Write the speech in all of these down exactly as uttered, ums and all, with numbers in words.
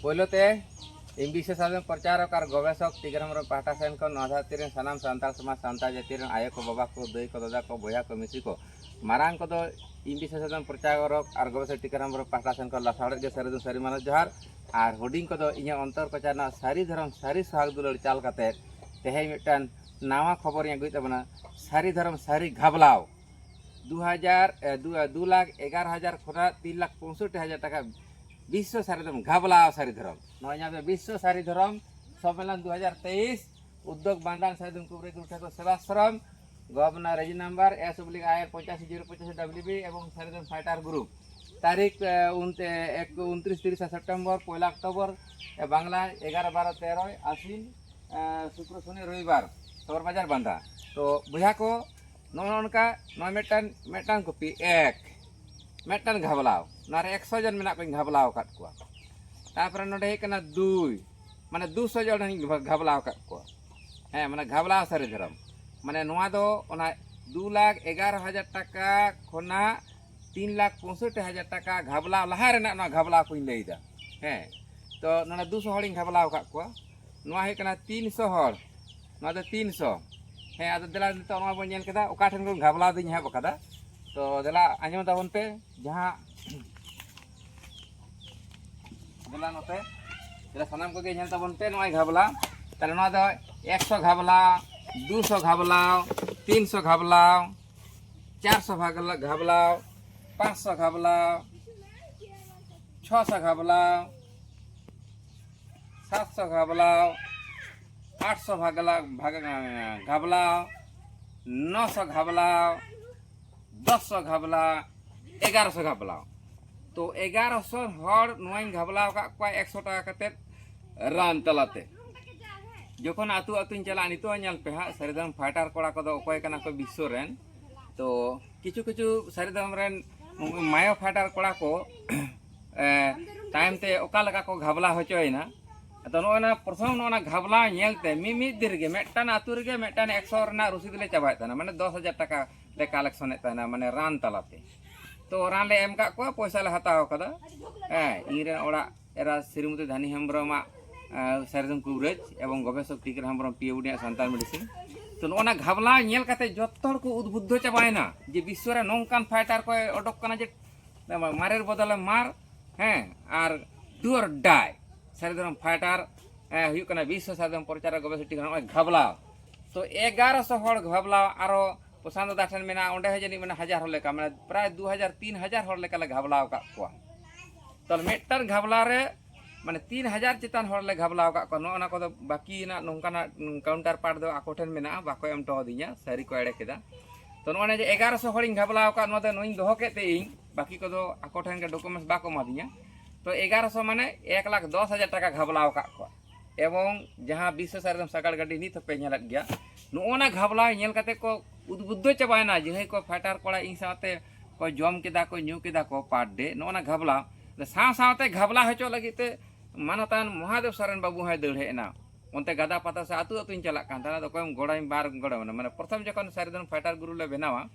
ᱯᱳᱭᱞᱳ ᱛᱮ ᱤᱧ ᱵᱤᱥᱥᱚ ᱥᱟᱫᱚᱢ ᱯᱨᱚᱪᱟᱨᱚᱠ ᱟᱨ ᱜᱚᱵᱮᱥᱚᱠ ᱴᱤᱠᱟᱹᱨᱟᱢ ᱦᱮᱢᱵᱨᱚᱢ ᱯᱟᱦᱴᱟ ᱥᱮᱱ ᱠᱷᱚᱱ ᱱᱚᱣᱟ ᱫᱷᱟᱹᱨᱛᱤ ᱨᱮᱱ ᱥᱟᱱᱟᱢ ᱥᱟᱱᱛᱟᱲ ᱥᱚᱢᱟᱡᱽ, ᱥᱟᱱᱛᱟᱲ ᱡᱟᱹᱛᱤ ᱨᱮᱱ ᱟᱭᱳ ᱠᱚ, ᱵᱟᱵᱟ ᱠᱚ, ᱫᱟᱹᱭ ᱠᱚ, ᱫᱟᱫᱟ ᱠᱚ, ᱵᱚᱭᱦᱟ ᱠᱚ, ᱢᱤᱥᱤ ᱠᱚ, ᱢᱟᱨᱟᱝ ᱠᱚᱫᱚ ᱤᱧ ᱵᱤᱥᱥᱚ ᱥᱟᱫᱚᱢ ᱯᱨᱚᱪᱟᱨᱚᱠ ᱟᱨ ᱜᱚᱵᱮᱥᱚᱠ ᱴᱤᱠᱟᱹᱨᱟᱢ ᱦᱮᱢᱵᱨᱚᱢ ᱯᱟᱦᱴᱟ ᱥᱮᱱ ᱠᱷᱚᱱ ᱞᱟᱥᱟᱲᱦᱮᱫ ᱜᱮ ᱥᱟᱹᱨᱤ ᱫᱚ ᱥᱟᱹᱨᱤ ᱢᱟᱱᱚᱛ ᱡᱚᱦᱟᱨ᱾ ᱟᱨ ᱦᱩᱰᱤᱧ ᱠᱚᱫᱚ ᱤᱧᱟᱹᱜ ᱚᱱᱛᱚᱨ ᱠᱚᱪᱟ ᱨᱮᱱᱟᱜ ᱥᱟᱹᱨᱤ ᱫᱷᱚᱨᱚᱢ ᱥᱟᱹᱨᱤ ᱥᱚᱦᱟᱜᱽ ᱫᱩᱞᱟᱹᱲ ᱪᱟᱞ ᱠᱟᱛᱮ ᱛᱮᱦᱮᱧ ᱢᱤᱫᱴᱟᱝ ᱱᱟᱣᱟ ᱠᱷᱚᱵᱚᱨᱤᱧ ᱟᱹᱜᱩᱭᱮᱫ ᱛᱟᱵᱚᱱᱟ᱾ ᱥᱟᱹᱨᱤ ᱫᱷᱚᱨᱚᱢ ᱥᱟᱹᱨᱤ ᱜᱷᱟᱵᱽᱞᱟᱣ᱾ ᱫᱩ ᱦᱟᱡᱟᱨ, ᱮ, ᱫᱩ, ᱮ, ᱫᱩ ᱞᱟᱠᱷ ᱮᱜᱟᱨᱚ ᱦᱟᱡᱟᱨ ᱠᱷᱚᱱᱟᱜ ᱛᱤᱱ ᱞᱟᱠᱷ ᱯᱚᱸᱭᱥᱚᱴᱴᱤ ᱦᱟᱡᱟᱨ ᱴᱟᱠᱟ ᱵᱤᱥᱥᱚ ᱥᱟᱨᱮᱡ ᱫᱷᱚᱨᱚᱢ ᱜᱷᱟᱵᱽᱞᱟ ᱥᱟᱹᱨᱤ ᱫᱷᱚᱨᱚᱢ᱾ ᱱᱚᱜᱼᱚᱭ ᱧᱟᱢ ᱯᱮ ᱵᱤᱥᱥᱚ ᱥᱟᱹᱨᱤ ᱫᱷᱚᱨᱚᱢ ᱥᱚᱢᱢᱮᱞᱚᱱ ᱫᱩ ᱦᱟᱡᱟᱨ ᱛᱮᱭᱤᱥ, ᱩᱫᱽᱫᱳᱜᱽ ᱵᱟᱱᱫᱟᱱ ᱥᱟᱹᱨᱤ ᱫᱷᱚᱨᱚᱢ ᱠᱩᱵᱨᱤ ᱜᱩᱨᱩ ᱴᱷᱟᱹᱠᱩᱨ ᱥᱮᱵᱟᱥᱨᱚᱢ, ᱜᱚᱵᱷᱚᱨᱱᱚᱨ ᱨᱮᱡᱤ number S oblique I R ᱯᱚᱸᱪᱟᱥᱤ ᱡᱤᱨᱳ ᱯᱚᱸᱪᱟᱥᱤ W B ᱮᱵᱚᱝ ᱥᱟᱹᱨᱤ ᱫᱷᱚᱨᱚᱢ ᱯᱷᱟᱭᱴᱟᱨ ᱜᱨᱩᱯ᱾ ᱛᱟᱹᱨᱤᱠᱷ, ᱮ, ᱩᱱ-, ᱮ, ᱮᱠ-, ᱩᱱᱛᱨᱤᱥ ᱛᱤᱨᱤᱥᱟ ᱥᱮᱯᱴᱮᱢᱵᱚᱨ, ᱯᱚᱭᱞᱟ ᱚᱠᱴᱳᱵᱚᱨ, ᱮ, ᱵᱟᱝᱞᱟ ᱮᱜᱟᱨᱚ ᱵᱟᱨᱚ ᱛᱮᱨᱚᱭ ᱟᱥᱤᱱ, ᱮ, ᱥᱩᱠᱨᱚ ᱥᱚᱱᱤ ᱨᱚᱵᱤᱵᱟᱨ, ᱥᱚᱦᱚᱨ ᱵᱟᱡᱟᱨ ᱵᱟᱸᱫᱷᱟ᱾ ᱛᱚ ᱵᱚᱭᱦᱟ ᱠᱚ, ᱱᱚᱜᱼᱚ ᱱᱚᱝᱠᱟ ᱱᱚᱣᱟ ᱢᱤᱫᱴᱟᱝ, ᱢᱤᱫᱴᱟᱝ ᱠᱚᱯᱤ ᱮᱠ, ᱢᱤᱫᱴᱟᱝ ᱜᱷᱟᱵᱽᱞᱟᱣ, ᱱᱚᱣᱟ ᱨᱮ ᱮᱠᱥᱚ ᱡᱚᱱ ᱢᱮᱱᱟᱜ ᱠᱚᱣᱟᱧ ᱜᱷᱟᱵᱽᱞᱟᱣ ᱟᱠᱟᱫ ᱠᱚᱣᱟ᱾ ᱛᱟᱨᱯᱚᱨᱮ ᱱᱚᱰᱮ ᱦᱩᱭᱩᱜ ᱠᱟᱱᱟ ᱫᱩᱭ, ᱢᱟᱱᱮ ᱫᱩᱥᱚ ᱡᱚᱱ ᱤᱧ ᱜᱷᱟᱵᱽᱞᱟᱣ ᱟᱠᱟᱫ ᱠᱚᱣᱟ᱾ ᱦᱮᱸ, ᱢᱟᱱᱮ ᱜᱷᱟᱵᱽᱞᱟᱣ ᱥᱟᱹᱨᱤ ᱫᱷᱚᱨᱚᱢ᱾ ᱢᱟᱱᱮ ᱱᱚᱣᱟ ᱫᱚ ᱚᱱᱟ ᱫᱩ ᱞᱟᱠᱷ ᱮᱜᱟᱨᱚ ᱦᱟᱡᱟᱨ ᱴᱟᱠᱟ ᱠᱷᱚᱱᱟᱜ ᱛᱤᱱ ᱞᱟᱠᱷ ᱯᱚᱸᱭᱥᱚᱴᱴᱤ ᱦᱟᱡᱟᱨ ᱴᱟᱠᱟ ᱜᱷᱟᱵᱽᱞᱟᱣ ᱞᱟᱦᱟ ᱨᱮᱱᱟᱜ ᱱᱚᱣᱟ ᱜᱷᱟᱵᱽᱞᱟᱣ ᱠᱚᱧ ᱞᱟᱹᱭᱫᱟ᱾ ᱦᱮᱸ, ᱛᱚ ᱱᱚᱰᱮ ᱫᱩᱥᱚ ᱦᱚᱲᱤᱧ ᱜᱷᱟᱵᱽᱞᱟᱣ ᱟᱠᱟᱫ ᱠᱚᱣᱟ᱾ ᱱᱚᱣᱟ ᱦᱩᱭᱩᱜ ᱠᱟᱱᱟ ᱛᱤᱱᱥᱚ ᱦᱚᱲ, ᱱᱚᱣᱟ ᱫᱚ ᱛᱤᱱᱥᱚ᱾ ᱦᱮᱸ, ᱟᱫᱚ ᱫᱮᱞᱟ ᱱᱤᱛᱚᱜ ᱱᱚᱣᱟ ᱵᱚᱱ ᱧᱮᱞ ᱠᱮᱫᱟ, ᱚᱠᱟ ᱴᱷᱮᱱ ᱠᱷᱚᱱ ᱜᱷᱟᱵᱽᱞᱟᱣ ᱫᱚᱧ ᱮᱦᱚᱵ ᱟᱠᱟᱫᱟ᱾ ᱛᱚ ᱫᱮᱞᱟ ᱟᱸᱡᱚᱢ ᱛᱟᱵᱚᱱ ᱯᱮ, ᱡᱟᱦᱟᱸ ᱫᱮᱞᱟ ᱱᱚᱛᱮ, ᱫᱮᱞᱟ ᱥᱟᱱᱟᱢ ᱠᱚᱜᱮ ᱧᱮᱞ ᱛᱟᱵᱚᱱ ᱯᱮ ᱱᱚᱜᱼᱚᱭ ᱜᱷᱟᱵᱽᱞᱟ᱾ ᱛᱟᱦᱞᱮ ᱱᱚᱣᱟ ᱫᱚ ᱮᱠᱥᱚ ᱜᱷᱟᱵᱽᱞᱟ, ᱫᱩᱥᱚ ᱜᱷᱟᱵᱽᱞᱟ, ᱛᱤᱱᱥᱚ ᱜᱷᱟᱵᱽᱞᱟ, ᱪᱟᱨᱥᱚ ᱜᱷᱟᱵᱽᱞᱟ, ᱜᱷᱟᱵᱽᱞᱟ, ᱯᱟᱸᱪᱥᱚ ᱜᱷᱟᱵᱽᱞᱟ, ᱪᱷᱚᱥᱚ ᱜᱷᱟᱵᱽᱞᱟ, ᱥᱟᱛᱥᱚ ᱜᱷᱟᱵᱽᱞᱟ, ᱟᱴᱥᱚ ᱵᱷᱟᱜᱽᱞᱟ, ᱵᱷᱟᱜᱽ-, ᱜᱷᱟᱵᱽᱞᱟ, ᱱᱚᱥᱚ ᱜᱷᱟᱵᱽᱞᱟ, ᱫᱚᱥᱥᱚ ᱜᱷᱟᱵᱽᱞᱟ, ᱮᱜᱟᱨᱚᱥᱚ ᱜᱷᱟᱵᱽᱞᱟ᱾ ᱛᱚ ᱮᱜᱟᱨᱚᱥᱚ ᱦᱚᱲ ᱱᱚᱣᱟᱧ ᱜᱷᱟᱵᱽᱞᱟᱣ ᱟᱠᱟᱫ ᱠᱚᱣᱟ ᱮᱠᱥᱚ ᱴᱟᱠᱟ ᱠᱟᱛᱮᱫ ᱨᱟᱱ ᱛᱟᱞᱟᱛᱮ᱾ ᱡᱚᱠᱷᱚᱱ ᱟᱹᱛᱩ ᱟᱹᱛᱩᱧ ᱪᱟᱞᱟᱜᱼᱟ, ᱱᱤᱛᱚᱜ ᱦᱚᱸ ᱧᱮᱞ ᱯᱮ ᱦᱟᱸᱜ, ᱥᱟᱹᱨᱤ ᱫᱷᱚᱨᱚᱢ ᱯᱷᱟᱭᱴᱟᱨ ᱠᱚᱲᱟ ᱠᱚᱫᱚ ᱚᱠᱚᱭ ᱠᱟᱱᱟ ᱠᱚ ᱵᱤᱥᱥᱚ ᱨᱮᱱ᱾ ᱛᱚ ᱠᱤᱪᱷᱩ ᱠᱤᱪᱷᱩ ᱥᱟᱹᱨᱤ ᱫᱷᱚᱨᱚᱢ ᱨᱮᱱ ᱢᱟᱭᱚ ᱯᱷᱟᱭᱴᱟᱨ ᱠᱚᱲᱟ ᱠᱚ, ᱮ, ᱛᱟᱭᱚᱢ ᱛᱮ ᱚᱠᱟ ᱞᱮᱠᱟ ᱠᱚ ᱜᱷᱟᱵᱽᱞᱟ ᱦᱚᱪᱚᱭᱮᱱᱟ᱾ ᱟᱫᱚ ᱱᱚᱜᱼᱚᱭ ᱱᱟ ᱯᱨᱚᱛᱷᱚᱢ ᱱᱚᱜᱼᱚ ᱱᱟ ᱜᱷᱟᱵᱽᱞᱟ ᱧᱮᱞ ᱛᱮ ᱢᱤ-, ᱢᱤᱫ ᱫᱤᱱ ᱨᱮᱜᱮ ᱢᱤᱫᱴᱟᱝ ᱟᱹᱛᱩ ᱨᱮᱜᱮ ᱢᱤᱫᱴᱟᱝ ᱮᱠᱥᱚ ᱨᱮᱱᱟᱜ ᱨᱚᱥᱤᱫ ᱞᱮ ᱪᱟᱵᱟᱭᱮᱫ ᱛᱟᱦᱮᱱᱟ, ᱢᱟᱱᱮ ᱫᱚᱥ ᱦᱟᱡᱟᱨ ᱴᱟᱠᱟ ᱞᱮ ᱠᱟᱞᱮᱠᱥᱚᱱᱮᱫ ᱛᱟᱦᱮᱱᱟ, ᱢᱟᱱᱮ ᱨᱟᱱ ᱛᱟᱞᱟᱛᱮ᱾ ᱛᱚ ᱨᱟᱱ ᱞᱮ ᱮᱢ ᱠᱟᱜ ᱠᱚᱣᱟ, ᱯᱚᱭᱥᱟ ᱞᱮ ᱦᱟᱛᱟᱣ ᱠᱟᱫᱟ᱾ ᱦᱮᱸ, ᱤᱧ ᱨᱮᱱ ᱚᱲᱟᱜ ᱮᱨᱟ ᱥᱨᱤᱢᱚᱛᱤ ᱫᱷᱟᱱᱤ ᱦᱮᱢᱵᱨᱚᱢᱟᱜ ᱥᱟᱨᱡᱚᱢ ᱠᱩᱵᱨᱟᱹᱡᱽ ᱮᱵᱚᱝ ᱜᱚᱵᱮᱥᱚᱠ ᱴᱤᱠᱟᱹᱨ ᱦᱮᱢᱵᱨᱚᱢ P H D Santal medicine. ᱛᱚ ᱱᱚᱜᱼᱚ ᱱᱟ ᱜᱷᱟᱵᱽᱞᱟ ᱧᱮᱞ ᱠᱟᱛᱮ ᱡᱚᱛᱚ ᱦᱚᱲ ᱠᱚ ᱩᱫᱽᱵᱩᱫᱽᱫᱷᱚ ᱪᱟᱵᱟᱭᱮᱱᱟ ᱡᱮ ᱵᱤᱥᱥᱚ ᱨᱮ ᱱᱚᱝᱠᱟᱱ ᱯᱷᱟᱭᱴᱟᱨ ᱠᱚᱭ ᱚᱰᱚᱠ ᱠᱟᱱᱟ ᱡᱮ ᱢᱟᱨᱮᱨ ᱵᱚᱫᱚᱞᱮ ᱢᱟᱨ, ᱦᱮᱸ, ᱟᱨ ᱰᱩ ᱚᱨ ᱰᱟᱭ᱾ ᱥᱟᱹᱨᱤ ᱫᱷᱚᱨᱚᱢ ᱯᱷᱟᱭᱴᱟᱨ ᱦᱩᱭᱩᱜ ᱠᱟᱱᱟ ᱵᱤᱥᱥᱚ ᱥᱟᱨᱡᱚᱢ ᱯᱨᱚᱪᱟᱨ ᱜᱚᱵᱮᱥᱚᱠ ᱴᱤᱠᱟᱹᱨ, ᱱᱚᱜᱼᱚᱭ ᱜᱷᱟᱵᱽᱞᱟ᱾ ᱛᱚ ᱮᱜᱟᱨᱚᱥᱚ ᱦᱚᱲ ᱜᱷᱟᱵᱽᱞᱟ, ᱟᱨᱚ ᱯᱨᱚᱥᱟᱱᱛ ᱫᱟᱫᱟ ᱴᱷᱮᱱ ᱢᱮᱱᱟᱜᱼᱟ, ᱚᱸᱰᱮ ᱦᱚᱸ ᱡᱟᱹᱱᱤᱡ ᱢᱟᱱᱮ ᱦᱟᱡᱟᱨ ᱦᱚᱲ ᱞᱮᱠᱟ, ᱢᱟᱱᱮ ᱯᱨᱟᱭ ᱫᱩ ᱦᱟᱡᱟᱨ ᱛᱤᱱ ᱦᱟᱡᱟᱨ ᱦᱚᱲ ᱞᱮᱠᱟᱞᱮ ᱜᱷᱟᱵᱽᱞᱟ ᱟᱠᱟᱫ ᱠᱚᱣᱟ᱾ ᱛᱚ ᱢᱤᱫᱴᱟᱝ ᱜᱷᱟᱵᱽᱞᱟ ᱨᱮ ᱢᱟᱱᱮ ᱛᱤᱱ ᱦᱟᱡᱟᱨ ᱪᱮᱛᱟᱱ ᱦᱚᱲ ᱞᱮ ᱜᱷᱟᱵᱽᱞᱟ ᱟᱠᱟᱫ ᱠᱚᱣᱟ᱾ ᱱᱚᱜᱼᱚ ᱱᱟ ᱠᱚᱫᱚ ᱵᱟᱹᱠᱤᱭᱮᱱᱟ, ᱱᱚᱝᱠᱟᱱᱟᱜ ᱠᱟᱣᱩᱱᱴᱟᱨ ᱯᱟᱨᱴ ᱫᱚ ᱟᱠᱚ ᱴᱷᱮᱱ ᱢᱮᱱᱟᱜᱼᱟ, ᱵᱟᱠᱚ ᱮᱢ ᱦᱚᱴᱚ ᱟᱹᱫᱤᱧᱟ, ᱥᱟᱹᱨᱤ ᱠᱚ ᱮᱲᱮ ᱠᱮᱫᱟ᱾ ᱛᱚ ᱱᱚᱜᱼᱚᱭ ᱡᱮ ᱮᱜᱟᱨᱚᱥᱚ ᱦᱚᱲᱤᱧ ᱜᱷᱟᱵᱽᱞᱟ ᱟᱠᱟᱫ, ᱱᱚᱣᱟ ᱫᱚ ᱱᱚᱣᱟᱧ ᱫᱚᱦᱚ ᱠᱮᱫ ᱛᱮ ᱤᱧ, ᱵᱟᱹᱠᱤ ᱠᱚᱫᱚ ᱟᱠᱚ ᱴᱷᱮᱱ ᱜᱮ ᱰᱚᱠᱩᱢᱮᱱᱴᱥ ᱵᱟᱠᱚ ᱮᱢᱟᱫᱤᱧᱟ᱾ ᱛᱚ ᱮᱜᱟᱨᱚᱥᱚ ᱢᱟᱱᱮ ᱮᱠ ᱞᱟᱠᱷ ᱫᱚᱥ ᱦᱟᱡᱟᱨ ᱴᱟᱠᱟ ᱜᱷᱟᱵᱽᱞᱟ ᱟᱠᱟᱫ ᱠᱚᱣᱟ᱾ ᱮᱵᱚᱝ ᱡᱟᱦᱟᱸ ᱵᱤᱥᱥᱚ ᱥᱟᱨᱡᱚᱢ ᱥᱟᱜᱟᱲ ᱜᱟᱹᱰᱤ ᱱᱤᱛ ᱦᱚᱸᱯᱮ ᱧᱮᱞᱮᱫ ᱜᱮᱭᱟ, ᱱᱚᱜᱼᱚ ᱱᱟ ᱜᱷᱟᱵᱽᱞᱟ ᱧᱮᱞ ᱠᱟᱛᱮ ᱠᱚ ᱩᱫᱽᱵᱩᱫᱽᱫᱷᱚ ᱪᱟᱵᱟᱭᱮᱱᱟ᱾ ᱡᱟᱦᱟᱸᱭ ᱠᱚ ᱯᱷᱟᱭᱴᱟᱨ ᱠᱚᱲᱟ ᱤᱧ ᱥᱟᱶᱛᱮ ᱠᱚ ᱡᱚᱢ ᱠᱮᱫᱟ ᱠᱚ, ᱧᱩ ᱠᱮᱫᱟ ᱠᱚ ᱯᱟᱨ ᱰᱮ, ᱱᱚᱜᱼᱚ ᱱᱟ ᱜᱷᱟᱵᱽᱞᱟ᱾ ᱥᱟᱶ ᱥᱟᱶᱛᱮ ᱜᱷᱟᱵᱽᱞᱟ ᱦᱚᱪᱚ ᱞᱟᱹᱜᱤᱫ ᱛᱮ ᱢᱟᱱᱚᱛᱟᱱ ᱢᱚᱦᱟᱫᱮᱵ ᱥᱚᱨᱮᱱ ᱵᱟᱹᱵᱩ ᱦᱚᱸᱭ ᱫᱟᱹᱲ ᱦᱮᱡ ᱮᱱᱟ᱾ ᱚᱱᱛᱮ ᱜᱟᱫᱟ ᱯᱟᱛᱟ ᱥᱮ ᱟᱹᱛᱩ ᱟᱹᱛᱩᱧ ᱪᱟᱞᱟᱜ ᱠᱟᱱ ᱛᱟᱦᱮᱱᱟ, ᱟᱫᱚ ᱚᱠᱚᱭᱮᱢ ᱜᱚᱲᱚᱧ ᱵᱟᱨ ᱜᱚᱲᱚ ᱢᱮᱱᱟ᱾ ᱢᱟᱱᱮ ᱯᱨᱚᱛᱷᱚᱢ ᱡᱚᱠᱷᱚᱱ ᱥᱟᱹᱨᱤ ᱫᱷᱚᱨᱚᱢ ᱯᱷᱟᱭᱴᱟᱨ ᱜᱩᱨᱩ ᱞᱮ ᱵᱮᱱᱟᱣᱟ,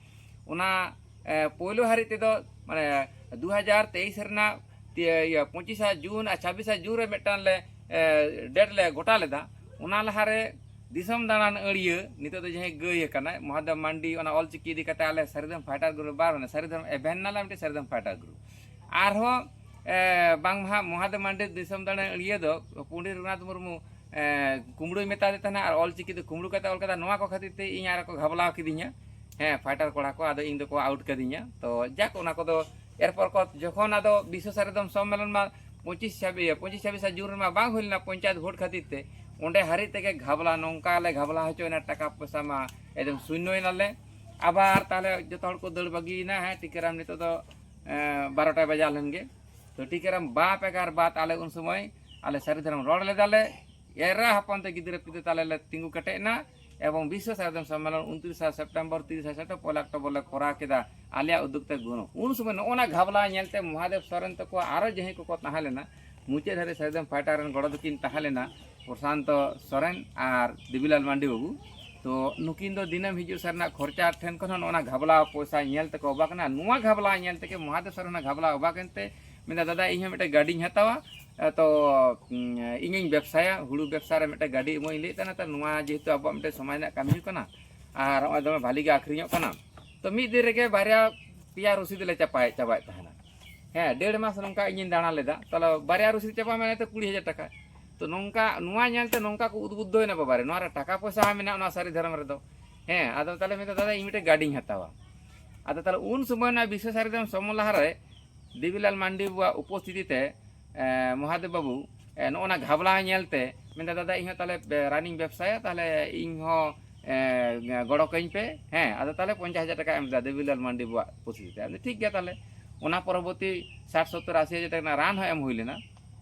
ᱚᱱᱟ ᱮ, ᱯᱳᱭᱞᱳ ᱦᱟᱹᱨᱤᱡ ᱛᱮᱫᱚ ᱢᱟᱱᱮ ᱫᱩ ᱦᱟᱡᱟᱨ ᱛᱮᱭᱤᱥ ᱨᱮᱱᱟᱜ ᱛᱤ-, ᱤᱭᱟᱹ, ᱯᱚᱸᱪᱤᱥᱟ ᱡᱩᱱ ᱟᱨ ᱪᱷᱟᱵᱵᱤᱥᱟ ᱡᱩᱱ ᱨᱮ ᱢᱤᱫᱴᱟᱝ ᱞᱮ, ᱮ, ᱰᱮᱴ ᱞᱮ ᱜᱚᱴᱟ ᱞᱮᱫᱟ᱾ ᱚᱱᱟ ᱞᱟᱦᱟᱨᱮ ᱫᱤᱥᱚᱢ ᱫᱟᱬᱟᱱ ᱟᱹᱲᱤᱭᱟᱹ, ᱱᱤᱛᱚᱜ ᱫᱚ ᱡᱟᱦᱟᱸᱭ ᱜᱟᱹᱭ ᱟᱠᱟᱱᱟᱭ ᱢᱚᱦᱟᱫᱮᱵ ᱢᱟᱱᱰᱤ, ᱚᱱᱟ ᱚᱞᱪᱤᱠᱤ ᱤᱫᱤ ᱠᱟᱛᱮ ᱟᱞᱮ ᱥᱟᱹᱨᱤ ᱫᱷᱚᱨᱚᱢ ᱯᱷᱟᱭᱴᱟᱨ ᱜᱩᱨᱩ ᱵᱟᱨ, ᱢᱟᱱᱮ ᱥᱟᱹᱨᱤ ᱫᱷᱚᱨᱚᱢ ᱮᱵᱷᱮᱱ ᱱᱟᱞᱮ ᱢᱤᱫᱴᱮᱱ ᱥᱟᱹᱨᱤ ᱫᱷᱚᱨᱚᱢ ᱯᱷᱟᱭᱴᱟᱨ ᱜᱩᱨᱩ᱾ ᱟᱨᱦᱚᱸ, ᱮ, ᱵᱟᱝᱢᱟ ᱢᱚᱦᱟᱫᱮᱵ ᱢᱟᱱᱰᱤ ᱫᱤᱥᱚᱢ ᱫᱟᱬᱟᱱ ᱟᱹᱲᱤᱭᱟᱹ ᱫᱚ ᱯᱚᱱᱰᱤᱛ ᱨᱚᱜᱷᱩᱱᱟᱛᱷ ᱢᱩᱨᱢᱩ, ᱮ, ᱠᱩᱢᱵᱽᱲᱩᱭ ᱢᱮᱛᱟ ᱫᱮ ᱛᱟᱦᱮᱱᱟ ᱟᱨ ᱚᱞᱪᱤᱠᱤ ᱫᱚ ᱠᱩᱢᱵᱽᱲᱩ ᱠᱟᱛᱮ ᱚᱞ ᱠᱟᱫᱟ᱾ ᱱᱚᱣᱟ ᱠᱚ ᱠᱷᱟᱹᱛᱤᱨ ᱛᱮ ᱤᱧ ᱟᱨ ᱠᱚ ᱜᱷᱟᱵᱽᱞᱟᱣ ᱠᱤᱫᱤᱧᱟ᱾ ᱦᱮᱸ, ᱯᱷᱟᱭᱴᱟᱨ ᱠᱚᱲᱟ ᱠᱚ, ᱟᱫᱚ ᱤᱧ ᱫᱚᱠᱚ ᱟᱣᱩᱴ ᱠᱟᱫᱤᱧᱟ᱾ ᱛᱚ ᱡᱟᱠ, ᱚᱱᱟ ᱠᱚᱫᱚ ᱮᱨᱯᱚᱨ ᱠᱚ ᱡᱚᱠᱷᱚᱱ ᱟᱫᱚ ᱵᱤᱥᱥᱚ ᱥᱟᱨᱮᱫᱚᱢ ᱥᱚᱢᱢᱮᱞᱚᱱ ᱢᱟ ᱯᱚᱸᱪᱤᱥ ᱪᱷᱟᱵᱵᱤᱥ, ᱤᱭᱟᱹ, ᱯᱚᱸᱪᱤᱥ ᱪᱷᱟᱵᱵᱤᱥᱟ ᱡᱩᱱ ᱨᱮᱢᱟ ᱵᱟᱝ ᱦᱩᱭ ᱞᱮᱱᱟ ᱯᱚᱧᱪᱟᱭᱮᱛ ᱵᱷᱳᱴ ᱠᱷᱟᱹᱛᱤᱨ ᱛᱮ, ᱚᱸᱰᱮ ᱦᱟᱹᱨᱤᱡ ᱛᱮᱜᱮ ᱜᱷᱟᱵᱽᱞᱟ, ᱱᱚᱝᱠᱟ ᱞᱮ ᱜᱷᱟᱵᱽᱞᱟ ᱦᱚᱪᱚᱭᱮᱱᱟ, ᱴᱟᱠᱟ ᱯᱚᱭᱥᱟ ᱢᱟ ᱮᱠᱫᱚᱢ ᱥᱩᱱᱱᱚᱭᱮᱱᱟᱞᱮ᱾ ᱟᱵᱟᱨ ᱛᱟᱦᱞᱮ ᱡᱚᱛᱚ ᱦᱚᱲ ᱠᱚ ᱫᱟᱹᱲ ᱵᱟᱹᱜᱤᱭᱮᱱᱟ᱾ ᱦᱮᱸ, ᱴᱤᱠᱟᱹᱨᱟᱢ ᱱᱤᱛᱚᱜ ᱫᱚ, ᱮᱸ, ᱵᱟᱨᱚᱴᱟᱭ ᱵᱟᱡᱟᱣ ᱞᱮᱱ ᱜᱮ᱾ ᱛᱚ ᱴᱤᱠᱟᱹᱨᱟᱢ ᱵᱟᱯ ᱮᱜᱟᱨ ᱵᱟᱫ ᱟᱞᱮ ᱩᱱ ᱥᱚᱢᱚᱭ ᱟᱞᱮ ᱥᱟᱹᱨᱤ ᱫᱷᱚᱨᱚᱢ ᱨᱚᱲ ᱞᱮᱫᱟᱞᱮ, ᱮᱨᱟ ᱦᱚᱯᱚᱱ ᱛᱮ ᱜᱤᱫᱽᱨᱟᱹ ᱯᱤᱫᱽᱨᱟᱹ ᱛᱟᱞᱮ ᱞᱮ ᱛᱤᱸᱜᱩ ᱠᱮᱴᱮᱡ ᱮᱱᱟ᱾ ᱮᱵᱚᱝ ᱵᱤᱥᱥᱚ ᱥᱟᱨᱮᱫᱚᱢ ᱥᱚᱢᱢᱮᱞᱚᱱ ᱩᱱᱛᱨᱤᱥᱟ ᱥᱮᱯᱴᱮᱢᱵᱚᱨ, ᱛᱤᱨᱤᱥᱟ ᱥᱮᱯᱴᱮᱢᱵᱚᱨ, ᱯᱚᱭᱞᱟ ᱚᱠᱴᱳᱵᱚᱨ ᱞᱮ ᱠᱚᱨᱟᱣ ᱠᱮᱫᱟ ᱟᱞᱮᱭᱟᱜ ᱩᱫᱽᱫᱳᱜᱽ ᱛᱮ ᱜᱩᱱᱚ᱾ ᱩᱱ ᱥᱚᱢᱚᱭ ᱱᱚᱜᱼᱚ ᱱᱟ ᱜᱷᱟᱵᱽᱞᱟ ᱧᱮᱞᱛᱮ ᱢᱚᱦᱟᱫᱮᱵ ᱥᱚᱨᱮᱱ ᱛᱟᱠᱚ ᱟᱨᱚ ᱡᱟᱦᱟᱸᱭ ᱠᱚᱠᱚ ᱛᱟᱦᱮᱸ ᱞᱮᱱᱟ, ᱢᱩᱪᱟᱹᱫ ᱫᱷᱟᱹᱨᱤᱡ ᱥᱟᱨᱮᱫᱚᱢ ᱯᱷᱟᱭᱴᱟᱨ ᱨᱮᱱ ᱜᱚᱲᱚ ᱫᱚᱠᱤᱱ ᱛᱟᱦᱮᱸ ᱞᱮᱱᱟ ᱯᱨᱚᱥᱟᱱᱛᱚ ᱥᱚᱨᱮᱱ ᱟᱨ ᱫᱮᱵᱤᱞᱟᱞ ᱢᱟᱱᱰᱤ ᱵᱟᱹᱵᱩ᱾ ᱛᱚ ᱱᱩᱠᱤᱱ ᱫᱚ ᱫᱤᱱᱟᱹᱢ ᱦᱤᱡᱩᱜ ᱥᱮᱱ ᱨᱮᱱᱟᱜ ᱠᱷᱚᱨᱪᱟ ᱴᱷᱮᱱ ᱠᱷᱚᱱ ᱦᱚᱸ ᱱᱚᱜᱼᱚ ᱱᱟ ᱜᱷᱟᱵᱽᱞᱟ ᱯᱚᱭᱥᱟ ᱧᱮᱞ ᱛᱮᱠᱚ ᱚᱵᱟᱠ ᱮᱱᱟ᱾ ᱱᱚᱣᱟ ᱜᱷᱟᱵᱽᱞᱟ ᱧᱮᱞ ᱛᱮᱜᱮ ᱢᱚᱦᱟᱫᱮᱵ ᱥᱚᱨᱮᱱ ᱦᱚᱸ ᱜᱷᱟᱵᱽᱞᱟ ᱚᱵᱟᱠ ᱮᱱᱛᱮ ᱢᱮᱱᱫᱟ, "ᱫᱟᱫᱟ, ᱤᱧ ᱦᱚᱸ ᱢᱤᱫᱴᱮᱱ ᱜᱟᱹᱰᱤᱧ ᱦᱟᱛᱟᱣᱟ, ᱮ, ᱛᱚ, ᱩᱸ, ᱤᱧᱤᱧ ᱵᱮᱵᱽᱥᱟᱭᱟ, ᱦᱩᱲᱩ ᱵᱮᱵᱽᱥᱟ ᱨᱮ ᱢᱤᱫᱴᱮᱱ ᱜᱟᱹᱰᱤ ᱮᱢᱚᱜ ᱤᱧ ᱞᱟᱹᱭᱮᱫ ᱛᱟᱦᱮᱱᱟ᱾ ᱛᱚ, ᱱᱚᱣᱟ ᱡᱮᱦᱮᱛᱩ ᱟᱵᱚᱣᱟᱜ ᱢᱤᱫᱴᱮᱱ ᱥᱚᱢᱟᱡᱽ ᱨᱮᱱᱟᱜ ᱠᱟᱹᱢᱤ ᱠᱟᱱᱟ ᱟᱨ ᱱᱚᱜᱼᱚᱭ ᱫᱚᱢᱮ ᱵᱷᱟᱹᱞᱤ ᱜᱮ ᱟᱹᱠᱷᱨᱤᱧᱚᱜ ᱠᱟᱱᱟ, ᱛᱚ, ᱢᱤᱫ ᱫᱤᱱ ᱨᱮᱜᱮ ᱵᱟᱨᱭᱟ ᱯᱮᱭᱟ ᱨᱚᱥᱤᱫ ᱞᱮ ᱪᱟᱯᱟᱭ-, ᱪᱟᱵᱟᱭᱮᱫ ᱛᱟᱦᱮᱱᱟ᱾ ᱦᱮᱸ, ᱰᱮᱲ ᱢᱟᱥ ᱱᱚᱝᱠᱟ ᱤᱧᱤᱧ ᱫᱟᱬᱟ ᱞᱮᱫᱟ, ᱛᱟᱦᱚᱞᱮ ᱵᱟᱨᱭᱟ ᱨᱚᱥᱤᱫ ᱪᱟᱵᱟ ᱢᱟᱱᱮ ᱛᱚ ᱠᱩᱲᱤ ᱦᱟᱡᱟᱨ ᱴᱟᱠᱟ᱾ ᱛᱚ, ᱱᱚᱝᱠᱟ, ᱱᱚᱣᱟ ᱧᱮᱞᱛᱮ ᱱᱚᱝᱠᱟ ᱠᱚ ᱩᱫᱵᱩᱫᱽᱫᱷᱚᱭᱮᱱᱟ, "ᱵᱟᱵᱟᱨᱮ, ᱱᱚᱣᱟ ᱨᱮ ᱴᱟᱠᱟ ᱯᱚᱭᱥᱟ ᱦᱚᱸ ᱢᱮᱱᱟᱜᱼᱟ ᱱᱚᱣᱟ ᱥᱟᱹᱨᱤ ᱫᱷᱚᱨᱚᱢ ᱨᱮᱫᱚ?" ᱦᱮᱸ, ᱟᱫᱚ ᱛᱟᱦᱚᱞᱮ ᱢᱮᱱᱫᱟ, "ᱫᱟᱫᱟ, ᱤᱧ ᱢᱤᱫᱴᱮᱱ ᱜᱟᱹᱰᱤᱧ ᱦᱟᱛᱟᱣᱟ᱾" ᱟᱫᱚ ᱛᱟᱦᱚᱞᱮ ᱩᱱ ᱥᱚᱢᱚᱭ ᱱᱚᱣᱟ ᱵᱤᱥᱥᱚ ᱥᱟᱹᱨᱤ ᱫᱷᱚᱨᱚᱢ ᱥᱚᱢᱢᱮᱞᱚᱱ ᱞᱟᱦᱟᱨᱮ ᱫᱮᱵᱤᱞᱟᱞ ᱢᱟᱱᱰᱤ ᱵᱟᱵᱩᱣᱟᱜ ᱩᱯᱚᱥᱛᱷᱤᱛᱤ ᱛᱮ, ᱮ, ᱢᱚᱦᱟᱫᱮᱵ ᱵᱟᱵᱩ, ᱮ, ᱱᱚᱜᱼᱚ ᱱᱟ ᱜᱷᱟᱵᱽᱞᱟ ᱧᱮᱞᱛᱮ ᱢᱮᱱᱫᱟ, "ᱫᱟᱫᱟ, ᱤᱧ ᱦᱚᱸ ᱛᱟᱦᱚᱞᱮ, ᱮ, ᱨᱟᱱᱤᱧ ᱵᱮᱵᱽᱥᱟᱭᱟ, ᱛᱟᱦᱚᱞᱮ ᱤᱧ ᱦᱚᱸ, ᱮ, ᱜᱚᱲᱚ ᱠᱟᱹᱧ ᱯᱮ᱾" ᱦᱮᱸ, ᱟᱫᱚ ᱛᱟᱦᱚᱞᱮ ᱯᱚᱧᱪᱟᱥ ᱦᱟᱡᱟᱨ ᱴᱟᱠᱟ ᱮᱢ ᱞᱮᱫᱟ ᱫᱮᱵᱤᱞᱟᱞ ᱢᱟᱱᱰᱤ ᱵᱟᱵᱩᱣᱟᱜ ᱩᱯᱚᱥᱛᱷᱤᱛᱤ ᱛᱮ᱾ ᱟᱫᱚ ᱴᱷᱤᱠ ᱜᱮᱭᱟ, ᱛᱟᱦᱚᱞᱮ ᱚᱱᱟ ᱯᱚᱨᱚᱵᱚᱨᱛᱤ ᱥᱟᱴ, ᱥᱚᱛᱛᱚᱨ, ᱟᱥᱤ ᱦᱟᱡᱟᱨ ᱴᱟᱠᱟ ᱨᱮᱱᱟᱜ ᱨᱟᱱ ᱦᱚᱸ ᱮᱢ ᱦᱩᱭ ᱞᱮᱱᱟ᱾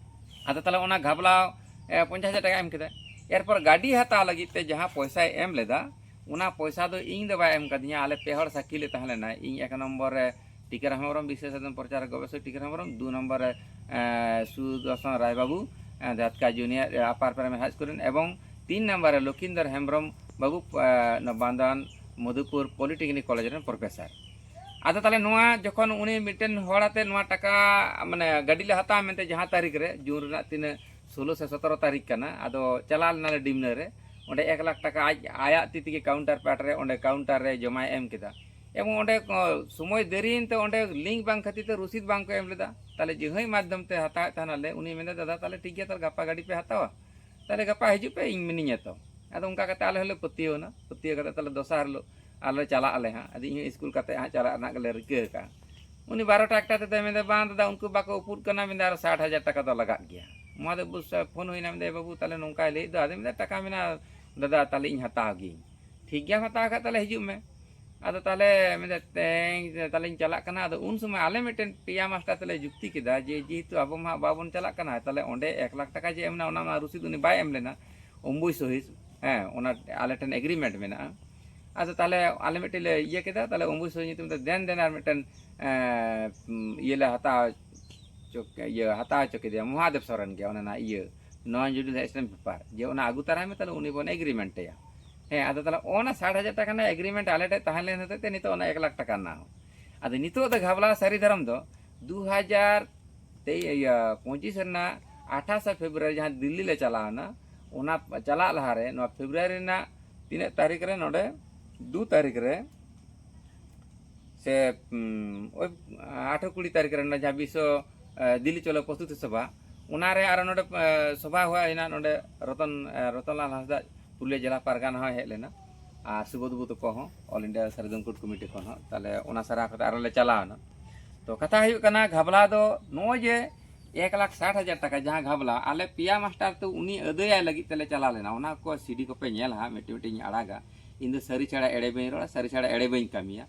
ᱟᱫᱚ ᱛᱟᱦᱚᱞᱮ ᱚᱱᱟ ᱜᱷᱟᱵᱽᱞᱟ, ᱮ, ᱯᱚᱧᱪᱟᱥ ᱦᱟᱡᱟᱨ ᱴᱟᱠᱟ ᱮᱢ ᱠᱮᱫᱟ᱾ ᱮᱨᱯᱚᱨ ᱜᱟᱹᱰᱤ ᱦᱟᱛᱟᱣ ᱞᱟᱹᱜᱤᱫ ᱛᱮ ᱡᱟᱦᱟᱸ ᱯᱚᱭᱥᱟᱭ ᱮᱢ ᱞᱮᱫᱟ, ᱚᱱᱟ ᱯᱚᱭᱥᱟ ᱫᱚ ᱤᱧ ᱫᱚ ᱵᱟᱭ ᱮᱢ ᱠᱟᱫᱤᱧᱟ, ᱟᱞᱮ ᱯᱮ ᱦᱚᱲ ᱥᱟᱹᱠᱷᱤ ᱞᱮ ᱛᱟᱦᱮᱸ ᱞᱮᱱᱟ᱾ ᱤᱧ ᱮᱠ ᱱᱚᱢᱵᱚᱨ ᱨᱮ ᱴᱤᱠᱟᱹᱨᱟᱢ ᱦᱮᱢᱵᱨᱚᱢ, ᱵᱤᱥᱥᱚ ᱥᱟᱫᱷᱚᱱ ᱯᱨᱚᱪᱟᱨ ᱜᱚᱵᱮᱥᱚᱠ ᱴᱤᱠᱟᱹᱨᱟᱢ ᱦᱮᱢᱵᱨᱚᱢ, ᱫᱩ ᱱᱚᱢᱵᱚᱨ ᱨᱮ, ᱮ, ᱥᱩᱫᱚᱨᱥᱚᱱ ᱨᱟᱭ ᱵᱟᱹᱵᱩ, ᱮ, ᱫᱷᱟᱛᱠᱟ ᱡᱩᱱᱤᱭᱟᱨ, ᱮ, ᱟᱯᱟᱨ ᱯᱨᱟᱭᱢᱟᱨᱤ ᱦᱟᱭ ᱥᱠᱩᱞ ᱨᱮᱱ, ᱮᱵᱚᱝ ᱛᱤᱱ ᱱᱚᱢᱵᱚᱨ ᱨᱮ ᱞᱚᱠᱷᱤᱱᱫᱚᱨ ᱦᱮᱢᱵᱨᱚᱢ ᱵᱟᱹᱵᱩ, ᱮ, ᱱᱚᱣᱟ ᱵᱟᱱᱫᱟᱱ ᱢᱚᱫᱷᱩᱯᱩᱨ ᱯᱚᱞᱤᱴᱮᱠᱱᱤᱠ ᱠᱚᱞᱮᱡᱽ ᱨᱮᱱ ᱯᱨᱚᱯᱷᱮᱥᱚᱨ᱾ ᱟᱫᱚ ᱛᱟᱦᱚᱞᱮ ᱱᱚᱣᱟ ᱡᱚᱠᱷᱚᱱ ᱩᱱᱤ ᱢᱤᱫᱴᱮᱱ ᱦᱚᱲ ᱟᱛᱮ ᱱᱚᱣᱟ ᱴᱟᱠᱟ, ᱢᱟᱱᱮ, ᱜᱟᱹᱰᱤ ᱞᱮ ᱦᱟᱛᱟᱣᱟ ᱢᱮᱱᱛᱮ ᱡᱟᱦᱟᱸ ᱛᱟᱹᱨᱤᱠᱷ ᱨᱮ, ᱡᱩᱱ ᱨᱮᱱᱟᱜ ᱛᱤᱱᱟᱹᱜ, ᱥᱳᱞᱳ ᱥᱮ ᱥᱚᱛᱨᱚ ᱛᱟᱹᱨᱤᱠᱷ ᱠᱟᱱᱟ, ᱟᱫᱚ ᱪᱟᱞᱟᱣ ᱞᱮᱱᱟᱞᱮ ᱰᱤᱢᱱᱟ ᱨᱮ᱾ ᱚᱸᱰᱮ ᱮᱠ ᱞᱟᱠᱷ ᱴᱟᱠᱟ ᱟᱡ, ᱟᱭᱟᱜ ᱛᱤ ᱛᱮᱜᱮ ᱠᱟᱣᱩᱱᱴᱟᱨ ᱯᱟᱴ ᱨᱮ, ᱚᱸᱰᱮ ᱠᱟᱣᱩᱱᱴᱟᱨ ᱨᱮ ᱡᱚᱢᱟᱭ ᱮᱢ ᱠᱮᱫᱟ᱾ ᱮᱵᱚᱝ ᱚᱸᱰᱮ, ᱚ, ᱥᱚᱢᱚᱭ ᱫᱮᱨᱤᱭᱮᱱ ᱛᱮ ᱚᱸᱰᱮ ᱞᱤᱝᱠ ᱵᱟᱝ ᱠᱷᱟᱹᱛᱤᱨ ᱛᱮ ᱨᱚᱥᱤᱫ ᱵᱟᱝ ᱠᱚ ᱮᱢ ᱞᱮᱫᱟ᱾ ᱛᱟᱦᱚᱞᱮ ᱡᱟᱦᱟᱸᱭ ᱢᱟᱫᱽᱫᱷᱚᱢ ᱛᱮ ᱦᱟᱛᱟᱣᱮᱫ ᱛᱟᱦᱮᱱᱟᱞᱮ, ᱩᱱᱤ ᱢᱮᱱᱫᱟ, "ᱫᱟᱫᱟ, ᱛᱟᱦᱚᱞᱮ ᱴᱷᱤᱠ ᱜᱮᱭᱟ, ᱛᱟᱦᱚᱞᱮ ᱜᱟᱯᱟ ᱜᱟᱹᱰᱤ ᱯᱮ ᱦᱟᱛᱟᱣᱟ, ᱛᱟᱦᱚᱞᱮ ᱜᱟᱯᱟ ᱦᱤᱡᱩᱜ ᱯᱮ, ᱤᱧ ᱢᱤᱱᱟᱹᱧᱟ ᱛᱚ᱾" ᱟᱫᱚ ᱚᱱᱠᱟ ᱠᱟᱛᱮ ᱟᱞᱮ ᱦᱚᱸᱞᱮ ᱯᱟᱹᱛᱭᱟᱹᱣ ᱮᱱᱟ᱾ ᱯᱟᱹᱛᱭᱟᱹᱣ ᱠᱟᱛᱮ ᱛᱟᱦᱚᱞᱮ ᱫᱚᱥᱟᱨ ᱦᱤᱞᱳᱜ ᱟᱞᱮ ᱪᱟᱞᱟᱜ ᱟᱞᱮ ᱦᱟᱸᱜ, ᱟᱫᱚ ᱤᱧ ᱦᱚᱸ ᱥᱠᱩᱞ ᱠᱟᱛᱮ ᱦᱟᱸᱜ ᱪᱟᱞᱟᱜ ᱨᱮᱱᱟᱜ ᱜᱮᱞᱮ ᱨᱤᱠᱟᱹ ᱟᱠᱟᱫᱼᱟ᱾ ᱩᱱᱤ ᱵᱟᱨᱚ ᱴᱟ ᱮᱠᱴᱟ ᱛᱮᱫᱚᱭ ᱢᱮᱱᱫᱟ, "ᱵᱟᱝ ᱫᱟᱫᱟ, ᱩᱱᱠᱩ ᱵᱟᱠᱚ ᱩᱯᱩᱫ ᱠᱟᱱᱟ", ᱢᱮᱱᱫᱟ, "ᱟᱨᱚ ᱥᱟᱴ ᱦᱟᱡᱟᱨ ᱴᱟᱠᱟ ᱫᱚ ᱞᱟᱜᱟᱜ ᱜᱮᱭᱟ᱾" ᱢᱚᱦᱟᱫᱮᱵ ᱵᱟᱹᱵᱩ ᱥᱟᱶ ᱯᱷᱳᱱ ᱦᱩᱭᱱᱟ, ᱢᱮᱱᱫᱟ, "ᱮ ᱵᱟᱹᱵᱩ, ᱛᱟᱦᱚᱞᱮ ᱱᱚᱝᱠᱟᱭ ᱞᱟᱹᱭᱮᱫ ᱫᱚ", ᱟᱫᱚ ᱢᱮᱱᱫᱟ, "ᱴᱟᱠᱟ ᱢᱮᱱᱟᱜᱼᱟ ᱫᱟᱫᱟ, ᱛᱟᱦᱚᱞᱮ ᱤᱧ ᱦᱟᱛᱟᱣ ᱜᱤᱭᱟᱹᱧ᱾" "ᱴᱷᱤᱠ ᱜᱮᱭᱟᱢ ᱦᱟᱛᱟᱣ ᱠᱷᱟᱡ ᱛᱟᱦᱚᱞᱮ ᱦᱤᱡᱩᱜ ᱢᱮ᱾" ᱟᱫᱚ ᱛᱟᱦᱚᱞᱮ ᱢᱮᱱᱫᱟ, "ᱛᱮᱦᱮᱧ ᱛᱟᱦᱚᱞᱮᱧ ᱪᱟᱞᱟᱜ ᱠᱟᱱᱟ᱾" ᱟᱫᱚ ᱩᱱ ᱥᱚᱢᱚᱭ ᱟᱞᱮ ᱢᱤᱫᱴᱮᱱ ᱯᱮᱭᱟ ᱢᱟᱥᱴᱟᱨ ᱛᱮᱞᱮ ᱡᱩᱠᱛᱤ ᱠᱮᱫᱟ ᱡᱮ ᱡᱮᱦᱮᱛᱩ ᱟᱵᱚ ᱢᱟ ᱦᱟᱸᱜ ᱵᱟᱵᱚᱱ ᱪᱟᱞᱟᱜ ᱠᱟᱱᱟ, ᱛᱟᱦᱚᱞᱮ ᱚᱸᱰᱮ ᱮᱠ ᱞᱟᱠᱷ ᱴᱟᱠᱟ ᱡᱮ ᱮᱢ ᱮᱱᱟ, ᱚᱱᱟ ᱢᱟ ᱨᱚᱥᱤᱫ ᱩᱱᱤ ᱵᱟᱭ ᱮᱢ ᱞᱮᱱᱟ, ᱚᱢᱵᱩᱭ ᱥᱚᱦᱤᱫ, ᱦᱮᱸ, ᱚᱱᱟ ᱟᱞᱮ ᱴᱷᱮᱱ ᱮᱜᱽᱨᱤᱢᱮᱱᱴ ᱢᱮᱱᱟᱜᱼᱟ᱾ ᱟᱫᱚ ᱛᱟᱦᱚᱞᱮ ᱟᱞᱮ ᱢᱤᱫᱴᱮᱡ ᱞᱮ ᱤᱭᱟᱹ ᱠᱮᱫᱟ, ᱛᱟᱦᱚᱞᱮ ᱚᱢᱵᱩᱭ ᱥᱚᱦᱤᱫ ᱧᱩᱛᱩᱢ ᱛᱮ, "ᱫᱮᱱ, ᱫᱮᱱ, ᱟᱨ ᱢᱤᱫᱴᱮᱱ, ᱮᱸ, ᱤᱭᱟᱹ ᱞᱮ ᱦᱟᱛᱟᱣ ᱦᱚᱪᱚ, ᱤᱭᱟᱹ ᱦᱟᱛᱟᱣ ᱦᱚᱪᱚ ᱠᱮᱫᱮᱭᱟ ᱢᱚᱦᱟᱫᱮᱵ ᱥᱚᱨᱮᱱ ᱜᱮ, ᱚᱱᱟ ᱨᱮᱱᱟᱜ ᱤᱭᱟᱹ, ᱱᱚᱱ ᱡᱩᱰᱤᱥᱤᱭᱟᱞ ᱮᱥᱴᱮᱢᱯ ᱯᱮᱯᱟᱨ, ᱡᱮ ᱚᱱᱟ ᱟᱹᱜᱩ ᱛᱟᱨᱟᱭ ᱢᱮ, ᱛᱟᱦᱚᱞᱮ ᱩᱱᱤ ᱵᱚᱱ ᱮᱜᱽᱨᱤᱢᱮᱱᱴ ᱟᱭᱟ᱾" ᱦᱮᱸ, ᱟᱫᱚ ᱛᱟᱦᱚᱞᱮ ᱚᱱᱟ ᱥᱟᱴ ᱦᱟᱡᱟᱨ ᱴᱟᱠᱟ ᱨᱮᱱᱟᱜ ᱮᱜᱽᱨᱤᱢᱮᱱᱴ ᱟᱞᱮ ᱴᱷᱮᱡ ᱛᱟᱦᱮᱸ ᱞᱮᱱ ᱦᱚᱛᱮᱡ ᱛᱮ ᱱᱤᱛᱚᱜ ᱚᱱᱟ ᱮᱠ ᱞᱟᱠᱷ ᱴᱟᱠᱟ ᱨᱮᱱᱟᱜ ᱦᱚᱸ᱾ ᱟᱫᱚ ᱱᱤᱛᱚᱜ ᱫᱚ ᱜᱷᱟᱵᱽᱞᱟ ᱥᱟᱹᱨᱤ ᱫᱷᱚᱨᱚᱢ ᱫᱚ ᱫᱩ ᱦᱟᱡᱟᱨ ᱛᱮᱭ ᱤᱭᱟᱹ ᱯᱚᱸᱪᱤᱥ ᱨᱮᱱᱟᱜ ᱟᱴᱷᱟᱥ ᱯᱷᱮᱵᱽᱨᱩᱣᱟᱨᱤ ᱡᱟᱦᱟᱸ ᱫᱤᱞᱞᱤ ᱞᱮ ᱪᱟᱞᱟᱣ ᱮᱱᱟ, ᱚᱱᱟ ᱪᱟᱞᱟᱜ ᱞᱟᱦᱟᱨᱮ ᱱᱚᱣᱟ ᱯᱷᱮᱵᱽᱨᱩᱣᱟᱨᱤ ᱨᱮᱱᱟᱜ ᱛᱤᱱᱟᱹᱜ ᱛᱟᱹᱨᱤᱠᱷ ᱨᱮ, ᱱᱚᱰᱮ ᱫᱩ ᱛᱟᱹᱨᱤᱠᱷ ᱨᱮ ᱥᱮ ᱩᱢ, ᱳᱭ ᱟᱴᱷᱨᱚ ᱠᱩᱲᱤ ᱛᱟᱹᱨᱤᱠᱷ ᱨᱮ ᱱᱚᱰᱮ ᱡᱟᱦᱟᱸ ᱵᱤᱥᱥᱚ ᱮ, ᱫᱤᱞᱞᱤ ᱪᱚᱞᱚ ᱯᱨᱚᱥᱛᱩᱛᱤ ᱥᱚᱵᱷᱟ, ᱚᱱᱟᱨᱮ ᱟᱨᱚ ᱱᱚᱰᱮ ᱮ, ᱥᱚᱵᱷᱟ ᱦᱩᱭᱱᱟ ᱱᱚᱰᱮ ᱨᱚᱛᱚᱱ ᱮ, ᱨᱚᱛᱚᱱᱞᱟᱞ ᱦᱟᱸᱥᱫᱟ ᱯᱩᱨᱩᱞᱤᱭᱟᱹ ᱡᱮᱞᱟ ᱯᱟᱨᱜᱟᱱᱟ ᱦᱚᱸᱭ ᱦᱮᱡ ᱞᱮᱱᱟ, ᱟᱨ ᱥᱩᱵᱳᱫᱷ ᱵᱟᱹᱵᱩ ᱛᱟᱠᱚ ᱦᱚᱸ, ᱚᱞ ᱤᱱᱰᱤᱭᱟ ᱥᱟᱨᱡᱚᱢ ᱠᱳᱨᱴ ᱠᱚᱢᱤᱴᱤ ᱠᱷᱚᱱ ᱦᱚᱸ᱾ ᱛᱟᱦᱞᱮ ᱚᱱᱟ ᱥᱟᱨᱟ ᱠᱟᱛᱮ ᱟᱨᱚ ᱞᱮ ᱪᱟᱞᱟᱣ ᱮᱱᱟ᱾ ᱛᱚ ᱠᱟᱛᱷᱟ ᱦᱩᱭᱩᱜ ᱠᱟᱱᱟ, ᱜᱷᱟᱵᱽᱞᱟ ᱫᱚ ᱱᱚᱜᱼᱚᱭ ᱡᱮ ᱮᱠ ᱞᱟᱠᱷ ᱥᱟᱴ ᱦᱟᱡᱟᱨ ᱴᱟᱠᱟ ᱡᱟᱦᱟᱸ ᱜᱷᱟᱵᱽᱞᱟ, ᱟᱞᱮ ᱯᱮᱭᱟ ᱢᱟᱥᱴᱟᱨ ᱛᱮ ᱩᱱᱤ ᱟᱹᱫᱟᱹᱭᱟᱭ ᱞᱟᱹᱜᱤᱫ ᱛᱮᱞᱮ ᱪᱟᱞᱟᱣ ᱞᱮᱱᱟ᱾ ᱚᱱᱟ ᱠᱚ ᱥᱤᱰᱤ ᱠᱚᱯᱮ ᱧᱮᱞᱟ ᱦᱟᱸᱜ, ᱢᱤᱫᱴᱤᱡ ᱢᱤᱫᱴᱤᱡ ᱤᱧ ᱟᱲᱟᱜᱟ᱾ ᱤᱧ ᱫᱚ ᱥᱟᱹᱨᱤ ᱪᱷᱟᱲᱟ ᱮᱲᱮ ᱵᱟᱹᱧ ᱨᱚᱲᱟ, ᱥᱟᱹᱨᱤ ᱪᱷᱟᱲᱟ ᱮᱲᱮ ᱵᱟᱹᱧ ᱠᱟᱹᱢᱤᱭᱟ᱾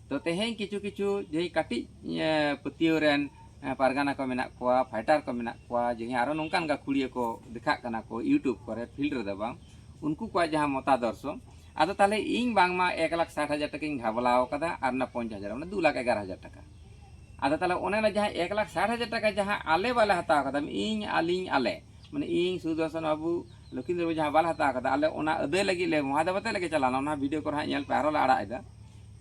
ᱛᱚ ᱛᱮᱦᱮᱧ ᱠᱤᱪᱷᱩ ᱠᱤᱪᱷᱩ ᱡᱮ ᱠᱟᱹᱴᱤᱡ ᱮ, ᱯᱟᱹᱛᱭᱟᱹᱣ ᱨᱮᱱ ᱮ, ᱯᱟᱨᱜᱟᱱᱟ ᱠᱚ ᱢᱮᱱᱟᱜ ᱠᱚᱣᱟ, ᱯᱷᱟᱭᱴᱟᱨ ᱠᱚ ᱢᱮᱱᱟᱜ ᱠᱚᱣᱟ, ᱡᱮ ᱦᱮᱸ ᱟᱨᱚ ᱱᱚᱝᱠᱟᱱ ᱜᱟᱹᱠᱷᱩᱲᱤᱭᱟᱹ ᱠᱚ ᱫᱮᱠᱷᱟᱜ ᱠᱟᱱᱟ ᱠᱚ YouTube ᱠᱚᱨᱮ, ᱯᱷᱤᱞᱰ ᱨᱮᱫᱚ ᱵᱟᱝ, ᱩᱱᱠᱩ ᱠᱚᱣᱟᱜ ᱡᱟᱦᱟᱸ ᱢᱚᱛᱟᱫᱚᱨᱥᱚ᱾ ᱟᱫᱚ ᱛᱟᱦᱞᱮ ᱤᱧ ᱵᱟᱝᱢᱟ ᱮᱠ ᱞᱟᱠᱷ ᱥᱟᱴ ᱦᱟᱡᱟᱨ ᱴᱟᱠᱟᱧ ᱜᱷᱟᱵᱽᱞᱟᱣ ᱠᱟᱫᱟ ᱟᱨ ᱚᱱᱟ ᱯᱚᱧᱪᱟᱥ ᱦᱟᱡᱟᱨ, ᱢᱟᱱᱮ ᱫᱩ ᱞᱟᱠᱷ ᱮᱜᱟᱨᱚ ᱦᱟᱡᱟᱨ ᱴᱟᱠᱟ᱾ ᱟᱫᱚ ᱛᱟᱦᱞᱮ ᱚᱱᱮ ᱚᱱᱟ ᱡᱟᱦᱟᱸ ᱮᱠ ᱞᱟᱠᱷ ᱥᱟᱴ ᱦᱟᱡᱟᱨ ᱴᱟᱠᱟ ᱡᱟᱦᱟᱸ ᱟᱞᱮ ᱵᱟᱞᱮ ᱦᱟᱛᱟᱣ ᱠᱟᱫᱟ, ᱤᱧ, ᱟᱹᱞᱤᱧ, ᱟᱞᱮ, ᱢᱟᱱᱮ ᱤᱧ, ᱥᱩᱫᱚᱨᱥᱚᱱ ᱵᱟᱹᱵᱩ, ᱞᱚᱠᱷᱤᱱᱫᱨᱚ ᱵᱟᱹᱵᱩ ᱡᱟᱦᱟᱸ ᱵᱟᱞᱮ ᱦᱟᱛᱟᱣ ᱠᱟᱫᱟ, ᱟᱞᱮ ᱚᱱᱟ ᱟᱹᱫᱟᱹᱭ ᱞᱟᱹᱜᱤᱫ ᱞᱮ ᱢᱚᱦᱟᱫᱮᱵ ᱟᱛᱮ ᱞᱮ ᱪᱟᱞᱟᱣ ᱞᱮᱱᱟ, ᱚᱱᱟ ᱵᱷᱤᱰᱤᱭᱳ ᱠᱚᱨᱮ ᱦᱟᱸᱜ ᱧᱮᱞ ᱯᱮ, ᱟᱨᱚ ᱞᱮ ᱟᱲᱟᱜ ᱮᱫᱟ᱾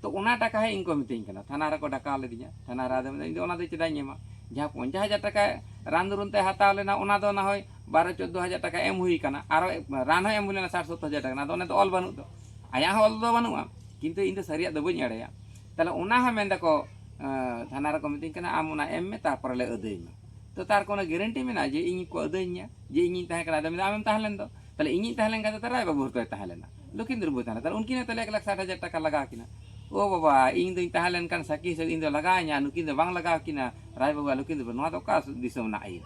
ᱛᱚ ᱚᱱᱟ ᱴᱟᱠᱟ ᱦᱚᱸ ᱤᱧ ᱠᱚ ᱢᱤᱛᱟᱹᱧ ᱠᱟᱱᱟ, ᱛᱷᱟᱱᱟ ᱨᱮᱠᱚ ᱰᱟᱠᱟᱣ ᱞᱤᱫᱤᱧᱟ, ᱛᱷᱟᱱᱟ ᱨᱮ ᱟᱫᱚ ᱢᱮᱱᱫᱟ, "ᱤᱧ ᱫᱚ ᱚᱱᱟ ᱫᱚ ᱪᱮᱫᱟᱜ ᱤᱧ ᱮᱢᱟ? ᱡᱟᱦᱟᱸ ᱯᱚᱧᱪᱟᱥ ᱦᱟᱡᱟᱨ ᱴᱟᱠᱟ ᱨᱟᱱ ᱫᱩᱨᱩᱱ ᱛᱮ ᱦᱟᱛᱟᱣ ᱞᱮᱱᱟ, ᱚᱱᱟ ᱫᱚ ᱱᱟ ᱦᱚᱭ ᱵᱟᱨᱚ ᱪᱳᱫᱽᱫᱳ ᱦᱟᱡᱟᱨ ᱴᱟᱠᱟ ᱮᱢ ᱦᱩᱭ ᱠᱟᱱᱟ, ᱟᱨᱚ ᱨᱟᱱ ᱦᱚᱸ ᱮᱢ ᱦᱩᱭ ᱞᱮᱱᱟ ᱥᱟᱴ ᱥᱚᱛᱛᱚᱨ ᱦᱟᱡᱟᱨ ᱴᱟᱠᱟ, ᱚᱱᱟ ᱫᱚ ᱚᱱᱮ ᱫᱚ ᱚᱞ ᱵᱟᱹᱱᱩᱜ ᱫᱚ, ᱟᱭᱟᱜ ᱦᱚᱸ ᱚᱞ ᱫᱚ ᱵᱟᱹᱱᱩᱜᱼᱟ, ᱠᱤᱱᱛᱩ ᱤᱧ ᱫᱚ ᱥᱟᱹᱨᱤᱭᱟᱜ ᱫᱚ ᱵᱟᱹᱧ ᱮᱲᱮᱭᱟ᱾" ᱛᱟᱦᱞᱮ ᱚᱱᱟ ᱦᱚᱸ ᱢᱮᱱ ᱫᱟᱠᱚ, ᱮᱸ, ᱛᱷᱟᱱᱟ ᱨᱮᱠᱚ ᱢᱤᱛᱟᱹᱧ ᱠᱟᱱᱟ, "ᱟᱢ ᱚᱱᱟ ᱮᱢ ᱢᱮ, ᱛᱟᱨᱯᱚᱨᱮ ᱞᱮ ᱟᱹᱫᱟᱹᱭ ᱢᱟ᱾" ᱛᱚ ᱛᱟᱨ ᱠᱳᱱᱳ ᱜᱮᱨᱮᱱᱴᱤ ᱢᱮᱱᱟᱜᱼᱟ ᱡᱮ ᱤᱧ ᱠᱚ ᱟᱹᱫᱟᱹᱭᱤᱧᱟ, ᱡᱮ ᱤᱧᱤᱧ ᱛᱟᱦᱮᱸ ᱠᱟᱱᱟ? ᱟᱫᱚ ᱢᱮᱱᱫᱟ, "ᱟᱢᱮᱢ ᱛᱟᱦᱮᱸ ᱞᱮᱱ ᱫᱚ?" ᱛᱟᱦᱞᱮ ᱤᱧᱤᱧ ᱛᱟᱦᱮᱸ ᱞᱮᱱ ᱠᱷᱟᱱ ᱫᱚ ᱨᱟᱭ ᱵᱟᱹᱵᱩ ᱦᱚᱸᱛᱚᱭ ᱛᱟᱦᱮᱸ ᱞᱮᱱᱟ, ᱞᱚᱠᱷᱤᱱᱫᱨᱚ ᱵᱟᱹᱵᱩᱭ ᱛᱟᱦᱮᱸ ᱞᱮᱱᱟ, ᱛᱟᱦᱞᱮ ᱩᱱᱠᱤᱱ ᱦᱚᱸ ᱛᱟᱦᱞᱮ ᱮᱠ ᱞᱟᱠᱷ ᱥᱟᱴ ᱦᱟᱡᱟᱨ ᱴᱟᱠᱟ ᱞᱟᱜᱟᱣ ᱠᱤᱱᱟ᱾ ᱳ ᱵᱟᱵᱟ, ᱤᱧ ᱫᱚᱧ ᱛᱟᱦᱮᱸ ᱞᱮᱱᱠᱷᱟᱱ ᱥᱟᱹᱠᱷᱤ ᱦᱤᱥᱟᱹᱵ ᱤᱧ ᱫᱚ ᱞᱟᱜᱟᱣᱤᱧᱟ, ᱱᱩᱠᱤᱱ ᱫᱚ ᱵᱟᱝ ᱞᱟᱜᱟᱣ ᱠᱤᱱᱟ, ᱨᱟᱭ ᱵᱟᱹᱵᱩ ᱟᱨ ᱞᱚᱠᱷᱤᱱᱫᱨᱚ ᱵᱟᱹᱵᱩ, ᱱᱚᱣᱟ ᱫᱚ ᱚᱠᱟ ᱫᱤᱥᱚᱢ ᱨᱮᱱᱟᱜ ᱟᱹᱭᱤᱱ?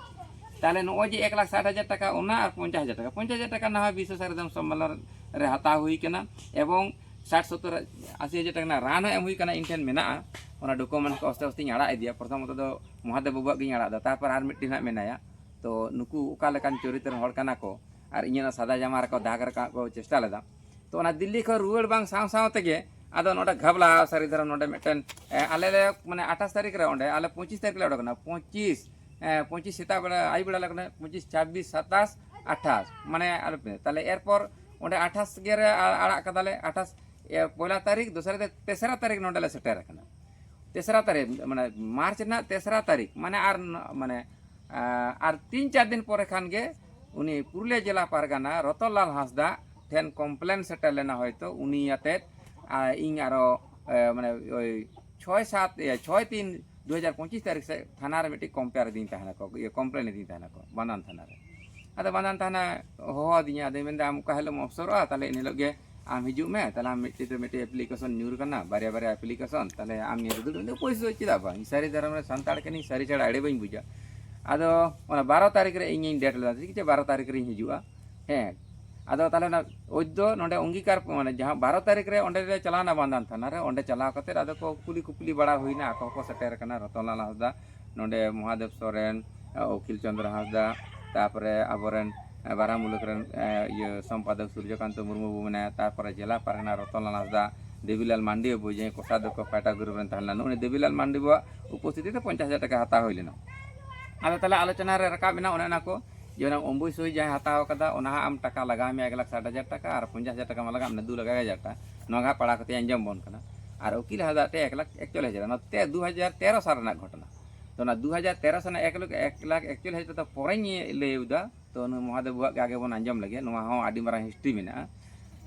ᱛᱟᱦᱞᱮ ᱱᱚᱜᱼᱚᱭ ᱡᱮ ᱮᱠ ᱞᱟᱠᱷ ᱥᱟᱴ ᱦᱟᱡᱟᱨ ᱴᱟᱠᱟ ᱚᱱᱟ ᱟᱨ ᱯᱚᱧᱪᱟᱥ ᱦᱟᱡᱟᱨ ᱴᱟᱠᱟ, ᱯᱚᱧᱪᱟᱥ ᱦᱟᱡᱟᱨ ᱴᱟᱠᱟ ᱱᱟᱦᱟᱜ ᱵᱤᱥᱥᱚ ᱥᱟᱨᱮᱫᱚᱢ ᱥᱚᱢᱢᱮᱞᱚᱱ ᱨᱮ ᱦᱟᱛᱟᱣ ᱦᱩᱭ ᱠᱟᱱᱟ, ᱮᱵᱚᱝ ᱥᱟᱴ ᱥᱚᱛᱛᱚᱨ ᱟᱥᱤ ᱦᱟᱡᱟᱨ ᱴᱟᱠᱟ ᱨᱮᱱᱟᱜ ᱨᱟᱱ ᱦᱚᱸ ᱮᱢ ᱦᱩᱭ ᱠᱟᱱᱟ, ᱤᱧ ᱴᱷᱮᱱ ᱢᱮᱱᱟᱜᱼᱟ᱾ ᱚᱱᱟ ᱰᱚᱠᱩᱢᱮᱱᱴ ᱠᱚ ᱟᱥᱛᱮ ᱟᱥᱛᱮᱧ ᱟᱲᱟᱜ ᱤᱫᱤᱭᱟ᱾ ᱯᱨᱚᱛᱷᱚᱢᱚᱛᱚ ᱫᱚ ᱢᱚᱦᱟᱫᱮᱵ ᱵᱟᱹᱵᱩᱣᱟᱜ ᱜᱤᱧ ᱟᱲᱟᱜ ᱮᱫᱟ, ᱛᱟᱨᱯᱚᱨ ᱟᱨ ᱢᱤᱫᱴᱮᱱ ᱦᱟᱸᱜ ᱢᱮᱱᱟᱭᱟ᱾ ᱛᱚ ᱱᱩᱠᱩ ᱚᱠᱟ ᱞᱮᱠᱟᱱ ᱪᱚᱨᱤᱛᱨᱚ ᱦᱚᱲ ᱠᱟᱱᱟ ᱠᱚ ᱟᱨ ᱤᱧᱟᱹᱜ ᱚᱱᱟ ᱥᱟᱫᱟ ᱡᱟᱢᱟ ᱨᱮᱠᱚ ᱫᱟᱜᱽ ᱨᱟᱠᱟᱵ ᱠᱚ ᱪᱮᱥᱴᱟ ᱞᱮᱫᱟ᱾ ᱛᱚ ᱚᱱᱟ ᱫᱤᱞᱞᱤ ᱠᱷᱚᱱ ᱨᱩᱣᱟᱹᱲ ᱵᱟᱝ ᱥᱟᱶ ᱥᱟᱶ ᱛᱮᱜᱮ ᱟᱫᱚ ᱱᱚᱰᱮ ᱜᱷᱟᱵᱽᱞᱟ ᱥᱟᱹᱨᱤ ᱫᱷᱚᱨᱚᱢ ᱱᱚᱰᱮ ᱢᱤᱫᱴᱮᱱ, ᱮ, ᱟᱞᱮ ᱞᱮ ᱢᱟᱱᱮ ᱟᱴᱷᱟᱥ ᱛᱟᱹᱨᱤᱠᱷ ᱨᱮ ᱚᱸᱰᱮ ᱟᱞᱮ ᱯᱚᱸᱪᱤᱥ ᱛᱟᱹᱨᱤᱠᱷ ᱞᱮ ᱚᱰᱚᱠ ᱮᱱᱟ, ᱯᱚᱸᱪᱤᱥ, ᱮ, ᱯᱚᱸᱪᱤᱥ ᱥᱮᱛᱟᱜ ᱵᱮᱲᱟ, ᱟᱹᱭᱩᱵ ᱵᱮᱲᱟ ᱞᱮ ᱚᱰᱚᱠ ᱮᱱᱟ, ᱯᱚᱸᱪᱤᱥ, ᱪᱷᱟᱵᱵᱤᱥ, ᱥᱟᱛᱟᱥ, ᱟᱴᱷᱟᱥ, ᱢᱟᱱᱮ ᱟᱞᱮ ᱯᱮ-, ᱛᱟᱦᱞᱮ ᱮᱨᱯᱚᱨ ᱚᱸᱰᱮ ᱟᱴᱷᱟᱥ ᱜᱮ ᱨᱮ ᱟ-, ᱟᱲᱟᱜ ᱠᱟᱫᱟᱞᱮ, ᱟᱴᱷᱟᱥ, ᱮ, ᱯᱚᱭᱞᱟ ᱛᱟᱹᱨᱤᱠᱷ, ᱫᱚᱥᱟᱨᱟ ᱛᱮ-, ᱛᱮᱥᱨᱟ ᱛᱟᱹᱨᱤᱠᱷ ᱱᱚᱰᱮ ᱞᱮ ᱥᱮᱴᱮᱨ ᱟᱠᱟᱱᱟ᱾ ᱛᱮᱥᱨᱟ ᱛᱟᱹᱨᱤᱠᱷ, ᱢᱟᱱᱮ ᱢᱟᱨᱪ ᱨᱮᱱᱟᱜ ᱛᱮᱥᱨᱟ ᱛᱟᱹᱨᱤᱠᱷ, ᱢᱟᱱᱮ ᱟᱨ ᱱ-, ᱢᱟᱱᱮ, ᱟᱨ ᱛᱤᱱ ᱪᱟᱨ ᱫᱤᱱ ᱯᱚᱨᱮ ᱠᱷᱟᱱ ᱜᱮ ᱩᱱᱤ ᱯᱩᱨᱩᱞᱤᱭᱟᱹ ᱡᱮᱞᱟ ᱯᱟᱨᱜᱟᱱᱟ ᱨᱚᱛᱚᱱᱞᱟᱞ ᱦᱟᱸᱥᱫᱟ ᱴᱷᱮᱱ ᱠᱚᱢᱯᱞᱮᱱ ᱥᱮᱴᱮᱨ ᱞᱮᱱᱟ ᱦᱚᱭᱛᱳ, ᱩᱱᱤ ᱟᱛᱮᱫ, ᱟᱨ ᱤᱧ ᱟᱨᱚ, ᱮ, ᱢᱟᱱᱮ ᱳᱭ ᱪᱷᱚᱭ ᱥᱟᱛ, ᱮ, ᱪᱷᱚᱭ ᱛᱤᱱ ᱫᱩ ᱦᱟᱡᱟᱨ ᱯᱚᱸᱪᱤᱥ ᱛᱟᱹᱨᱤᱠᱷ ᱥᱮᱫ ᱛᱷᱟᱱᱟ ᱨᱮ ᱢᱤᱫᱴᱤᱡ ᱠᱚᱢᱯᱮᱭᱟᱨ ᱤᱫᱤᱧ ᱛᱟᱦᱮᱱᱟᱠᱚ, ᱤᱭᱟᱹ, ᱠᱚᱢᱯᱞᱮᱱ ᱤᱫᱤᱧ ᱛᱟᱦᱮᱱᱟᱠᱚ ᱵᱟᱱᱫᱟᱱ ᱛᱷᱟᱱᱟ ᱨᱮ᱾ ᱟᱫᱚ ᱵᱟᱱᱫᱟᱱ ᱛᱷᱟᱱᱟ ᱦᱚᱦᱚ ᱟᱹᱫᱤᱧᱟ, ᱟᱫᱚᱧ ᱢᱮᱱᱫᱟ, "ᱟᱢ ᱚᱠᱟ ᱦᱤᱞᱳᱜ ᱮᱢ ᱚᱯᱥᱚᱨᱚᱜᱼᱟ, ᱛᱟᱦᱚᱞᱮ ᱮᱱ ᱦᱤᱞᱳᱜ ᱜᱮ ᱟᱢ ᱦᱤᱡᱩᱜ ᱢᱮ, ᱛᱟᱦᱚᱞᱮ ᱟᱢ ᱢᱤᱫᱴᱤᱡ ᱛᱮ ᱢᱤᱫᱴᱤᱡ ᱮᱯᱞᱤᱠᱮᱥᱚᱱ ᱧᱩᱨ ᱠᱟᱱᱟ, ᱵᱟᱨᱭᱟ ᱵᱟᱨᱭᱟ ᱮᱯᱞᱤᱠᱮᱥᱚᱱ, ᱛᱟᱦᱚᱞᱮ ᱟᱢ ᱧᱮᱞ ᱫᱩᱲᱩᱵ ᱢᱮ, ᱯᱚᱭᱥᱟ ᱪᱮᱫᱟᱜ ᱵᱟᱝ, ᱥᱟᱹᱨᱤ ᱫᱷᱚᱨᱚᱢ ᱨᱮ ᱥᱟᱱᱛᱟᱲ ᱠᱟᱹᱱᱟᱹᱧ, ᱥᱟᱹᱨᱤ ᱪᱷᱟᱲᱟ ᱮᱲᱮ ᱵᱟᱹᱧ ᱵᱩᱡᱟ᱾" ᱟᱫᱚ ᱚᱱᱟ ᱵᱟᱨᱚ ᱛᱟᱹᱨᱤᱠᱷ ᱨᱮ ᱤᱧᱤᱧ ᱰᱮᱴ ᱞᱮᱫᱟ, ᱴᱷᱤᱠ ᱟᱪᱷᱮ, ᱵᱟᱨᱚ ᱛᱟᱹᱨᱤᱠᱷ ᱨᱤᱧ ᱦᱤᱡᱩᱜᱼᱟ᱾ ᱦᱮᱸ, ᱟᱫᱚ ᱛᱟᱦᱚᱞᱮ ᱚᱱᱟ ᱚᱡᱽᱫᱚ ᱱᱚᱰᱮ ᱚᱝᱜᱤᱠᱟᱨ, ᱢᱟᱱᱮ ᱡᱟᱦᱟᱸ ᱵᱟᱨᱚ ᱛᱟᱹᱨᱤᱠᱷ ᱨᱮ ᱚᱸᱰᱮ ᱞᱮ ᱪᱟᱞᱟᱣᱱᱟ ᱵᱟᱱᱫᱟᱱ ᱛᱷᱟᱱᱟ ᱨᱮ, ᱚᱸᱰᱮ ᱪᱟᱞᱟᱣ ᱠᱟᱛᱮᱫ ᱟᱫᱚ ᱠᱚ ᱠᱩᱞᱤ ᱠᱩᱯᱞᱤ ᱵᱟᱲᱟ ᱦᱩᱭᱱᱟ, ᱟᱠᱚ ᱦᱚᱸᱠᱚ ᱥᱮᱴᱮᱨ ᱟᱠᱟᱱᱟ, ᱨᱚᱛᱚᱱᱞᱟᱞ ᱦᱟᱸᱥᱫᱟ, ᱱᱚᱰᱮ ᱢᱚᱦᱟᱫᱮᱵ ᱥᱚᱨᱮᱱ, ᱩᱠᱤᱞ ᱪᱚᱸᱫᱽᱨᱚ ᱦᱟᱸᱥᱫᱟ, ᱛᱟᱨᱯᱚᱨᱮ ᱟᱵᱚᱨᱮᱱ ᱵᱟᱨᱟᱢᱩᱞᱩᱠ ᱨᱮᱱ, ᱮ, ᱤᱭᱟᱹ, ᱥᱚᱢᱯᱟᱫᱚᱠ ᱥᱩᱨᱡᱚᱠᱟᱱᱛᱚ ᱢᱩᱨᱢᱩ ᱵᱚ ᱢᱮᱱᱟᱭᱟ, ᱛᱟᱨᱯᱚᱨᱮ ᱡᱮᱞᱟ ᱯᱟᱨᱜᱟᱱᱟ ᱨᱚᱛᱚᱱᱞᱟᱞ ᱦᱟᱸᱥᱫᱟ, ᱫᱮᱵᱤᱞᱟᱞ ᱢᱟᱱᱰᱤ ᱵᱟᱹᱵᱩ, ᱡᱟᱦᱟᱸᱭ ᱠᱚᱥᱟᱫᱚᱠ ᱯᱟᱭᱴᱟ ᱜᱨᱩᱯ ᱨᱮᱱ ᱛᱟᱦᱮᱸ ᱞᱮᱱᱟ, ᱱᱩᱜᱼᱩ ᱱᱩᱭ ᱫᱮᱵᱤᱞᱟᱞ ᱢᱟᱱᱰᱤ ᱵᱟᱵᱩᱣᱟᱜ ᱩᱯᱚᱥᱛᱷᱤᱛᱤ ᱛᱮ ᱯᱚᱧᱪᱟᱥ ᱦᱟᱡᱟᱨ ᱴᱟᱠᱟ ᱦᱟᱛᱟᱣ ᱦᱩᱭ ᱞᱮᱱᱟ᱾ ᱟᱫᱚ ᱛᱟᱦᱚᱞᱮ ᱟᱞᱳᱪᱚᱱᱟ ᱨᱮ ᱨᱟᱠᱟᱵ ᱮᱱᱟ ᱚᱱᱮ ᱚᱱᱟ ᱠᱚ, ᱡᱮ ᱚᱱᱟ ᱚᱢᱵᱩᱡ ᱥᱳᱭ ᱡᱟᱦᱟᱸᱭ ᱦᱟᱛᱟᱣ ᱠᱟᱫᱟ, ᱚᱱᱟ ᱦᱟᱸᱜ ᱟᱢ ᱴᱟᱠᱟ ᱞᱟᱜᱟᱣ ᱢᱮᱭᱟ ᱮᱠ ᱞᱟᱠᱷ ᱥᱟᱴ ᱦᱟᱡᱟᱨ ᱴᱟᱠᱟ, ᱟᱨ ᱯᱚᱧᱪᱟᱥ ᱦᱟᱡᱟᱨ ᱴᱟᱠᱟ ᱢᱟ ᱞᱟᱜᱟᱜ, ᱢᱟᱱᱮ ᱫᱩ ᱞᱟᱠᱷ ᱮᱠ ᱦᱟᱡᱟᱨ ᱴᱟᱠᱟ, ᱱᱚᱣᱟ ᱜᱮ ᱦᱟᱸᱜ ᱯᱟᱲᱟᱣ ᱠᱟᱛᱮ ᱟᱸᱡᱚᱢ ᱵᱚᱱ ᱠᱟᱱᱟ᱾ ᱟᱨ ᱩᱠᱤᱞ ᱦᱟᱸᱥᱫᱟ ᱴᱷᱮᱱ ᱮᱠ ᱞᱟᱠᱷ ᱮᱠᱪᱚᱞᱞᱤᱥ ᱦᱟᱡᱟᱨ, ᱱᱚᱛᱮ ᱫᱩ ᱦᱟᱡᱟᱨ ᱛᱮᱨᱚ ᱥᱟᱞ ᱨᱮᱱᱟᱜ ᱜᱷᱚᱴᱚᱱᱟ᱾ ᱛᱚ ᱚᱱᱟ ᱫᱩ ᱦᱟᱡᱟᱨ ᱛᱮᱨᱚ ᱥᱟᱞ ᱨᱮᱱᱟᱜ ᱮᱠ ᱞᱟᱠᱷ, ᱮᱠ ᱞᱟᱠᱷ ᱮᱠᱪᱚᱞᱞᱤᱥ ᱦᱟᱡᱟᱨ ᱫᱚ ᱯᱚᱨᱮᱧ ᱞᱟᱹᱭ ᱮᱫᱟ, ᱛᱚ ᱱᱩᱭ ᱢᱚᱦᱟᱫᱮᱵ ᱵᱟᱵᱩᱣᱟᱜ ᱜᱮ ᱟᱜᱮ ᱵᱚᱱ ᱟᱸᱡᱚᱢ ᱞᱮᱜᱮ, ᱱᱚᱣᱟ ᱦᱚᱸ ᱟᱹᱰᱤ ᱢᱟᱨᱟᱝ ᱦᱤᱥᱴᱨᱤ ᱢᱮᱱᱟᱜᱼᱟ᱾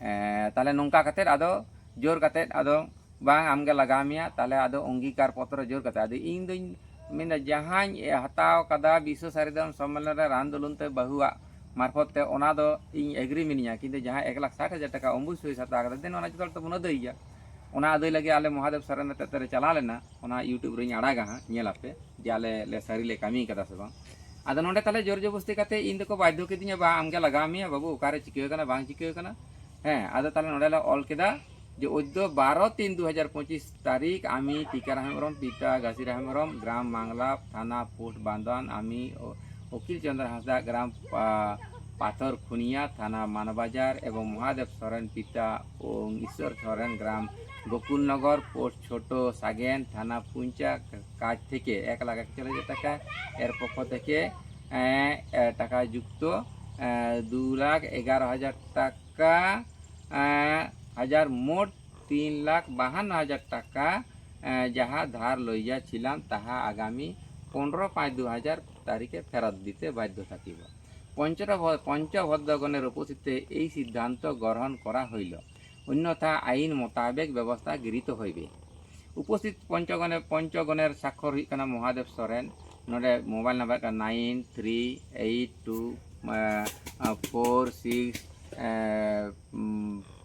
ᱮᱸ, ᱛᱟᱦᱞᱮ ᱱᱚᱝᱠᱟ ᱠᱟᱛᱮᱫ ᱟᱫᱚ ᱡᱳᱨ ᱠᱟᱛᱮᱫ ᱟᱫᱚ ᱵᱟᱝ, ᱟᱢᱜᱮ ᱞᱟᱜᱟᱣ ᱢᱮᱭᱟ, ᱛᱟᱦᱞᱮ ᱟᱫᱚ ᱚᱝᱜᱤᱠᱟᱨ ᱯᱚᱛᱨᱚ ᱡᱳᱨ ᱠᱟᱛᱮᱫ᱾ ᱟᱫᱚ ᱤᱧ ᱫᱚᱧ ᱢᱮᱱᱫᱟ, ᱡᱟᱦᱟᱸᱧ ᱦᱟᱛᱟᱣ ᱠᱟᱫᱟ ᱵᱤᱥᱥᱚ ᱥᱟᱨᱤᱫᱷᱚᱨᱚᱢ ᱥᱚᱢᱢᱮᱞᱚᱱ ᱨᱮ ᱨᱟᱱ ᱫᱩᱞᱩᱱ ᱛᱮ ᱵᱟᱹᱦᱩᱣᱟᱜ ᱢᱟᱨᱯᱷᱚᱛ ᱛᱮ, ᱚᱱᱟ ᱫᱚ ᱤᱧ ᱮᱜᱽᱨᱤ ᱢᱤᱱᱟᱹᱧᱟ, ᱠᱤᱱᱛᱩ ᱡᱟᱦᱟᱸ ᱮᱠ ᱞᱟᱠᱷ ᱥᱟᱴ ᱦᱟᱡᱟᱨ ᱴᱟᱠᱟ ᱚᱢᱵᱩᱡ ᱥᱳᱭ ᱦᱟᱛᱟᱣ ᱠᱟᱫᱟ, ᱫᱮᱱ ᱚᱱᱟ ᱡᱚᱛᱚ ᱦᱚᱲ ᱛᱮᱵᱚᱱ ᱟᱹᱫᱟᱹᱭ ᱜᱮᱭᱟ᱾ ᱚᱱᱟ ᱟᱹᱫᱟᱹᱭ ᱞᱟᱹᱜᱤᱫ ᱟᱞᱮ ᱢᱚᱦᱟᱫᱮᱵ ᱥᱚᱨᱮᱱ ᱟᱛᱮᱫ ᱞᱮ ᱪᱟᱞᱟᱣ ᱞᱮᱱᱟ, ᱚᱱᱟ YouTube ᱨᱤᱧ ᱟᱲᱟᱜᱟ ᱦᱟᱸᱜ, ᱧᱮᱞ ᱟᱯᱮ ᱡᱮ ᱟᱞᱮ ᱞᱮ ᱥᱟᱹᱨᱤ ᱞᱮ ᱠᱟᱹᱢᱤ ᱠᱟᱫᱟ ᱥᱮ ᱵᱟᱝ᱾ ᱟᱫᱚ ᱱᱚᱰᱮ ᱛᱟᱦᱞᱮ ᱡᱳᱨ ᱡᱚᱵᱚᱥᱛᱤ ᱠᱟᱛᱮ ᱤᱧ ᱫᱚᱠᱚ ᱵᱟᱫᱽᱫᱷᱚ ᱠᱤᱫᱤᱧᱟ, "ᱵᱟᱝ, ᱟᱢᱜᱮ ᱞᱟᱜᱟᱣ ᱢᱮᱭᱟ ᱵᱟᱹᱵᱩ, ᱚᱠᱟᱨᱮ ᱪᱤᱠᱟᱹ ᱠᱟᱱᱟ ᱵᱟᱝ ᱪᱤᱠᱟᱹ ᱠᱟᱱᱟ?" ᱦᱮᱸ, ᱟᱫᱚ ᱛᱟᱦᱞᱮ ᱱᱚᱰᱮ ᱞᱮ ᱚᱞ ᱠᱮᱫᱟ ᱡᱮ ᱚᱡᱽᱫᱚ ᱵᱟᱨᱚ ᱛᱤᱱ ᱫᱩ ᱦᱟᱡᱟᱨ ᱯᱚᱸᱪᱤᱥ ᱛᱟᱹᱨᱤᱠᱷ ᱟᱢᱤ ᱴᱤᱠᱟᱨᱟᱢ ᱦᱮᱢᱵᱨᱚᱢ, ᱯᱤᱛᱟ ᱜᱟᱥᱤᱨᱟᱢ ᱦᱮᱢᱵᱨᱚᱢ, ᱜᱨᱟᱢ ᱢᱟᱝᱞᱟ, ᱛᱷᱟᱱᱟ ᱯᱳᱥᱴ ᱵᱟᱱᱫᱳᱣᱟᱱ, ᱟᱢᱤ ᱚ-, ᱩᱠᱤᱞ ᱪᱚᱸᱫᱽᱨᱚ ᱦᱟᱸᱥᱫᱟ, ᱜᱨᱟᱢ ᱯᱟ-, ᱯᱟᱛᱷᱚᱨ ᱠᱷᱩᱱᱤᱭᱟ, ᱛᱷᱟᱱᱟ ᱢᱟᱱᱵᱟᱡᱟᱨ, ᱮᱵᱚᱝ ᱢᱚᱦᱟᱫᱮᱵ ᱥᱚᱨᱮᱱ, ᱯᱤᱛᱟ ᱳᱝ ᱤᱥᱥᱚᱨ ᱥᱚᱨᱮᱱ, ᱜᱨᱟᱢ ᱜᱳᱠᱩᱞ ᱱᱚᱜᱚᱨ, ᱯᱳᱥᱴ ᱪᱷᱳᱴᱳ ᱥᱟᱜᱮᱱ, ᱛᱷᱟᱱᱟ ᱯᱩᱧᱪᱟ, ᱠᱟᱡᱽ ᱛᱷᱮᱠᱮ ᱮᱠ ᱞᱟᱠᱷ ᱮᱠᱪᱚᱞᱞᱤᱥ ᱦᱟᱡᱟᱨ ᱴᱟᱠᱟ, ᱮᱨ ᱯᱚᱠᱠᱷᱚ ᱛᱷᱮᱠᱮ, ᱮ, ᱮ, ᱴᱟᱠᱟ ᱡᱩᱠᱛᱚ, ᱮ, ᱫᱩ ᱞᱟᱠᱷ ᱮᱜᱟᱨᱚ ᱦᱟᱡᱟᱨ ᱴᱟᱠᱟ, ᱮ, ᱦᱟᱡᱟᱨ, ᱢᱳᱴ ᱛᱤᱱ ᱞᱟᱠᱷ ᱵᱟᱦᱟᱱᱱᱚ ᱦᱟᱡᱟᱨ ᱴᱟᱠᱟ, এ, যাহা ধার লইয়াছিলাম, তাহা আগামী পনেরো পাঁচ দু হাজার তারিখে ফেরত দিতে বাধ্য থাকিব। পঞ্চভদ্রগণের উপস্থিতিতে এই সিদ্ধান্ত গ্রহণ করা হইল, অন্যথা আইন মোতাবেক ব্যবস্থা গৃহীত হইবে। উপস্থিত পঞ্চগণের পঞ্চগণের স্বাক্ষর ᱦᱩᱭᱩᱜ ᱠᱟᱱᱟ ᱢᱚᱦᱟᱫᱮᱵ ᱥᱚᱨᱮᱱ᱾ ᱱᱚᱰᱮ ᱢᱳᱵᱟᱭᱤᱞ ᱱᱟᱢᱵᱟᱨ ᱠᱟᱱᱟ nine three eight two four six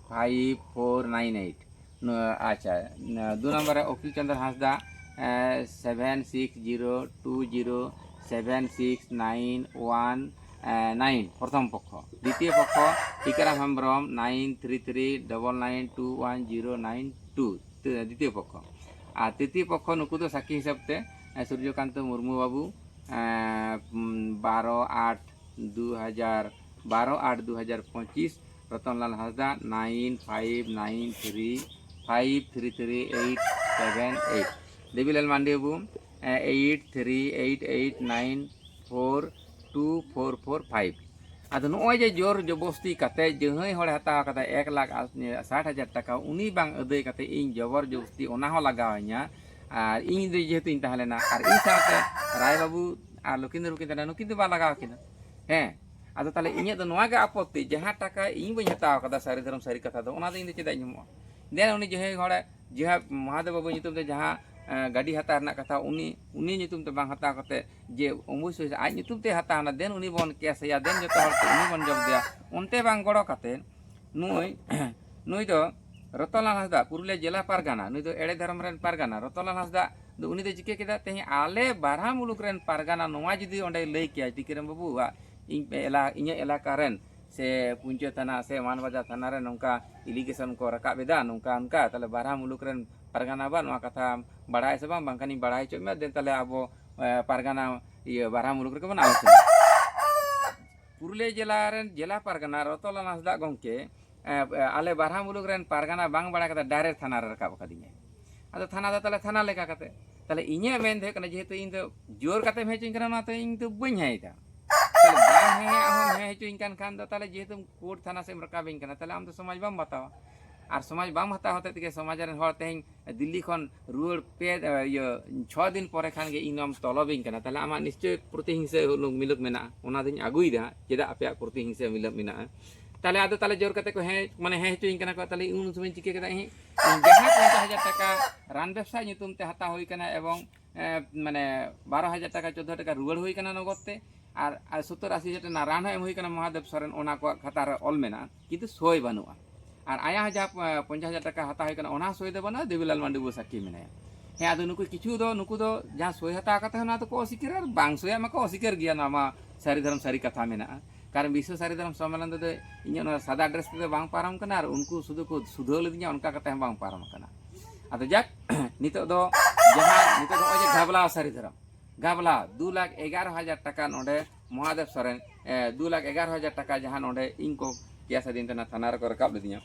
five four nine eight. ᱟᱪᱪᱷᱟ, ᱫᱩ ᱱᱟᱢᱵᱟᱨ ᱨᱮ Okil Chondro Hansda, seven six zero two zero seven six nine one nine, ᱯᱨᱚᱛᱷᱚᱢ ᱯᱚᱠᱠᱷᱚ᱾ ᱫᱤᱛᱤᱭᱚ ᱯᱚᱠᱠᱷᱚ Tikaram Hembrom, nine three three double nine two one zero nine two. ᱛᱮ-, ᱫᱤᱛᱤᱭᱚ ᱯᱚᱠᱠᱷᱚ᱾ ᱟᱨ ᱛᱨᱤᱛᱤᱭᱚ ᱯᱚᱠᱠᱷᱚ ᱱᱩᱠᱩ ᱫᱚ ᱥᱟᱹᱠᱷᱤ ᱦᱤᱥᱟᱹᱵ ᱛᱮ, ᱮ, ᱥᱩᱨᱡᱚᱠᱟᱱᱛᱚ ᱢᱩᱨᱢᱩ ᱵᱟᱹᱵᱩ, ᱮ, ᱩᱢ, ᱵᱟᱨᱚ ᱟᱴ ᱫᱩ ᱦᱟᱡᱟᱨ, ᱵᱟᱨᱚ ᱟᱴ ᱫᱩ ᱦᱟᱡᱟᱨ ᱯᱚᱸᱪᱤᱥ, Ratanlal Hansda, nine five nine three five three three eight seven eight. Debilal Mandi ᱵᱟᱹᱵᱩ, ᱮ, eight three eight eight nine four two four four five. ᱟᱫᱚ ᱱᱚᱜᱼᱚᱭ ᱡᱮ ᱡᱳᱨ ᱡᱚᱵᱚᱥᱛᱤ ᱠᱟᱛᱮ ᱡᱟᱦᱟᱸᱭ ᱦᱚᱲᱮ ᱦᱟᱛᱟᱣ ᱠᱟᱫᱟ ᱮᱠ ᱞᱟᱠᱷ ᱥᱟᱴ ᱦᱟᱡᱟᱨ ᱴᱟᱠᱟ, ᱩᱱᱤ ᱵᱟᱝ ᱟᱹᱫᱟᱹᱭ ᱠᱟᱛᱮ ᱤᱧ ᱡᱚᱵᱚᱨ ᱡᱚᱵᱚᱥᱛᱤ ᱚᱱᱟ ᱦᱚᱸ ᱞᱟᱜᱟᱣ ᱤᱧᱟ᱾ ᱟᱨ ᱤᱧ ᱫᱚ ᱡᱮᱦᱮᱛᱩᱧ ᱛᱟᱦᱮᱸ ᱞᱮᱱᱟ, ᱟᱨ ᱤᱧ ᱥᱟᱶᱛᱮ ᱨᱟᱭ ᱵᱟᱹᱵᱩ ᱟᱨ ᱞᱚᱠᱷᱤᱱᱫᱨᱚ ᱵᱟᱹᱵᱩ ᱠᱤᱱ ᱛᱟᱦᱮᱸ ᱞᱮᱱᱟ, ᱱᱩᱠᱤᱱ ᱫᱚ ᱵᱟᱝ ᱞᱟᱜᱟᱣ ᱠᱤᱱᱟ᱾ ᱦᱮᱸ, ᱟᱫᱚ ᱛᱟᱦᱚᱞᱮ ᱤᱧᱟᱹᱜ ᱫᱚ ᱱᱚᱣᱟ ᱜᱮ ᱟᱯᱚᱛᱛᱤ, ᱡᱟᱦᱟᱸ ᱴᱟᱠᱟ ᱤᱧ ᱵᱟᱹᱧ ᱦᱟᱛᱟᱣ ᱠᱟᱫᱟ ᱥᱟᱹᱨᱤ ᱫᱷᱚᱨᱚᱢ ᱥᱟᱹᱨᱤ ᱠᱟᱛᱷᱟ ᱫᱚ, ᱚᱱᱟ ᱫᱚ ᱤᱧ ᱫᱚ ᱪᱮᱫᱟᱜ ᱤᱧ ᱮᱢᱚᱜᱼᱟ? ᱫᱮᱱ ᱩᱱᱤ ᱡᱟᱦᱟᱸᱭ ᱦᱚᱲᱮ ᱡᱟᱦᱟᱸ ᱢᱚᱦᱟᱫᱮᱵ ᱵᱟᱹᱵᱩ ᱧᱩᱛᱩᱢ ᱛᱮ ᱡᱟᱦᱟᱸ, ᱮ, ᱜᱟᱹᱰᱤ ᱦᱟᱛᱟᱣ ᱨᱮᱱᱟᱜ ᱠᱟᱛᱷᱟ, ᱩᱱᱤ, ᱩᱱᱤ ᱧᱩᱛᱩᱢ ᱛᱮ ᱵᱟᱝ ᱦᱟᱛᱟᱣ ᱠᱟᱛᱮ ᱡᱮ ᱚᱵᱚᱥᱥᱳᱭ ᱟᱡ ᱧᱩᱛᱩᱢ ᱛᱮ ᱦᱟᱛᱟᱣ ᱮᱱᱟ, ᱫᱮᱱ ᱩᱱᱤ ᱵᱚᱱ ᱠᱮᱥ ᱮᱭᱟ, ᱫᱮᱱ ᱡᱚᱛᱚ ᱦᱚᱲ ᱛᱮ ᱩᱱᱤ ᱵᱚᱱ ᱡᱚᱵᱫᱮᱭᱟ, ᱚᱱᱛᱮ ᱵᱟᱝ ᱜᱚᱲᱚ ᱠᱟᱛᱮ ᱱᱩᱭ, ᱱᱩᱭ ᱫᱚ ᱨᱚᱛᱚᱱᱞᱟᱞ ᱦᱟᱸᱥᱫᱟ, ᱯᱩᱨᱩᱞᱤᱭᱟᱹ ᱡᱮᱞᱟ ᱯᱟᱨᱜᱟᱱᱟ, ᱱᱩᱭ ᱫᱚ ᱮᱲᱮ ᱫᱷᱚᱨᱚᱢ ᱨᱮᱱ ᱯᱟᱨᱜᱟᱱᱟ, ᱨᱚᱛᱚᱱᱞᱟᱞ ᱦᱟᱸᱥᱫᱟ ᱫᱚ ᱩᱱᱤ ᱫᱚ ᱪᱤᱠᱟᱹ ᱠᱮᱫᱟ? ᱛᱮᱦᱮᱧ ᱟᱞᱮ ᱵᱟᱨᱦᱟ ᱢᱩᱞᱩᱠ ᱨᱮᱱ ᱯᱟᱨᱜᱟᱱᱟ ᱱᱚᱣᱟ ᱡᱩᱫᱤ ᱚᱸᱰᱮ ᱞᱟᱹᱭ ᱠᱮᱭᱟ, ᱴᱤᱠᱟᱹᱨᱟᱢ ᱵᱟᱹᱵᱩᱣᱟᱜ, ᱤᱧ ᱮᱞᱟ-, ᱤᱧᱟᱹᱜ ᱮᱞᱟᱠᱟ ᱨᱮᱱ ᱥᱮ ᱯᱩᱧᱪᱟᱹ ᱛᱷᱟᱱᱟ ᱥᱮ ᱢᱟᱱᱵᱟᱡᱟᱨ ᱛᱷᱟᱱᱟ ᱨᱮ ᱱᱚᱝᱠᱟ ᱮᱞᱤᱜᱮᱥᱚᱱ ᱠᱚ ᱨᱟᱠᱟᱵ ᱮᱫᱟ, ᱱᱚᱝᱠᱟ ᱚᱱᱠᱟ, ᱛᱟᱦᱞᱮ ᱵᱟᱨᱦᱟ ᱢᱩᱞᱩᱠ ᱨᱮᱱ ᱯᱟᱨᱜᱟᱱᱟ ᱵᱟ ᱱᱚᱣᱟ ᱠᱟᱛᱷᱟ ᱵᱟᱲᱟᱭ ᱥᱮ ᱵᱟᱝ, ᱵᱟᱝᱠᱷᱟᱱᱤᱧ ᱵᱟᱲᱟᱭ ᱦᱚᱪᱚᱭᱮᱫ ᱢᱮᱭᱟ, ᱫᱮᱱ ᱛᱟᱦᱞᱮ ᱟᱵᱚ, ᱮ, ᱯᱟᱨᱜᱟᱱᱟ, ᱤᱭᱟᱹ, ᱵᱟᱨᱦᱟ ᱢᱩᱞᱩᱠ ᱨᱮᱜᱮ ᱵᱚᱱ ᱟᱞᱳᱪᱚᱱᱟ᱾ ᱯᱩᱨᱩᱞᱤᱭᱟᱹ ᱡᱮᱞᱟ ᱨᱮᱱ ᱡᱮᱞᱟ ᱯᱟᱨᱜᱟᱱᱟ ᱨᱚᱛᱚᱱᱞᱟᱞ ᱦᱟᱸᱥᱫᱟᱜ ᱜᱚᱢᱠᱮ, ᱮ, ᱮ, ᱟᱞᱮ ᱵᱟᱨᱦᱟ ᱢᱩᱞᱩᱠ ᱨᱮᱱ ᱯᱟᱨᱜᱟᱱᱟ ᱵᱟᱝ ᱵᱟᱲᱟᱭ ᱠᱟᱛᱮ direct ᱛᱷᱟᱱᱟ ᱨᱮ ᱨᱟᱠᱟᱵ ᱟᱠᱟᱫᱤᱧᱟᱭ᱾ ᱟᱫᱚ ᱛᱷᱟᱱᱟ ᱫᱚ ᱛᱟᱦᱞᱮ ᱛᱷᱟᱱᱟ ᱞᱮᱠᱟ ᱠᱟᱛᱮ, ᱛᱟᱦᱞᱮ ᱤᱧᱟᱹᱜ ᱢᱮᱱ ᱫᱚ ᱦᱩᱭᱩᱜ ᱠᱟᱱᱟ, ᱡᱮᱦᱮᱛᱩ ᱤᱧ ᱫᱚ ᱡᱳᱨ ᱠᱟᱛᱮᱢ ᱦᱮᱡ ᱦᱚᱪᱚᱧ ᱠᱟᱱᱟ, ᱚᱱᱟᱛᱮ ᱤᱧ ᱫᱚ ᱵᱟᱹᱧ ᱦᱮᱡ ᱮᱫᱟ᱾ ᱛᱟᱦᱞᱮ ᱵᱟᱝ ᱦᱮᱡ ᱦᱚᱸᱢ ᱦᱮᱡ ᱦᱚᱪᱚᱧ ᱠᱟᱱ ᱠᱷᱟᱱ ᱫᱚ, ᱛᱟᱦᱞᱮ ᱡᱮᱦᱮᱛᱩ ᱠᱳᱨᱴ ᱛᱷᱟᱱᱟ ᱥᱮᱫ ᱮᱢ ᱨᱟᱠᱟᱵᱤᱧ ᱠᱟᱱᱟ, ᱛᱟᱦᱞᱮ ᱟᱢ ᱫᱚ ᱥᱚᱢᱟᱡᱽ ᱵᱟᱢ ᱵᱟᱛᱟᱣᱟ᱾ ᱟᱨ ᱥᱚᱢᱟᱡᱽ ᱵᱟᱢ ᱦᱟᱛᱟᱣ ᱦᱚᱛᱮᱡ ᱛᱮᱜᱮ ᱥᱚᱢᱟᱡᱽ ᱨᱮᱱ ᱦᱚᱲ ᱛᱮᱦᱮᱧ ᱫᱤᱞᱞᱤ ᱠᱷᱚᱱ ᱨᱩᱣᱟᱹᱲ ᱯᱮ, ᱤᱭᱟᱹ, ᱪᱷᱚ ᱫᱤᱱ ᱯᱚᱨᱮ ᱠᱷᱟᱱ ᱜᱮ ᱤᱧ ᱱᱚᱣᱟᱢ ᱛᱚᱞᱚᱵᱤᱧ ᱠᱟᱱᱟ, ᱛᱟᱦᱞᱮ ᱟᱢᱟᱜ ᱱᱤᱥᱪᱚᱭ ᱯᱨᱚᱛᱤᱦᱤᱝᱥᱟᱹ ᱢᱤᱞᱚᱠ ᱢᱮᱱᱟᱜᱼᱟ, ᱚᱱᱟ ᱫᱚᱧ ᱟᱹᱜᱩᱭᱮᱫᱟ ᱦᱟᱸᱜ, ᱪᱮᱫᱟᱜ ᱟᱯᱮᱭᱟᱜ ᱯᱨᱚᱛᱤᱦᱤᱝᱥᱟᱹ ᱢᱤᱞᱚᱠ ᱢᱮᱱᱟᱜᱼᱟ᱾ ᱛᱟᱦᱞᱮ ᱟᱫᱚ ᱛᱟᱦᱞᱮ ᱡᱳᱨ ᱠᱟᱛᱮ ᱠᱚ ᱦᱮᱸ, ᱢᱟᱱᱮ ᱦᱮᱸ ᱦᱚᱪᱚᱧ ᱠᱟᱱᱟ ᱠᱚ, ᱛᱟᱦᱞᱮ ᱩᱱ ᱥᱚᱢᱚᱭ ᱪᱤᱠᱟᱹ ᱠᱮᱫᱟ? ᱤᱧ ᱡᱟᱦᱟᱸ ᱯᱚᱧᱪᱟᱥ ᱦᱟᱡᱟᱨ ᱴᱟᱠᱟ ᱨᱟᱱ ᱵᱮᱵᱽᱥᱟ ᱧᱩᱛᱩᱢ ᱛᱮ ᱦᱟᱛᱟᱣ ᱦᱩᱭ ᱠᱟᱱᱟ ᱮᱵᱚᱝ, ᱮ, ᱢᱟᱱᱮ ᱵᱟᱨᱚ ᱦᱟᱡᱟᱨ ᱴᱟᱠᱟ, ᱪᱳᱫᱽᱫᱳ ᱴᱟᱠᱟ ᱨᱩᱣᱟᱹᱲ ᱦᱩᱭ ᱠᱟᱱᱟ ᱱᱚᱜᱚᱫ ᱛᱮ, ᱟᱨ, ᱟᱨ ᱥᱚᱛᱛᱚᱨ ᱟᱥᱤ ᱦᱟᱡᱟᱨ ᱴᱟᱠᱟ ᱨᱮᱱᱟᱜ ᱨᱟᱱ ᱦᱚᱸ ᱮᱢ ᱦᱩᱭ ᱠᱟᱱᱟ ᱢᱚᱦᱟᱫᱮᱵ ᱥᱚᱨᱮᱱ, ᱚᱱᱟ ᱠᱚᱣᱟᱜ ᱠᱷᱟᱛᱟ ᱨᱮ ᱚᱞ ᱢᱮᱱᱟᱜᱼᱟ, ᱠᱤᱱᱛᱩ ᱥᱳᱭ ᱵᱟᱹᱱᱩᱜᱼᱟ᱾ ᱟᱨ ᱟᱭᱟᱜ ᱦᱚᱸ ᱡᱟᱦᱟᱸ, ᱮ, ᱯᱚᱧᱪᱟᱥ ᱦᱟᱡᱟᱨ ᱴᱟᱠᱟ ᱦᱟᱛᱟᱣ ᱦᱩᱭ ᱠᱟᱱᱟ, ᱚᱱᱟ ᱦᱚᱸ ᱥᱳᱭ ᱫᱚ ᱵᱟᱹᱱᱩᱜᱼᱟ, ᱫᱮᱵᱤᱞᱟᱞ ᱢᱟᱱᱰᱤ ᱵᱟᱹᱵᱩ ᱥᱟᱹᱠᱷᱤ ᱢᱮᱱᱟᱭᱟ᱾ ᱦᱮᱸ, ᱟᱫᱚ ᱱᱩᱠᱩ ᱠᱤᱪᱷᱩ ᱫᱚ, ᱱᱩᱠᱩ ᱫᱚ ᱡᱟᱦᱟᱸ ᱥᱳᱭ ᱦᱟᱛᱟᱣ ᱠᱟᱛᱮ ᱦᱚᱸ ᱱᱚᱣᱟ ᱫᱚᱠᱚ ᱚᱥᱤᱠᱟᱹᱨᱟ ᱟᱨ ᱵᱟᱝ ᱥᱳᱭᱟᱜ ᱢᱟᱠᱚ ᱚᱥᱤᱠᱟᱹᱨ ᱜᱮᱭᱟ, ᱱᱚᱣᱟ ᱢᱟ ᱥᱟᱹᱨᱤ ᱫᱷᱚᱨᱚᱢ ᱥᱟᱹᱨᱤ ᱠᱟᱛᱷᱟ ᱢᱮᱱᱟᱜᱼᱟ᱾ ᱠᱟᱨᱚᱱ ᱵᱤᱥᱥᱚ ᱥᱟᱹᱨᱤ ᱫᱷᱚᱨᱚᱢ ᱥᱚᱢᱢᱮᱞᱚᱱ ᱨᱮᱫᱚ ᱤᱧᱟᱹᱜ ᱱᱚᱣᱟ ᱥᱟᱫᱟ ᱰᱨᱮᱥ ᱛᱮᱫᱚ ᱵᱟᱝ ᱯᱟᱨᱚᱢ ᱠᱟᱱᱟ ᱟᱨ ᱩᱱᱠᱩ ᱥᱩᱫᱷᱩ ᱠᱚ ᱥᱩᱫᱷᱟᱹᱣ ᱞᱤᱫᱤᱧᱟ, ᱚᱱᱠᱟ ᱠᱟᱛᱮ ᱦᱚᱸ ᱵᱟᱝ ᱯᱟᱨᱚᱢ ᱟᱠᱟᱱᱟ᱾ ᱟᱫᱚ ᱡᱟᱠ, ᱱᱤᱛᱚᱜ ᱫᱚ ᱡᱟᱦᱟᱸ, ᱱᱤᱛᱚᱜ ᱫᱚ ᱱᱚᱜᱼᱚᱭ ᱡᱮ ᱜᱷᱟᱵᱽᱞᱟ ᱥᱟᱹᱨᱤ ᱫᱷᱚᱨᱚᱢ, ᱜᱷᱟᱵᱽᱞᱟ ᱫᱩ ᱞᱟᱠᱷ ᱮᱜᱟᱨᱚ ᱦᱟᱡᱟᱨ ᱴᱟᱠᱟ ᱱᱚᱰᱮ ᱢᱚᱦᱟᱫᱮᱵ ᱥᱚᱨᱮᱱ, ᱮ, ᱫᱩ ᱞᱟᱠᱷ ᱮᱜᱟᱨᱚ ᱦᱟᱡᱟᱨ ᱴᱟᱠᱟ ᱡᱟᱦᱟᱸ ᱱᱚᱰᱮ ᱤᱧ ᱠᱚ ᱠᱮᱥ ᱟᱹᱫᱤᱧ ᱛᱟᱦᱮᱱᱟ, ᱛᱷᱟᱱᱟ ᱨᱮᱠᱚ ᱨᱟᱠᱟᱵ ᱞᱤᱫᱤᱧᱟ᱾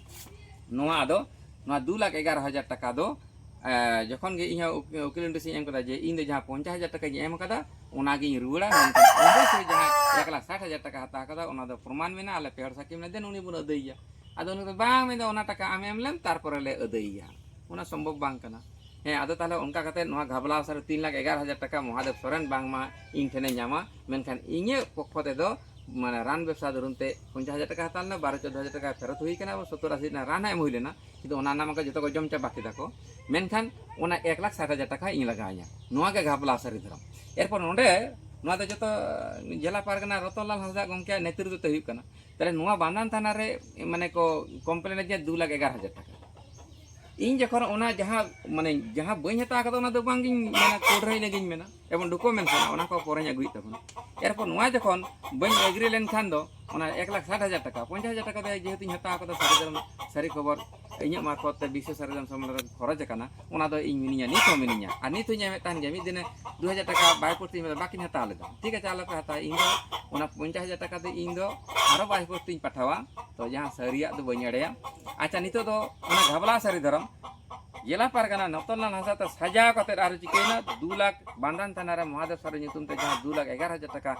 ᱱᱚᱣᱟ ᱫᱚ, ᱱᱚᱣᱟ ᱫᱩ ᱞᱟᱠᱷ ᱮᱜᱟᱨᱚ ᱦᱟᱡᱟᱨ ᱴᱟᱠᱟ ᱫᱚ, ᱮ, ᱡᱚᱠᱷᱚᱱ ᱜᱮ ᱤᱧ ᱦᱚᱸ ᱩᱠ-, ᱩᱠᱤᱞ notice ᱤᱧ ᱮᱢ ᱠᱟᱫᱟ ᱡᱮ ᱤᱧ ᱫᱚ ᱡᱟᱦᱟᱸ ᱯᱚᱧᱪᱟᱥ ᱦᱟᱡᱟᱨ ᱴᱟᱠᱟᱧ ᱮᱢ ᱠᱟᱫᱟ, ᱚᱱᱟᱜᱤᱧ ᱨᱩᱣᱟᱹᱲᱟ, ᱢᱮᱱᱠᱷᱟᱱ ᱚᱸᱰᱮ ᱥᱮ ᱡᱟᱦᱟᱸ ᱮᱠ ᱞᱟᱠᱷ ᱥᱟᱴ ᱦᱟᱡᱟᱨ ᱴᱟᱠᱟ ᱦᱟᱛᱟᱣ ᱠᱟᱫᱟ, ᱚᱱᱟ ᱫᱚ ᱯᱨᱚᱢᱟᱱ ᱢᱮᱱᱟᱜᱼᱟ, ᱟᱞᱮ ᱯᱮ ᱦᱚᱲ ᱥᱟᱹᱠᱷᱤ ᱢᱮᱱᱟᱜᱼᱟ, ᱫᱮᱱ ᱩᱱᱤ ᱵᱚᱱ ᱟᱹᱫᱟᱹᱭᱮᱭᱟ᱾ ᱟᱫᱚ ᱩᱱᱤ ᱫᱚ ᱵᱟᱝ, ᱢᱮᱱᱫᱟ ᱚᱱᱟ ᱴᱟᱠᱟ ᱟᱢ ᱮᱢ ᱞᱮᱢ, ᱛᱟᱨᱯᱚᱨᱮ ᱞᱮ ᱟᱹᱫᱟᱹᱭᱮᱭᱟ᱾ ᱚᱱᱟ ᱥᱚᱢᱵᱷᱚᱵ ᱵᱟᱝ ᱠᱟᱱᱟ᱾ ᱦᱮᱸ, ᱟᱫᱚ ᱛᱟᱦᱞᱮ ᱚᱱᱠᱟ ᱠᱟᱛᱮ ᱱᱚᱣᱟ ᱜᱷᱟᱵᱽᱞᱟ ᱥᱟᱨᱮ ᱛᱤᱱ ᱞᱟᱠᱷ ᱮᱜᱟᱨᱚ ᱦᱟᱡᱟᱨ ᱴᱟᱠᱟ ᱢᱚᱦᱟᱫᱮᱵ ᱥᱚᱨᱮᱱ ᱵᱟᱝᱢᱟ ᱤᱧ ᱴᱷᱮᱱᱮ ᱧᱟᱢᱟ, ᱢᱮᱱᱠᱷᱟᱱ ᱤᱧᱟᱹᱜ ᱯᱚᱠᱠᱷᱚ ᱛᱮᱫᱚ, ᱢᱟᱱᱮ, ᱨᱟᱱ ᱵᱮᱵᱽᱥᱟ ᱫᱩᱨᱩᱢ ᱛᱮ ᱯᱚᱧᱪᱟᱥ ᱦᱟᱡᱟᱨ ᱴᱟᱠᱟ ᱦᱟᱛᱟᱣ ᱞᱮᱱᱟ, ᱵᱟᱨᱚ ᱪᱳᱫᱽᱫᱳ ᱦᱟᱡᱟᱨ ᱴᱟᱠᱟ ᱯᱷᱮᱨᱚᱛ ᱦᱩᱭ ᱠᱟᱱᱟ, ᱮᱵᱚᱝ ᱥᱚᱛᱛᱚᱨ ᱟᱥᱤ ᱨᱮᱱᱟᱜ ᱨᱟᱱ ᱦᱚᱸ ᱮᱢ ᱦᱩᱭ ᱞᱮᱱᱟ, ᱠᱤᱱᱛᱩ ᱚᱱᱟ ᱨᱮᱱᱟᱜ ᱢᱟ ᱡᱚᱛᱚ ᱠᱚ ᱡᱚᱢ ᱪᱟᱵᱟ ᱠᱮᱫᱟ ᱠᱚ᱾ ᱢᱮᱱᱠᱷᱟᱱ ᱚᱱᱟ ᱮᱠ ᱞᱟᱠᱷ ᱥᱟᱴ ᱦᱟᱡᱟᱨ ᱴᱟᱠᱟ ᱤᱧ ᱞᱟᱜᱟᱣᱤᱧᱟ᱾ ᱱᱚᱣᱟ ᱜᱮ ᱜᱷᱟᱵᱽᱞᱟ ᱥᱟᱹᱨᱤ ᱫᱷᱚᱨᱚᱢ᱾ ᱮᱨᱯᱚᱨ ᱱᱚᱰᱮ ᱱᱚᱣᱟ ᱫᱚ ᱡᱚᱛᱚ ᱡᱮᱞᱟ ᱯᱟᱨᱜᱟᱱᱟ ᱨᱚᱛᱚᱱᱞᱟᱞ ᱦᱟᱸᱥᱫᱟ ᱜᱚᱢᱠᱮᱭᱟᱜ ᱱᱮᱛᱨᱤᱛᱵ ᱛᱮ ᱦᱩᱭᱩᱜ ᱠᱟᱱᱟ᱾ ᱛᱟᱦᱞᱮ ᱱᱚᱣᱟ ᱵᱟᱱᱫᱟᱱ ᱛᱷᱟᱱᱟ ᱨᱮ, ᱢᱟᱱᱮ, ᱠᱚ ᱠᱚᱢᱯᱞᱮᱱᱟ ᱡᱮ ᱫᱩ ᱞᱟᱠᱷ ᱮᱜᱟᱨᱚ ᱦᱟᱡᱟᱨ ᱴᱟᱠᱟ᱾ ᱤᱧ ᱡᱚᱠᱷᱚᱱ ᱚᱱᱟ ᱡᱟᱦᱟᱸ, ᱢᱟᱱᱮ, ᱡᱟᱦᱟᱸ ᱵᱟᱹᱧ ᱦᱟᱛᱟᱣ ᱠᱟᱫᱟ, ᱚᱱᱟ ᱫᱚ ᱵᱟᱝᱜᱤᱧ ᱢᱮᱱᱟ, ᱠᱳᱨᱴ ᱨᱮ ᱤᱱᱟᱹᱜᱤᱧ ᱢᱮᱱᱟ, ᱮᱵᱚᱝ ᱰᱚᱠᱩᱢᱮᱱᱴᱥ ᱢᱮᱱᱟᱜᱼᱟ, ᱚᱱᱟ ᱠᱚ ᱯᱚᱨᱮᱧ ᱟᱹᱜᱩᱭᱮᱫ ᱛᱟᱵᱚᱱᱟ᱾ ᱮᱨᱯᱚᱨ ᱱᱚᱣᱟ ᱡᱚᱠᱷᱚᱱ ᱵᱟᱹᱧ ᱮᱜᱽᱨᱤ ᱞᱮᱱᱠᱷᱟᱱ ᱫᱚ, ᱚᱱᱟ ᱮᱠ ᱞᱟᱠᱷ ᱥᱟᱴ ᱦᱟᱡᱟᱨ ᱴᱟᱠᱟ, ᱯᱚᱧᱪᱟᱥ ᱦᱟᱡᱟᱨ ᱴᱟᱠᱟ ᱫᱚ ᱡᱮᱦᱮᱛᱩᱧ ᱦᱟᱛᱟᱣ ᱠᱟᱫᱟ, ᱥᱟᱹᱨᱤ ᱫᱷᱚᱨᱚᱢ ᱥᱟᱹᱨᱤ ᱠᱷᱚᱵᱚᱨ ᱤᱧᱟᱹᱜ ᱢᱟᱨᱯᱷᱚᱛ ᱛᱮ ᱵᱤᱥᱥᱚ ᱥᱟᱹᱨᱤ ᱫᱷᱚᱨᱚᱢ ᱥᱚᱢᱢᱮᱞᱚᱱ ᱨᱮ ᱠᱷᱚᱨᱚᱪ ᱟᱠᱟᱱᱟ, ᱚᱱᱟ ᱫᱚ ᱤᱧ ᱢᱤᱱᱟᱹᱧᱟ, ᱱᱤᱛ ᱦᱚᱸ ᱢᱤᱱᱟᱹᱧᱟ᱾ ᱟᱨ ᱱᱤᱛ ᱦᱚᱸᱧ ᱮᱢᱮᱫ ᱛᱟᱦᱮᱱ ᱜᱮᱭᱟ, ᱢᱤᱫ ᱫᱤᱱᱮ ᱫᱩ ᱦᱟᱡᱟᱨ ᱴᱟᱠᱟ ᱵᱟᱭ ᱯᱨᱚᱛᱤ ᱢᱮᱱᱫᱟ, ᱵᱟᱹᱠᱤᱱ ᱦᱟᱛᱟᱣ ᱞᱮᱫᱟ, ᱴᱷᱤᱠ ᱟᱪᱷᱮ, ᱟᱞᱚᱯᱮ ᱦᱟᱛᱟᱣᱟ, ᱤᱧ ᱫᱚ ᱚᱱᱟ ᱯᱚᱧᱪᱟᱥ ᱦᱟᱡᱟᱨ ᱴᱟᱠᱟ ᱫᱚ ᱤᱧ ᱫᱚ ᱟᱨᱚ ᱵᱟᱭ ᱯᱨᱚᱛᱤᱧ ᱯᱟᱴᱷᱟᱣᱟ᱾ ᱛᱚ ᱡᱟᱦᱟᱸ ᱥᱟᱹᱨᱤᱭᱟᱜ ᱫᱚ ᱵᱟᱹᱧ ᱮᱲᱮᱭᱟ᱾ ᱟᱪᱪᱷᱟ, ᱱᱤᱛᱚᱜ ᱫᱚ ᱚᱱᱟ ᱜᱷᱟᱵᱽᱞᱟ ᱥᱟᱹᱨᱤ ᱫᱷᱚᱨᱚᱢ ᱡᱮᱞᱟ ᱯᱟᱨᱜᱟᱱᱟ ᱱᱚᱛᱚᱱᱞᱟᱞ ᱦᱟᱸᱥᱫᱟ ᱛᱮ ᱥᱟᱡᱟᱣ ᱠᱟᱛᱮᱫ ᱟᱨᱚ ᱪᱤᱠᱟᱹᱭᱮᱱᱟ, ᱫᱩ ᱞᱟᱠᱷ ᱵᱟᱱᱫᱟᱱ ᱛᱷᱟᱱᱟ ᱨᱮ ᱢᱚᱦᱟᱫᱮᱵ ᱥᱚᱨᱮᱱ ᱧᱩᱛᱩᱢ ᱛᱮ ᱡᱟᱦᱟᱸ ᱫᱩ ᱞᱟᱠᱷ ᱮᱜᱟᱨᱚ ᱦᱟᱡᱟᱨ ᱴᱟᱠᱟ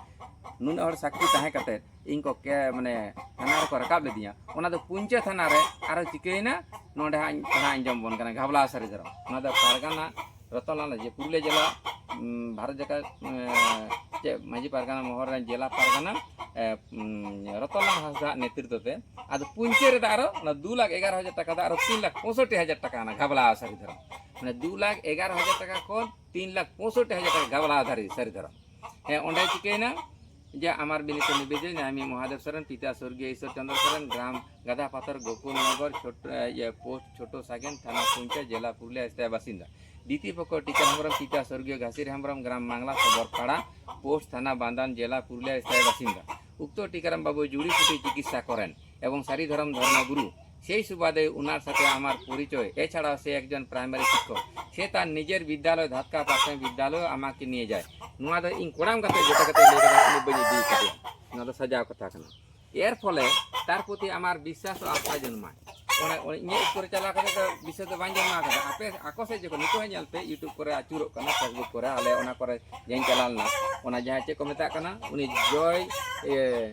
ᱱᱩᱱᱟᱹᱜ ᱦᱚᱲ ᱥᱟᱹᱠᱷᱤ ᱛᱟᱦᱮᱸ ᱠᱟᱛᱮ ᱤᱧ ᱠᱚ ᱠᱮ ᱢᱟᱱᱮ ᱛᱷᱟᱱᱟ ᱨᱮᱠᱚ ᱨᱟᱠᱟᱵ ᱞᱤᱫᱤᱧᱟ, ᱚᱱᱟ ᱫᱚ ᱯᱩᱧᱪᱟᱹ ᱛᱷᱟᱱᱟ ᱨᱮ ᱟᱨᱚ ᱪᱤᱠᱟᱹᱭᱮᱱᱟ, ᱱᱚᱰᱮ ᱦᱟᱸᱜ ᱤᱧ ᱯᱟᱲᱦᱟᱣ ᱟᱸᱡᱚᱢ ᱵᱚᱱ ᱠᱟᱱᱟ ᱜᱷᱟᱵᱽᱞᱟ ᱥᱟᱹᱨᱤ ᱫᱷᱚᱨᱚᱢ᱾ ᱚᱱᱟ ᱫᱚ ᱯᱟᱨᱜᱟᱱᱟ ᱨᱚᱛᱚᱱᱞᱟᱞ, ᱡᱮ ᱯᱩᱨᱩᱞᱤᱭᱟᱹ ᱡᱮᱞᱟ, ᱩᱸ, ᱵᱷᱟᱨᱚᱛ ᱡᱟᱠᱟᱛ, ᱮᱸ, ᱪᱮᱫ ᱢᱟᱹᱡᱷᱤ ᱯᱟᱨᱜᱟᱱᱟ ᱢᱚᱦᱚᱞ ᱨᱮᱱ ᱡᱮᱞᱟ ᱯᱟᱨᱜᱟᱱᱟ, ᱮᱸ, ᱩᱸ, ᱨᱚᱛᱚᱱᱞᱟᱞ ᱦᱟᱸᱥᱫᱟᱜ ᱱᱮᱛᱨᱤᱛᱵ ᱛᱮ, ᱟᱫᱚ ᱯᱩᱧᱪᱟᱹ ᱨᱮᱫᱚ ᱟᱨᱚ ᱚᱱᱟ ᱫᱩ ᱞᱟᱠᱷ ᱮᱜᱟᱨᱚ ᱦᱟᱡᱟᱨ ᱴᱟᱠᱟ ᱫᱚ ᱟᱨᱚ ᱛᱤᱱ ᱞᱟᱠᱷ ᱯᱚᱸᱭᱥᱚᱴᱴᱤ ᱦᱟᱡᱟᱨ ᱴᱟᱠᱟ ᱚᱱᱟ ᱜᱷᱟᱵᱽᱞᱟ ᱥᱟᱹᱨᱤ ᱫᱷᱚᱨᱚᱢ᱾ ᱢᱟᱱᱮ ᱫᱩ ᱞᱟᱠᱷ ᱮᱜᱟᱨᱚ ᱦᱟᱡᱟᱨ ᱴᱟᱠᱟ ᱠᱷᱚᱱ ᱛᱤᱱ ᱞᱟᱠᱷ ᱯᱚᱸᱭᱥᱚᱴᱴᱤ ᱦᱟᱡᱟᱨ ᱴᱟᱠᱟ ᱜᱷᱟᱵᱽᱞᱟ ᱫᱷᱟᱨᱤ ᱥᱟᱹᱨᱤ ᱫᱷᱚᱨᱚᱢ᱾ ᱦᱮᱸ, ᱚᱸᱰᱮ ᱪᱤᱠᱟᱹᱭᱮᱱᱟ ᱡᱮ ᱟᱢᱟᱨ ᱵᱤᱱᱤᱛ ᱱᱤᱵᱮᱫᱚᱱ, ᱱᱟᱢᱤ ᱢᱚᱦᱟᱫᱮᱵ ᱥᱚᱨᱮᱱ, ᱯᱤᱛᱟ ᱥᱚᱨᱜᱤᱭᱚ ᱤᱥᱚᱨ ᱪᱚᱸᱫᱽᱨᱚ ᱥᱚᱨᱮᱱ, ᱜᱨᱟᱢ ᱜᱟᱫᱟ ᱯᱟᱛᱷᱚᱨ, ᱜᱳᱠᱩᱞ ᱱᱚᱜᱚᱨ, ᱪᱷᱳᱴ-, ᱮ, ᱤᱭᱟᱹ, ᱯᱳᱥᱴ ᱪᱷᱳᱴᱳ ᱥᱟᱜᱮᱱ, ᱛᱷᱟᱱᱟ ᱯᱩᱧᱪᱟ, ᱡᱮᱞᱟ ᱯᱩᱨᱩᱞᱤᱭᱟ, ᱥᱛᱷᱟᱭᱤ ᱵᱟᱥᱤᱱᱫᱟ᱾ ᱫᱤᱛᱤ ᱯᱚᱠᱚ ᱴᱤᱠᱟ ᱦᱮᱢᱵᱨᱚᱢ, ᱯᱤᱛᱟ ᱥᱚᱨᱜᱤᱭᱚ ᱜᱷᱟᱥᱤᱨ ᱦᱮᱢᱵᱨᱚᱢ, ᱜᱨᱟᱢ ᱢᱟᱝᱞᱟ ᱥᱚᱵᱚᱨ ᱯᱟᱲᱟ, ᱯᱳᱥᱴ ᱛᱷᱟᱱᱟ ᱵᱟᱱᱫᱟᱱ, ᱡᱮᱞᱟ ᱯᱩᱨᱩᱞᱤᱭᱟ, ᱥᱛᱷᱟᱭᱤ ᱵᱟᱥᱤᱱᱫᱟ᱾ ᱩᱠᱛᱚ ᱴᱤᱠᱟᱨᱟᱢ ᱵᱟᱵᱩ ᱡᱩᱲᱤ ᱯᱷᱩᱴᱤ ᱪᱤᱠᱤᱛᱥᱟ ᱠᱚᱨᱮᱱ ᱮᱵᱚᱝ ᱥᱟᱹᱨᱤ ᱫᱷᱚᱨᱚᱢ ᱫᱷᱚᱨᱢᱚ ᱜᱩᱨᱩ, সেই সুবাদে ওনার সাথে আমার পরিচয়। এছাড়াও সে একজন প্রাইমারি শিক্ষক, সে তার নিজের বিদ্যালয় ধাতকা প্রাথমিক বিদ্যালয় আমাকে নিয়ে যায়। ᱱᱚᱣᱟ ᱫᱚ ᱤᱧ ᱠᱚᱲᱟᱢ ᱠᱟᱛᱮ ᱡᱚᱛᱚ ᱠᱟᱛᱮ ᱞᱟᱹᱭ ᱠᱟᱫᱟ, ᱩᱱᱤ ᱵᱟᱹᱧ ᱤᱫᱤ ᱠᱟᱫᱮᱭᱟ᱾ ᱱᱚᱣᱟ ᱫᱚ ᱥᱟᱡᱟᱣ ᱠᱟᱛᱷᱟ ᱠᱟᱱᱟ᱾ ᱮᱨ ᱯᱷᱚᱞᱮ ᱛᱟᱨ ᱯᱨᱚᱛᱤ ᱟᱢᱟᱨ ᱵᱤᱥᱥᱟᱥ ᱚ ᱟᱥᱛᱷᱟ ᱡᱚᱱᱢᱟᱭ᱾ ᱚᱱᱟ, ᱚᱱᱟ ᱤᱧᱟᱹᱜ ᱩᱛᱛᱚᱨ ᱪᱟᱞᱟᱣ ᱠᱟᱛᱮ ᱫᱚ ᱵᱤᱥᱥᱟᱥ ᱫᱚ ᱵᱟᱝ ᱡᱚᱱᱢᱟᱣ ᱠᱟᱫᱟ᱾ ᱟᱯᱮ ᱟᱠᱚ ᱥᱮᱫ ᱡᱚᱠᱷᱚᱱ ᱱᱤᱛᱚᱜ ᱦᱚᱸ ᱧᱮᱞ ᱯᱮ, YouTube ᱠᱚᱨᱮ ᱟᱹᱪᱩᱨᱚᱜ ᱠᱟᱱᱟ, Facebook ᱠᱚᱨᱮ, ᱟᱞᱮ ᱚᱱᱟ ᱠᱚᱨᱮ ᱡᱟᱧ ᱪᱟᱞᱟᱣ ᱞᱮᱱᱟ, ᱚᱱᱟ ᱡᱟᱦᱟᱸ ᱪᱮᱫ ᱠᱚ ᱢᱮᱛᱟᱜ ᱠᱟᱱᱟ, ᱩᱱᱤ ᱡᱚᱭ, ᱤᱭᱟᱹ,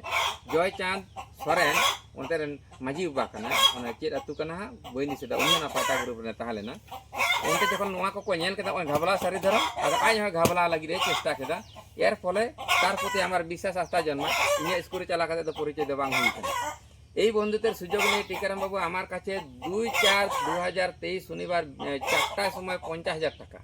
ᱡᱚᱭᱪᱟᱸᱫᱽ ᱥᱚᱨᱮᱱ, ᱚᱱᱛᱮ ᱨᱮᱱ ᱢᱟᱹᱡᱷᱤ ᱵᱟᱵᱟ ᱠᱟᱱᱟᱭ, ᱚᱱᱟ ᱪᱮᱫ ᱟᱹᱛᱩ ᱠᱟᱱᱟ ᱦᱟᱸᱜ, ᱵᱟᱹᱧ ᱫᱤᱥᱟᱹᱭᱮᱫᱟ, ᱩᱱᱤ ᱦᱚᱸ ᱚᱱᱟ ᱯᱟᱴᱟ ᱜᱨᱩᱯ ᱨᱮ ᱛᱟᱦᱮᱸ ᱞᱮᱱᱟ᱾ ᱚᱱᱛᱮ ᱡᱚᱠᱷᱚᱱ ᱱᱚᱣᱟ ᱠᱚᱠᱚ ᱧᱮᱞ ᱠᱮᱫᱟ, ᱱᱚᱜᱼᱚᱭ ᱜᱷᱟᱵᱽᱞᱟ ᱥᱟᱹᱨᱤ ᱫᱷᱚᱨᱚᱢ, ᱟᱫᱚ ᱟᱡ ᱦᱚᱸ ᱜᱷᱟᱵᱽᱞᱟ ᱞᱟᱹᱜᱤᱫ ᱮ ᱪᱮᱥᱴᱟ ᱠᱮᱫᱟ᱾ ᱮᱨ ᱯᱷᱚᱞᱮ ᱛᱟᱨ ᱯᱨᱚᱛᱤ ᱟᱢᱟᱨ ᱵᱤᱥᱥᱟᱥ ᱟᱥᱛᱷᱟ ᱡᱚᱱᱢᱟ, ᱤᱧᱟᱹᱜ ᱥᱠᱩᱞ ᱨᱮ ᱪᱟᱞᱟᱣ ᱠᱟᱛᱮ ᱫᱚ ᱯᱚᱨᱤᱪᱚᱭ ᱫᱚ ᱵᱟᱝ ᱦᱩᱭ ᱠᱟᱱᱟ᱾ এই বন্ধুত্বের সুযোগ নিয়ে টিকারাম বাবু আমার কাছে দুই চার দু হাজার তেইশ শনিবার, এ, চারটার সময় পঞ্চাশ হাজার টাকা,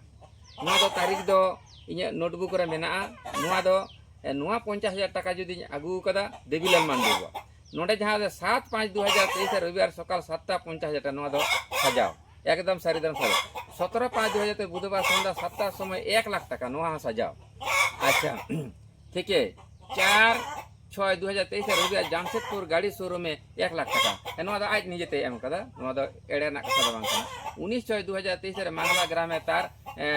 ᱱᱚᱣᱟ ᱫᱚ ᱛᱟᱹᱨᱤᱠᱷ ᱫᱚ ᱤᱧᱟᱹᱜ ᱱᱳᱴᱵᱩᱠ ᱨᱮ ᱢᱮᱱᱟᱜᱼᱟ᱾ ᱱᱚᱣᱟ ᱫᱚ, ᱮ, ᱱᱚᱣᱟ ᱯᱚᱧᱪᱟᱥ ᱦᱟᱡᱟᱨ ᱴᱟᱠᱟ ᱡᱩᱫᱤᱧ ᱟᱹᱜᱩ ᱟᱠᱟᱫᱟ ᱫᱮᱵᱤᱞᱟᱞ ᱢᱟᱱᱰᱤ ᱵᱟᱵᱩᱣᱟᱜ᱾ ᱱᱚᱰᱮ ᱡᱟᱦᱟᱸ ᱫᱚ ᱥᱟᱛ ᱯᱟᱸᱪ ᱫᱩ ᱦᱟᱡᱟᱨ ᱛᱮᱭᱤᱥ ᱨᱚᱵᱤᱵᱟᱨ ᱥᱚᱠᱟᱞ ᱥᱟᱛᱴᱟ ᱯᱚᱧᱪᱟᱥ ᱦᱟᱡᱟᱨ ᱴᱟᱠᱟ, ᱱᱚᱣᱟ ᱫᱚ ᱥᱟᱡᱟᱣ, ᱮᱠᱫᱚᱢ ᱥᱟᱹᱨᱤ ᱫᱚᱢ ᱥᱟᱡᱟᱣ᱾ ᱥᱚᱛᱨᱚ ᱯᱟᱸᱪ ᱫᱩ ᱦᱟᱡᱟᱨ ᱛᱮ ᱵᱩᱫᱷᱵᱟᱨ ᱥᱚᱱᱫᱷᱟ ᱥᱟᱛᱴᱟ ᱥᱚᱢᱚᱭ ᱮᱠ ᱞᱟᱠᱷ ᱴᱟᱠᱟ, ᱱᱚᱣᱟ ᱦᱚᱸ ᱥᱟᱡᱟᱣ᱾ ᱟᱪᱪᱷᱟ, ᱴᱷᱤᱠᱮ, ᱪᱟᱨ ᱪᱷᱚᱭ ᱫᱩ ᱦᱟᱡᱟᱨ ᱛᱮᱭᱤᱥ ᱨᱮ ᱨᱚᱵᱤᱵᱟᱨ ᱡᱟᱢᱥᱮᱫᱽᱯᱩᱨ ᱜᱟᱹᱰᱤ ᱥᱳᱨᱩᱢ ᱮ ᱮᱠ ᱞᱟᱠᱷ ᱴᱟᱠᱟ, ᱦᱮᱸ, ᱱᱚᱣᱟ ᱫᱚ ᱟᱡ ᱱᱤᱡᱮᱛᱮᱭ ᱮᱢ ᱠᱟᱫᱟ, ᱱᱚᱣᱟ ᱫᱚ ᱮᱲᱮ ᱨᱮᱱᱟᱜ ᱠᱟᱛᱷᱟ ᱫᱚ ᱵᱟᱝ ᱠᱟᱱᱟ᱾ ᱩᱱᱤᱥ ᱪᱷᱚᱭ ᱫᱩ ᱦᱟᱡᱟᱨ ᱛᱮᱭᱤᱥ ᱨᱮ ᱢᱟᱝᱞᱟ ᱜᱨᱟᱢᱮ ᱛᱟᱨ, ᱮ,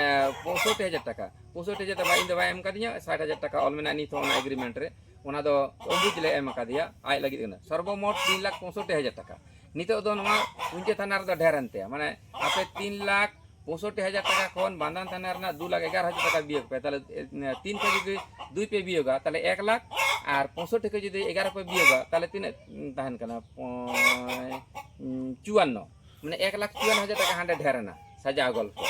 ᱯᱚᱸᱭᱥᱚᱴᱴᱤ ᱦᱟᱡᱟᱨ ᱴᱟᱠᱟ, ᱯᱚᱸᱭᱥᱚᱴᱴᱤ ᱦᱟᱡᱟᱨ ᱴᱟᱠᱟ ᱤᱧ ᱫᱚ ᱵᱟᱭ ᱮᱢ ᱠᱟᱫᱤᱧᱟ, ᱥᱟᱴ ᱦᱟᱡᱟᱨ ᱴᱟᱠᱟ ᱚᱞ ᱢᱮᱱᱟᱜᱼᱟ ᱱᱤᱛ ᱦᱚᱸ ᱚᱱᱟ ᱮᱜᱽᱨᱤᱢᱮᱱᱴ ᱨᱮ, ᱚᱱᱟ ᱫᱚ ᱚᱢᱵᱩᱡᱽ ᱞᱮ ᱮᱢ ᱠᱟᱫᱮᱭᱟ, ᱟᱡ ᱞᱟᱹᱜᱤᱫ ᱠᱟᱱᱟ᱾ ᱥᱚᱨᱵᱚᱢᱳᱴ ᱛᱤᱱ ᱞᱟᱠᱷ ᱯᱚᱸᱭᱥᱚᱴᱴᱤ ᱦᱟᱡᱟᱨ ᱴᱟᱠᱟ᱾ ᱱᱤᱛᱚᱜ ᱫᱚ ᱱᱚᱣᱟ ᱯᱩᱧᱪᱟᱹ ᱛᱷᱟᱱᱟ ᱨᱮᱫᱚ ᱰᱷᱮᱨ ᱮᱱ ᱛᱟᱭᱟ, ᱢᱟᱱᱮ ᱟᱯᱮ ᱛᱤᱱ ᱞᱟᱠᱷ ᱯᱚᱸᱭᱥᱚᱴᱴᱤ ᱦᱟᱡᱟᱨ ᱴᱟᱠᱟ ᱠᱷᱚᱱ ᱵᱟᱱᱫᱟᱱ ᱛᱷᱟᱱᱟ ᱨᱮᱱᱟᱜ ᱫᱩ ᱞᱟᱠᱷ ᱮᱜᱟᱨᱚ ᱦᱟᱡᱟᱨ ᱴᱟᱠᱟ ᱵᱤᱭᱳᱜᱽ ᱯᱮ, ᱛᱟᱦᱚᱞᱮ ᱮ, ᱛᱤᱱ ᱠᱷᱚᱱ ᱡᱩᱫᱤ ᱫᱩᱭ ᱯᱮ ᱵᱤᱭᱳᱜᱟ, ᱛᱟᱦᱚᱞᱮ ᱮᱠ ᱞᱟᱠᱷ, ᱟᱨ ᱯᱚᱸᱭᱥᱚᱴᱴᱤ ᱠᱷᱚᱱ ᱡᱩᱫᱤ ᱮᱜᱟᱨᱚ ᱯᱮ ᱵᱤᱭᱳᱜᱟ, ᱛᱟᱦᱚᱞᱮ ᱛᱤᱱᱟᱹᱜ ᱛᱟᱦᱮᱱ ᱠᱟᱱᱟ? ᱯᱚᱸᱭ-, ᱩᱸ, ᱪᱩᱣᱟᱱᱱᱚ, ᱢᱟᱱᱮ ᱮᱠ ᱞᱟᱠᱷ ᱪᱩᱣᱟᱱᱱᱚ ᱦᱟᱡᱟᱨ ᱴᱟᱠᱟ ᱦᱟᱸᱰᱮ ᱰᱷᱮᱨ ᱮᱱᱟ ᱥᱟᱡᱟᱣ ᱜᱚᱞᱯᱚ᱾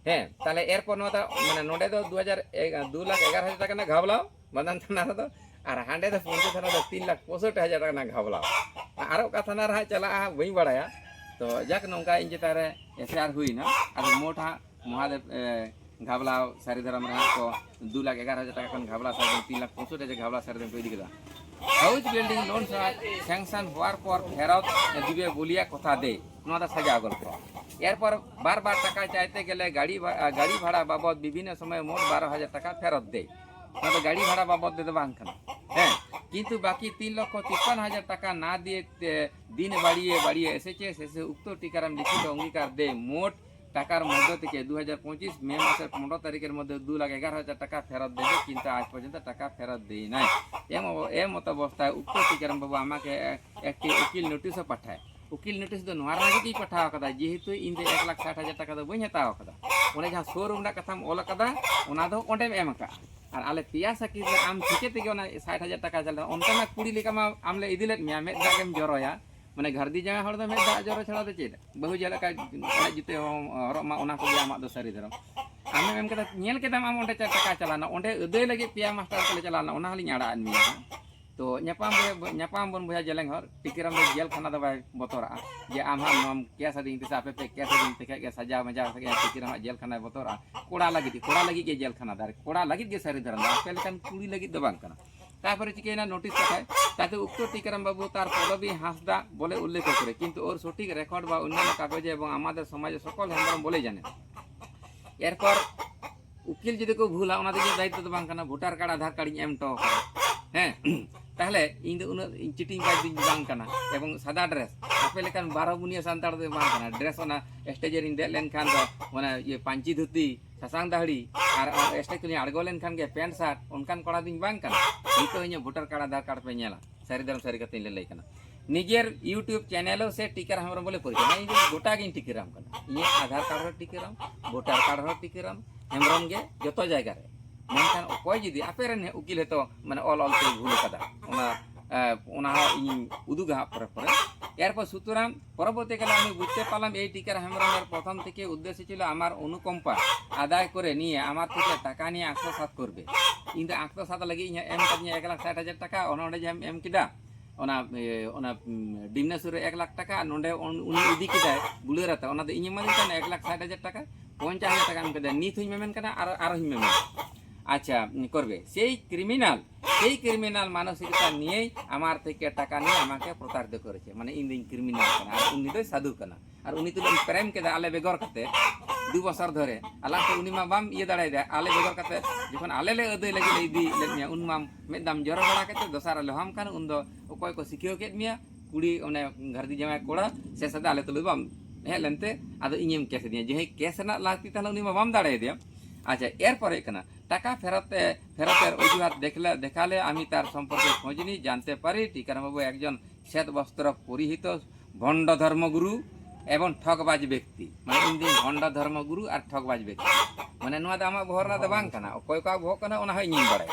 ᱦᱮᱸ, ᱛᱟᱦᱚᱞᱮ ᱮᱨᱯᱚᱨ ᱱᱚᱣᱟ ᱫᱚ, ᱢᱟᱱᱮ ᱱᱚᱰᱮ ᱫᱚ ᱫᱩ ᱦᱟᱡᱟᱨ, ᱮ, ᱫᱩ ᱞᱟᱠᱷ ᱮᱜᱟᱨᱚ ᱦᱟᱡᱟᱨ ᱴᱟᱠᱟ ᱨᱮᱱᱟᱜ ᱜᱷᱟᱵᱞᱟᱣ ᱵᱟᱱᱫᱟᱱ ᱛᱷᱟᱱᱟ ᱨᱮᱫᱚ, ᱟᱨ ᱦᱟᱸᱰᱮ ᱫᱚ ᱯᱚᱧᱪᱚ ᱛᱷᱟᱱᱟ ᱫᱚ ᱛᱤᱱ ᱞᱟᱠᱷ ᱯᱚᱸᱭᱥᱚᱴᱴᱤ ᱦᱟᱡᱟᱨ ᱴᱟᱠᱟ ᱨᱮᱱᱟᱜ ᱜᱷᱟᱵᱞᱟᱣ᱾ ᱟᱨ ᱚᱠᱟ ᱛᱷᱟᱱᱟ ᱨᱮ ᱦᱟᱸᱜ ᱪᱟᱞᱟᱜᱼᱟ ᱦᱟᱸᱜ ᱵᱟᱹᱧ ᱵᱟᱲᱟᱭᱟ᱾ ᱛᱚ ᱡᱟᱠ, ᱱᱚᱝᱠᱟ ᱤᱧ ᱪᱮᱛᱟᱱ ᱨᱮ ᱮᱯᱷ ᱟᱭ ᱟᱨ ᱦᱩᱭᱱᱟ᱾ ᱟᱫᱚ ᱢᱳᱴ ᱦᱟᱸᱜ ᱢᱚᱦᱟᱫᱮᱵ, ᱮ, ᱜᱷᱟᱵᱞᱟᱣ ᱥᱟᱹᱨᱤ ᱫᱷᱚᱨᱚᱢ ᱨᱮ ᱦᱟᱸᱜ ᱠᱚ ᱫᱩ ᱞᱟᱠᱷ ᱮᱜᱟᱨᱚ ᱦᱟᱡᱟᱨ ᱴᱟᱠᱟ ᱠᱷᱚᱱ ᱜᱷᱟᱵᱞᱟ ᱥᱟᱹᱨᱤ ᱫᱷᱚᱨᱚᱢ ᱛᱤᱱ ᱞᱟᱠᱷ ᱯᱚᱸᱭᱥᱚᱴᱴᱤ ᱦᱟᱡᱟᱨ ᱜᱷᱟᱵᱞᱟ ᱥᱟᱹᱨᱤ ᱫᱷᱚᱨᱚᱢ ᱠᱚ ᱤᱫᱤ ᱠᱮᱫᱟ᱾ House building loan sanction ᱦওয়ার পর ফেরত দিবে বলিয়া কথা দেয়, ᱱᱚᱣᱟ ᱫᱚ ᱥᱟᱡᱟᱣ ᱜᱚᱞᱯᱚ᱾ ᱮᱨᱯᱚᱨ ᱵᱟᱨ ᱵᱟᱨ ᱴᱟᱠᱟ ᱪᱟᱭᱛᱮ ᱜᱮᱞᱮ ᱜᱟᱹᱰᱤ ᱵᱷᱟ-, ᱜᱟᱹᱰᱤ ᱵᱷᱟᱲᱟ ᱵᱟᱵᱚᱫ ᱵᱤᱵᱷᱤᱱᱱᱚ ᱥᱚᱢᱚᱭ ᱢᱳᱴ ᱵᱟᱨᱚ ᱦᱟᱡᱟᱨ ᱴᱟᱠᱟ ᱯᱷᱮᱨᱚᱛ ᱫᱮ᱾ ᱱᱚᱣᱟ ᱫᱚ ᱜᱟᱹᱰᱤ ᱵᱷᱟᱲᱟ ᱵᱟᱵᱚᱫ ᱛᱮᱫᱚ ᱵᱟᱝ ᱠᱟᱱᱟ᱾ ᱦᱮᱸ, ᱠᱤᱱᱛᱩ ᱵᱟᱠᱤ ᱛᱤᱱ ᱞᱚᱠᱷᱚ ᱛᱤᱯᱯᱟᱱᱱᱚ ᱦᱟᱡᱟᱨ ᱴᱟᱠᱟ ᱱᱟ ᱫᱤᱭᱮ ᱛᱮ ᱫᱤᱱ ᱵᱟᱲᱤᱭᱮ ᱵᱟᱲᱤᱭᱮ ᱮᱥᱮᱪᱮ ᱥᱮᱥᱮ ᱩᱠᱛᱚ ᱴᱤᱠᱟᱨᱟᱢ ᱞᱤᱠᱷᱤᱛ ᱚᱝᱜᱤᱠᱟᱨ ᱫᱮ ᱢᱳᱴ টাকার মধ্য থেকে দুই হাজার পঁচিশ মে মাসের পনেরো তারিখের মধ্যে দু লাখ এগারো হাজার টাকা ফেরত দেবে, কিন্তু আজ পর্যন্ত টাকা ফেরত দেয় নাই। এম অব-, এমত অবস্থায় উক্ত টিকারাম বাবু আমাকে এক-, একটি উকিল নোটিশও পাঠায়। ᱩᱠᱤᱞ ᱱᱳᱴᱤᱥ ᱫᱚ ᱱᱚᱣᱟ ᱨᱮᱱᱟᱜ ᱜᱮᱧ ᱯᱟᱴᱷᱟᱣ ᱟᱠᱟᱫᱟ, ᱡᱮᱦᱮᱛᱩ ᱤᱧ ᱫᱚ ᱮᱠ ᱞᱟᱠᱷ ᱥᱟᱴ ᱦᱟᱡᱟᱨ ᱴᱟᱠᱟ ᱫᱚ ᱵᱟᱹᱧ ᱦᱟᱛᱟᱣ ᱟᱠᱟᱫᱟ᱾ ᱚᱱᱮ ᱡᱟᱦᱟᱸ ᱥᱳᱨᱩᱢ ᱨᱮᱱᱟᱜ ᱠᱟᱛᱷᱟᱢ ᱚᱞ ᱟᱠᱟᱫᱟ, ᱚᱱᱟ ᱫᱚ ᱚᱸᱰᱮᱢ ᱮᱢ ᱟᱠᱟᱫᱼᱟ᱾ ᱟᱨ ᱟᱞᱮ ᱯᱮᱭᱟ ᱥᱟᱹᱠᱷᱤ ᱨᱮ ᱟᱢ ᱴᱷᱤᱠᱟᱹ ᱛᱮᱜᱮ ᱚᱱᱟ ᱥᱟᱴ ᱦᱟᱡᱟᱨ ᱴᱟᱠᱟ ᱪᱟᱞᱟᱜᱼᱟ᱾ ᱚᱱᱠᱟᱱᱟᱜ ᱠᱩᱲᱤ ᱞᱮᱠᱟ ᱢᱟ ᱟᱢ ᱞᱮ ᱤᱫᱤ ᱞᱮᱫ ᱢᱮᱭᱟ, ᱢᱮᱫ ᱫᱟᱜ ᱜᱮᱢ ᱡᱚᱨᱚᱭᱟ᱾ ᱢᱟᱱᱮ ᱜᱷᱟᱨᱫᱤ ᱡᱟᱶᱟᱭ ᱦᱚᱲ ᱫᱚ ᱢᱮᱫ ᱫᱟᱜ ᱡᱚᱨᱚ ᱪᱷᱟᱲᱟ ᱫᱚ ᱪᱮᱫ? ᱵᱟᱹᱦᱩ ᱡᱟᱦᱟᱸ ᱞᱮᱠᱟ ᱚᱲᱮᱡ ᱡᱩᱛᱟᱹ ᱦᱚᱸ ᱦᱚᱨᱚᱜ ᱢᱟ, ᱚᱱᱟ ᱠᱚᱜᱮ ᱟᱢᱟᱜ ᱫᱚ ᱥᱟᱹᱨᱤ ᱫᱷᱚᱨᱚᱢ᱾ ᱟᱢᱮᱢ ᱮᱢ ᱠᱮᱫᱟ, ᱧᱮᱞ ᱠᱮᱫᱟᱢ ᱟᱢ ᱚᱸᱰᱮ ᱪᱟᱨ ᱴᱟᱠᱟ ᱪᱟᱞᱟᱣᱱᱟ, ᱚᱸᱰᱮ ᱟᱹᱫᱟᱹᱭ ᱞᱟᱹᱜᱤᱫ ᱯᱮᱭᱟ ᱢᱟᱥᱴᱟᱨ ᱠᱚᱞᱮ ᱪᱟᱞᱟᱣ ᱞᱮᱱᱟ, ᱚᱱᱟ ᱦᱚᱸᱞᱤᱧ ᱟᱲᱟᱜ ᱟᱫ ᱢᱮᱭᱟ ᱦᱟᱸᱜ᱾ ᱛᱚ ᱧᱟᱯᱟᱢ ᱵᱚᱭᱦᱟ, ᱧᱟᱯᱟᱢ ᱵᱚᱱ ᱵᱚᱭᱦᱟ ᱡᱮᱞᱮᱧ ᱦᱚᱨ, ᱴᱤᱠᱟᱹᱨᱟᱢ ᱫᱚ ᱡᱮᱞ ᱠᱷᱟᱱᱟ ᱫᱚ ᱵᱟᱭ ᱵᱚᱛᱚᱨᱟᱜᱼᱟ᱾ ᱡᱮ ᱟᱢ ᱦᱟᱸᱜ ᱱᱚᱣᱟᱢ ᱠᱮᱥ ᱟᱹᱫᱤᱧ ᱛᱮ ᱥᱮ ᱟᱯᱮ ᱯᱮ ᱠᱮᱥ ᱟᱹᱫᱤᱧ ᱛᱮ ᱠᱷᱟᱡ ᱜᱮ ᱥᱟᱡᱟᱣ ᱢᱟᱡᱟᱣ ᱠᱟᱛᱮ ᱜᱮ ᱴᱤᱠᱟᱹᱨᱟᱢ ᱦᱟᱸᱜ ᱡᱮᱞ ᱠᱷᱟᱱᱟᱭ ᱵᱚᱛᱚᱨᱚᱜᱼᱟ᱾ ᱠᱚᱲᱟ ᱞᱟᱹᱜᱤᱫ ᱜᱮ, ᱠᱚᱲᱟ ᱞᱟᱹᱜᱤᱫ ᱜᱮ ᱡᱮᱞ ᱠᱷᱟᱱᱟ ᱫᱚ, ᱟᱨ ᱠᱚᱲᱟ ᱞᱟᱹᱜᱤᱫ ᱜᱮ ᱥᱟᱹᱨᱤ ᱫᱷᱚᱨᱚᱢ ᱫᱚ᱾ ᱟᱯᱮ ᱞᱮᱠᱟᱱ ᱠᱩᱲᱤ ᱞᱟᱹᱜᱤᱫ ᱫᱚ ᱵᱟᱝ ᱠᱟᱱᱟ᱾ তারপরে চিকেনা নোটিশ পাঠায়, তাতে উক্ত টিকারাম বাবু তার পদবী হাঁসদা বলে উল্লেখ করে, কিন্তু ওর সঠিক রেকর্ড বা অন্যান্য কাগজে এবং আমাদের সমাজে সকল হেমব্রম বলে জানে। এরপর ᱩᱠᱤᱞ ᱡᱩᱫᱤ ᱠᱚ ᱵᱷᱩᱞᱟ, ᱚᱱᱟ ᱫᱚ ᱤᱧᱟᱹᱜ ᱫᱟᱭᱤᱛᱛᱚ ᱫᱚ ᱵᱟᱝ ᱠᱟᱱᱟ᱾ ᱵᱷᱳᱴᱟᱨ ᱠᱟᱨᱰ, ᱟᱫᱷᱟᱨ ᱠᱟᱨᱰ ᱤᱧ ᱮᱢ ᱦᱚᱴᱚ ᱟᱠᱟᱫᱟ, ᱦᱮᱸ᱾ ᱛᱟᱦᱚᱞᱮ ᱤᱧ ᱫᱚ ᱩᱱᱟᱹᱜ ᱤᱧ ᱪᱤᱴᱤᱝ ᱵᱟᱡᱽ ᱫᱚᱧ ᱵᱟᱝ ᱠᱟᱱᱟ᱾ ᱮᱵᱚᱝ ᱥᱟᱫᱟ ᱰᱨᱮᱥ, ᱟᱯᱮ ᱞᱮᱠᱟᱱ ᱵᱟᱨᱚ ᱵᱩᱱᱤᱭᱟᱹ ᱥᱟᱱᱛᱟᱲ ᱫᱚ ᱵᱟᱝ ᱠᱟᱱᱟ᱾ ᱰᱨᱮᱥ ᱚᱱᱟ ᱥᱴᱮᱡ ᱨᱤᱧ ᱫᱮᱡ ᱞᱮᱱᱠᱷᱟᱱ ᱫᱚ ᱚᱱᱟ ᱤᱭᱟᱹ ᱯᱟᱹᱧᱪᱤ ᱫᱷᱩᱛᱤ, ᱥᱟᱥᱟᱝ ᱫᱟᱦᱲᱤ, ᱟᱨ ᱥᱴᱮᱡ ᱠᱷᱚᱱᱤᱧ ᱟᱬᱜᱚ ᱞᱮᱱᱠᱷᱟᱱ ᱜᱮ ᱯᱮᱱᱴ ᱥᱟᱨᱴ, ᱚᱱᱠᱟᱱ ᱠᱚᱲᱟ ᱫᱚᱧ ᱵᱟᱝ ᱠᱟᱱᱟ᱾ ᱱᱤᱛᱚᱜ ᱤᱧᱟᱹᱜ ᱵᱷᱳᱴᱟᱨ ᱠᱟᱨᱰ, ᱟᱫᱷᱟᱨ ᱠᱟᱨᱰ ᱯᱮ ᱧᱮᱞᱟ, ᱥᱟᱹᱨᱤ ᱫᱷᱚᱨᱚᱢ ᱥᱟᱹᱨᱤ ᱠᱟᱛᱷᱟᱧ ᱞᱟᱹᱞᱟᱹᱭ ᱠᱟᱱᱟ᱾ ᱱᱤᱡᱮᱨ YouTube ᱪᱮᱱᱮᱞ ᱦᱚᱸ ᱥᱮ ᱴᱤᱠᱟᱹᱨᱟᱢ ᱦᱮᱢᱵᱨᱚᱢ ᱵᱚᱞᱮ ᱯᱚᱨᱤᱪᱚᱭ, ᱦᱮᱸ, ᱤᱧ ᱫᱚ ᱜᱚᱴᱟ ᱜᱤᱧ ᱴᱤᱠᱟᱹᱨᱟᱢ ᱠᱟᱱᱟ᱾ ᱤᱧᱟᱹᱜ ᱟᱫᱷᱟᱨ ᱠᱟᱨᱰ ᱦᱚᱸ ᱴᱤᱠᱟᱹᱨᱟᱢ, ᱵᱷᱳᱴᱟᱨ ᱠᱟᱨᱰ ᱦᱚᱸ ᱴᱤᱠᱟᱹᱨᱟᱢ ᱦᱮᱢᱵᱨᱚᱢ ᱜᱮ ᱡᱚᱛᱚ ᱡᱟᱭᱜᱟ ᱨᱮ᱾ ᱢᱮᱱᱠᱷᱟᱱ ᱚᱠᱚᱭ ᱡᱩᱫᱤ ᱟᱯᱮ ᱨᱮᱱ ᱩᱠᱤᱞ ᱦᱚᱭᱛᱳ ᱢᱟᱱᱮ ᱚᱞ ᱚᱞ ᱛᱮ ᱵᱷᱩᱞ ᱟᱠᱟᱫᱟ, ᱚᱱᱟ, ᱮ, ᱚᱱᱟ ᱦᱚᱸ ᱤᱧᱤᱧ ᱩᱫᱩᱜᱟ ᱦᱟᱸᱜ ᱯᱚᱨᱮ ᱯᱚᱨᱮ᱾ ᱮᱨᱯᱚᱨ ᱥᱩᱛᱚᱨᱟᱝ ᱯᱚᱨᱚᱵᱚᱨᱛᱤ ᱠᱟᱞᱮ ᱩᱱᱤ ᱵᱩᱡᱽᱛᱮ ᱯᱟᱨᱞᱟᱢ ᱮᱭ ᱴᱤᱠᱟᱹᱨᱟᱢ ᱦᱮᱢᱵᱨᱚᱢ ᱮᱨ ᱯᱨᱚᱛᱷᱚᱢ ᱛᱷᱮᱠᱮ ᱩᱫᱽᱫᱮᱥᱥᱚ ছিল আমার অনুকম্পা আদায় করে নিয়ে আমার থেকে টাকা নিয়ে আত্মসাৎ করবে। ᱤᱧ ᱫᱚ ᱟᱛᱢᱚᱥᱟᱛ ᱞᱟᱹᱜᱤᱫ ᱤᱧ ᱮᱢ ᱠᱟᱫᱤᱧᱟ ᱮᱠ ᱞᱟᱠᱷ ᱥᱟᱴ ᱦᱟᱡᱟᱨ ᱴᱟᱠᱟ, ᱚᱱᱟ ᱚᱸᱰᱮ ᱡᱟᱦᱟᱸᱢ ᱮᱢ ᱠᱮᱫᱟ, ᱚᱱᱟ, ᱮ, ᱚᱱᱟ, ᱩᱢ, ᱰᱤᱢᱱᱟ ᱥᱩᱨ ᱨᱮ ᱮᱠ ᱞᱟᱠᱷ ᱴᱟᱠᱟ, ᱱᱚᱸᱰᱮ ᱩᱱ-, ᱩᱱᱤ ᱤᱫᱤ ᱠᱮᱫᱟᱭ ᱵᱩᱞᱟᱹᱨᱟᱛᱟ, ᱚᱱᱟ ᱫᱚ ᱤᱧ ᱮᱢᱟᱫᱤᱧ ᱛᱟᱦᱮᱱᱟ ᱮᱠ ᱞᱟᱠᱷ ᱥᱟᱴ ᱦᱟᱡᱟᱨ ᱴᱟᱠᱟ, ᱯᱚᱧᱪᱟᱥ ᱦᱟᱡᱟᱨ ᱴᱟᱠᱟ ᱮᱢ ᱠᱮᱫᱟ, ᱱᱤᱛ ᱦᱚᱸᱧ ᱮᱢᱮᱱ ᱠᱟᱱᱟ, ᱟᱨ, ᱟᱨᱦᱚᱸᱧ ᱮᱢᱮᱱᱟ᱾ ᱟᱪᱪᱷᱟ, করবে। সেই ক্রিমিনাল, সেই ক্রিমিনাল মানসিকতা নিয়েই আমার থেকে টাকা নিয়ে আমাকে প্রতারিত করেছে। মানে, ᱤᱧ ᱫᱚᱧ ᱠᱨᱤᱢᱤᱱᱟᱞ ᱠᱟᱱᱟ ᱟᱨ ᱩᱱᱤ ᱫᱚᱭ ᱥᱟᱹᱫᱷᱩ ᱠᱟᱱᱟ᱾ ᱟᱨ ᱩᱱᱤ ᱛᱩᱞᱩᱡ ᱤᱧ ᱯᱨᱮᱢ ᱠᱮᱫᱟ ᱟᱞᱮ ᱵᱮᱜᱚᱨ ᱠᱟᱛᱮ, ᱫᱩ ᱵᱚᱪᱷᱚᱨ ᱫᱷᱚᱨᱮ᱾ ᱟᱨ ᱞᱟᱥᱴ ᱨᱮ ᱩᱱᱤ ᱢᱟ ᱵᱟᱢ ᱤᱭᱟᱹ ᱫᱟᱲᱮᱭᱟᱫᱟ, ᱟᱞᱮ ᱵᱮᱜᱚᱨ ᱠᱟᱛᱮ ᱡᱚᱠᱷᱚᱱ ᱟᱞᱮ ᱞᱮ ᱟᱹᱫᱟᱹᱭ ᱞᱟᱹᱜᱤᱫ ᱞᱮ ᱤᱫᱤ ᱞᱮᱫ ᱢᱮᱭᱟ, ᱩᱱ ᱢᱟᱢ ᱢᱮᱫ ᱫᱟᱢ ᱡᱚᱨᱚ ᱵᱟᱲᱟ ᱠᱟᱛᱮ ᱫᱚᱥᱟᱨ ᱟᱞᱮ ᱦᱚᱦᱟᱢ ᱠᱟᱱ, ᱩᱱ ᱫᱚ ᱚᱠᱚᱭ ᱠᱚ ᱥᱤᱠᱷᱟᱹᱣ ᱠᱮᱫ ᱢᱮᱭᱟ, ᱠᱩᱲᱤ ᱚᱱᱮ ᱜᱷᱟᱨᱫᱤ ᱡᱟᱶᱟᱭ ᱠᱚᱲᱟ, ᱥᱮ ᱥᱟᱫᱟ ᱟᱞᱮ ᱛᱩᱞᱩᱡ ᱵᱟᱢ ᱦᱮᱡ ᱞᱮᱱᱛᱮ, ᱟᱫᱚ ᱤᱧᱮᱢ ᱠᱮᱥ ᱫᱤᱧᱟ᱾ ᱡᱮ ᱦᱮᱸ, ᱠᱮᱥ ᱨᱮᱱᱟᱜ ᱞᱟᱹᱠᱛᱤ ᱛᱟᱦᱞᱮ ᱩᱱᱤ ᱢᱟ ᱵᱟᱢ ᱫᱟᱲᱮᱭᱟᱫᱮᱭᱟ᱾ ᱟᱪᱪᱷᱟ, ᱮᱨᱯᱚᱨᱮ ᱦᱩᱭᱩᱜ ᱠᱟᱱᱟ, ᱴᱟᱠᱟ ᱯᱷᱮᱨᱚᱛ, ᱯᱷᱮᱨᱚᱛᱮᱨ অজুহাত দেখলে, দেখালে আমি তার সম্পর্কে খোঁজ নিই, জানতে পারি টিকারাম বাবু একজন শ্বেত বস্ত্র পরিহিত ভণ্ড ধর্মগুরু এবং ঠগবাজ ব্যক্তি। মানে, ᱤᱧ ᱫᱚᱧ ᱵᱷᱚᱱᱰᱚ ᱫᱷᱚᱨᱢᱚ ᱜᱩᱨᱩ ᱟᱨ ᱴᱷᱚᱜᱽᱵᱟᱡᱽ ᱵᱮᱠᱛᱤ᱾ ᱢᱟᱱᱮ, ᱱᱚᱣᱟ ᱫᱚ ᱟᱢᱟᱜ ᱵᱚᱦᱚᱜ ᱨᱮᱱᱟᱜ ᱫᱚ ᱵᱟᱝ ᱠᱟᱱᱟ, ᱚᱠᱚᱭ ᱠᱚᱣᱟᱜ ᱵᱚᱦᱚᱜ ᱠᱟᱱᱟ ᱚᱱᱟ ᱦᱚᱸ ᱤᱧᱤᱧ ᱵᱟᱲᱟᱭᱟ᱾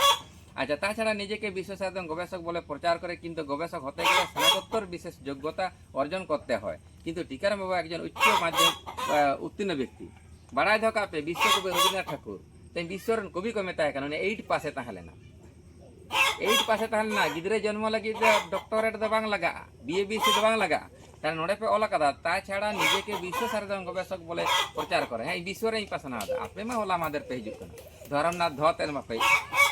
ᱟᱪᱪᱷᱟ, ᱛᱟᱪᱷᱟᱲᱟ নিজেকে বিশ্বস্ত একজন গবেষক বলে প্রচার করে, কিন্তু গবেষক হতে গেলে স্নাতকোত্তর বিশেষ যোগ্যতা অর্জন করতে হয়। কিন্তু টিকারাম বাবু একজন উচ্চ মাধ্যমিক, আহ, উত্তীর্ণ ব্যক্তি। ᱵᱟᱲᱟᱭ ᱫᱚᱦᱚ ᱠᱟᱜ ᱯᱮ, ᱵᱤᱥᱥᱚ ᱠᱚᱵᱤ ᱨᱚᱵᱤᱱᱫᱨᱚᱱᱟᱛᱷ ᱴᱷᱟᱹᱠᱩᱨ ᱛᱮᱦᱮᱧ ᱵᱤᱥᱥᱚ ᱨᱮᱱ ᱠᱚᱵᱤ ᱠᱚ ᱢᱮᱛᱟᱭ ᱠᱟᱱᱟ, ᱩᱱᱤ ᱮᱭᱤᱴ ᱯᱟᱥᱮ ᱛᱟᱦᱮᱸ ᱞᱮᱱᱟ᱾ ᱮᱭᱤᱴ ᱯᱟᱥᱮ ᱛᱟᱦᱮᱸ ᱞᱮᱱᱟ, ᱜᱤᱫᱽᱨᱟᱹ ᱡᱚᱱᱢᱚ ᱞᱟᱹᱜᱤᱫ ᱫᱚ ᱰᱚᱠᱴᱚᱨᱮᱴ ᱫᱚ ᱵᱟᱝ ᱞᱟᱜᱟᱜᱼᱟ, B A B S C ᱫᱚ ᱵᱟᱝ ᱞᱟᱜᱟᱜᱼᱟ᱾ ᱛᱟᱦᱞᱮ ᱱᱚᱰᱮ ᱯᱮ ᱚᱞ ᱟᱠᱟᱫᱟ, ᱛᱟᱪᱷᱟᱲᱟ নিজেকে বিশ্বস্ত একজন গবেষক বলে প্রচার করে। ᱦᱮᱸ, ᱤᱧ ᱵᱤᱥᱥᱚ ᱨᱮᱧ ᱯᱟᱥᱱᱟᱣ ᱮᱫᱟ, ᱟᱯᱮ ᱢᱟ ᱦᱚᱞᱟ ᱢᱟᱫᱷᱮᱨ ᱯᱮ ᱦᱤᱡᱩᱜ ᱠᱟᱱᱟ᱾ ᱫᱷᱚᱨᱚᱢ ᱨᱮᱱᱟᱜ ᱫᱷᱚ ᱛᱮᱫ ᱢᱟᱯᱮ,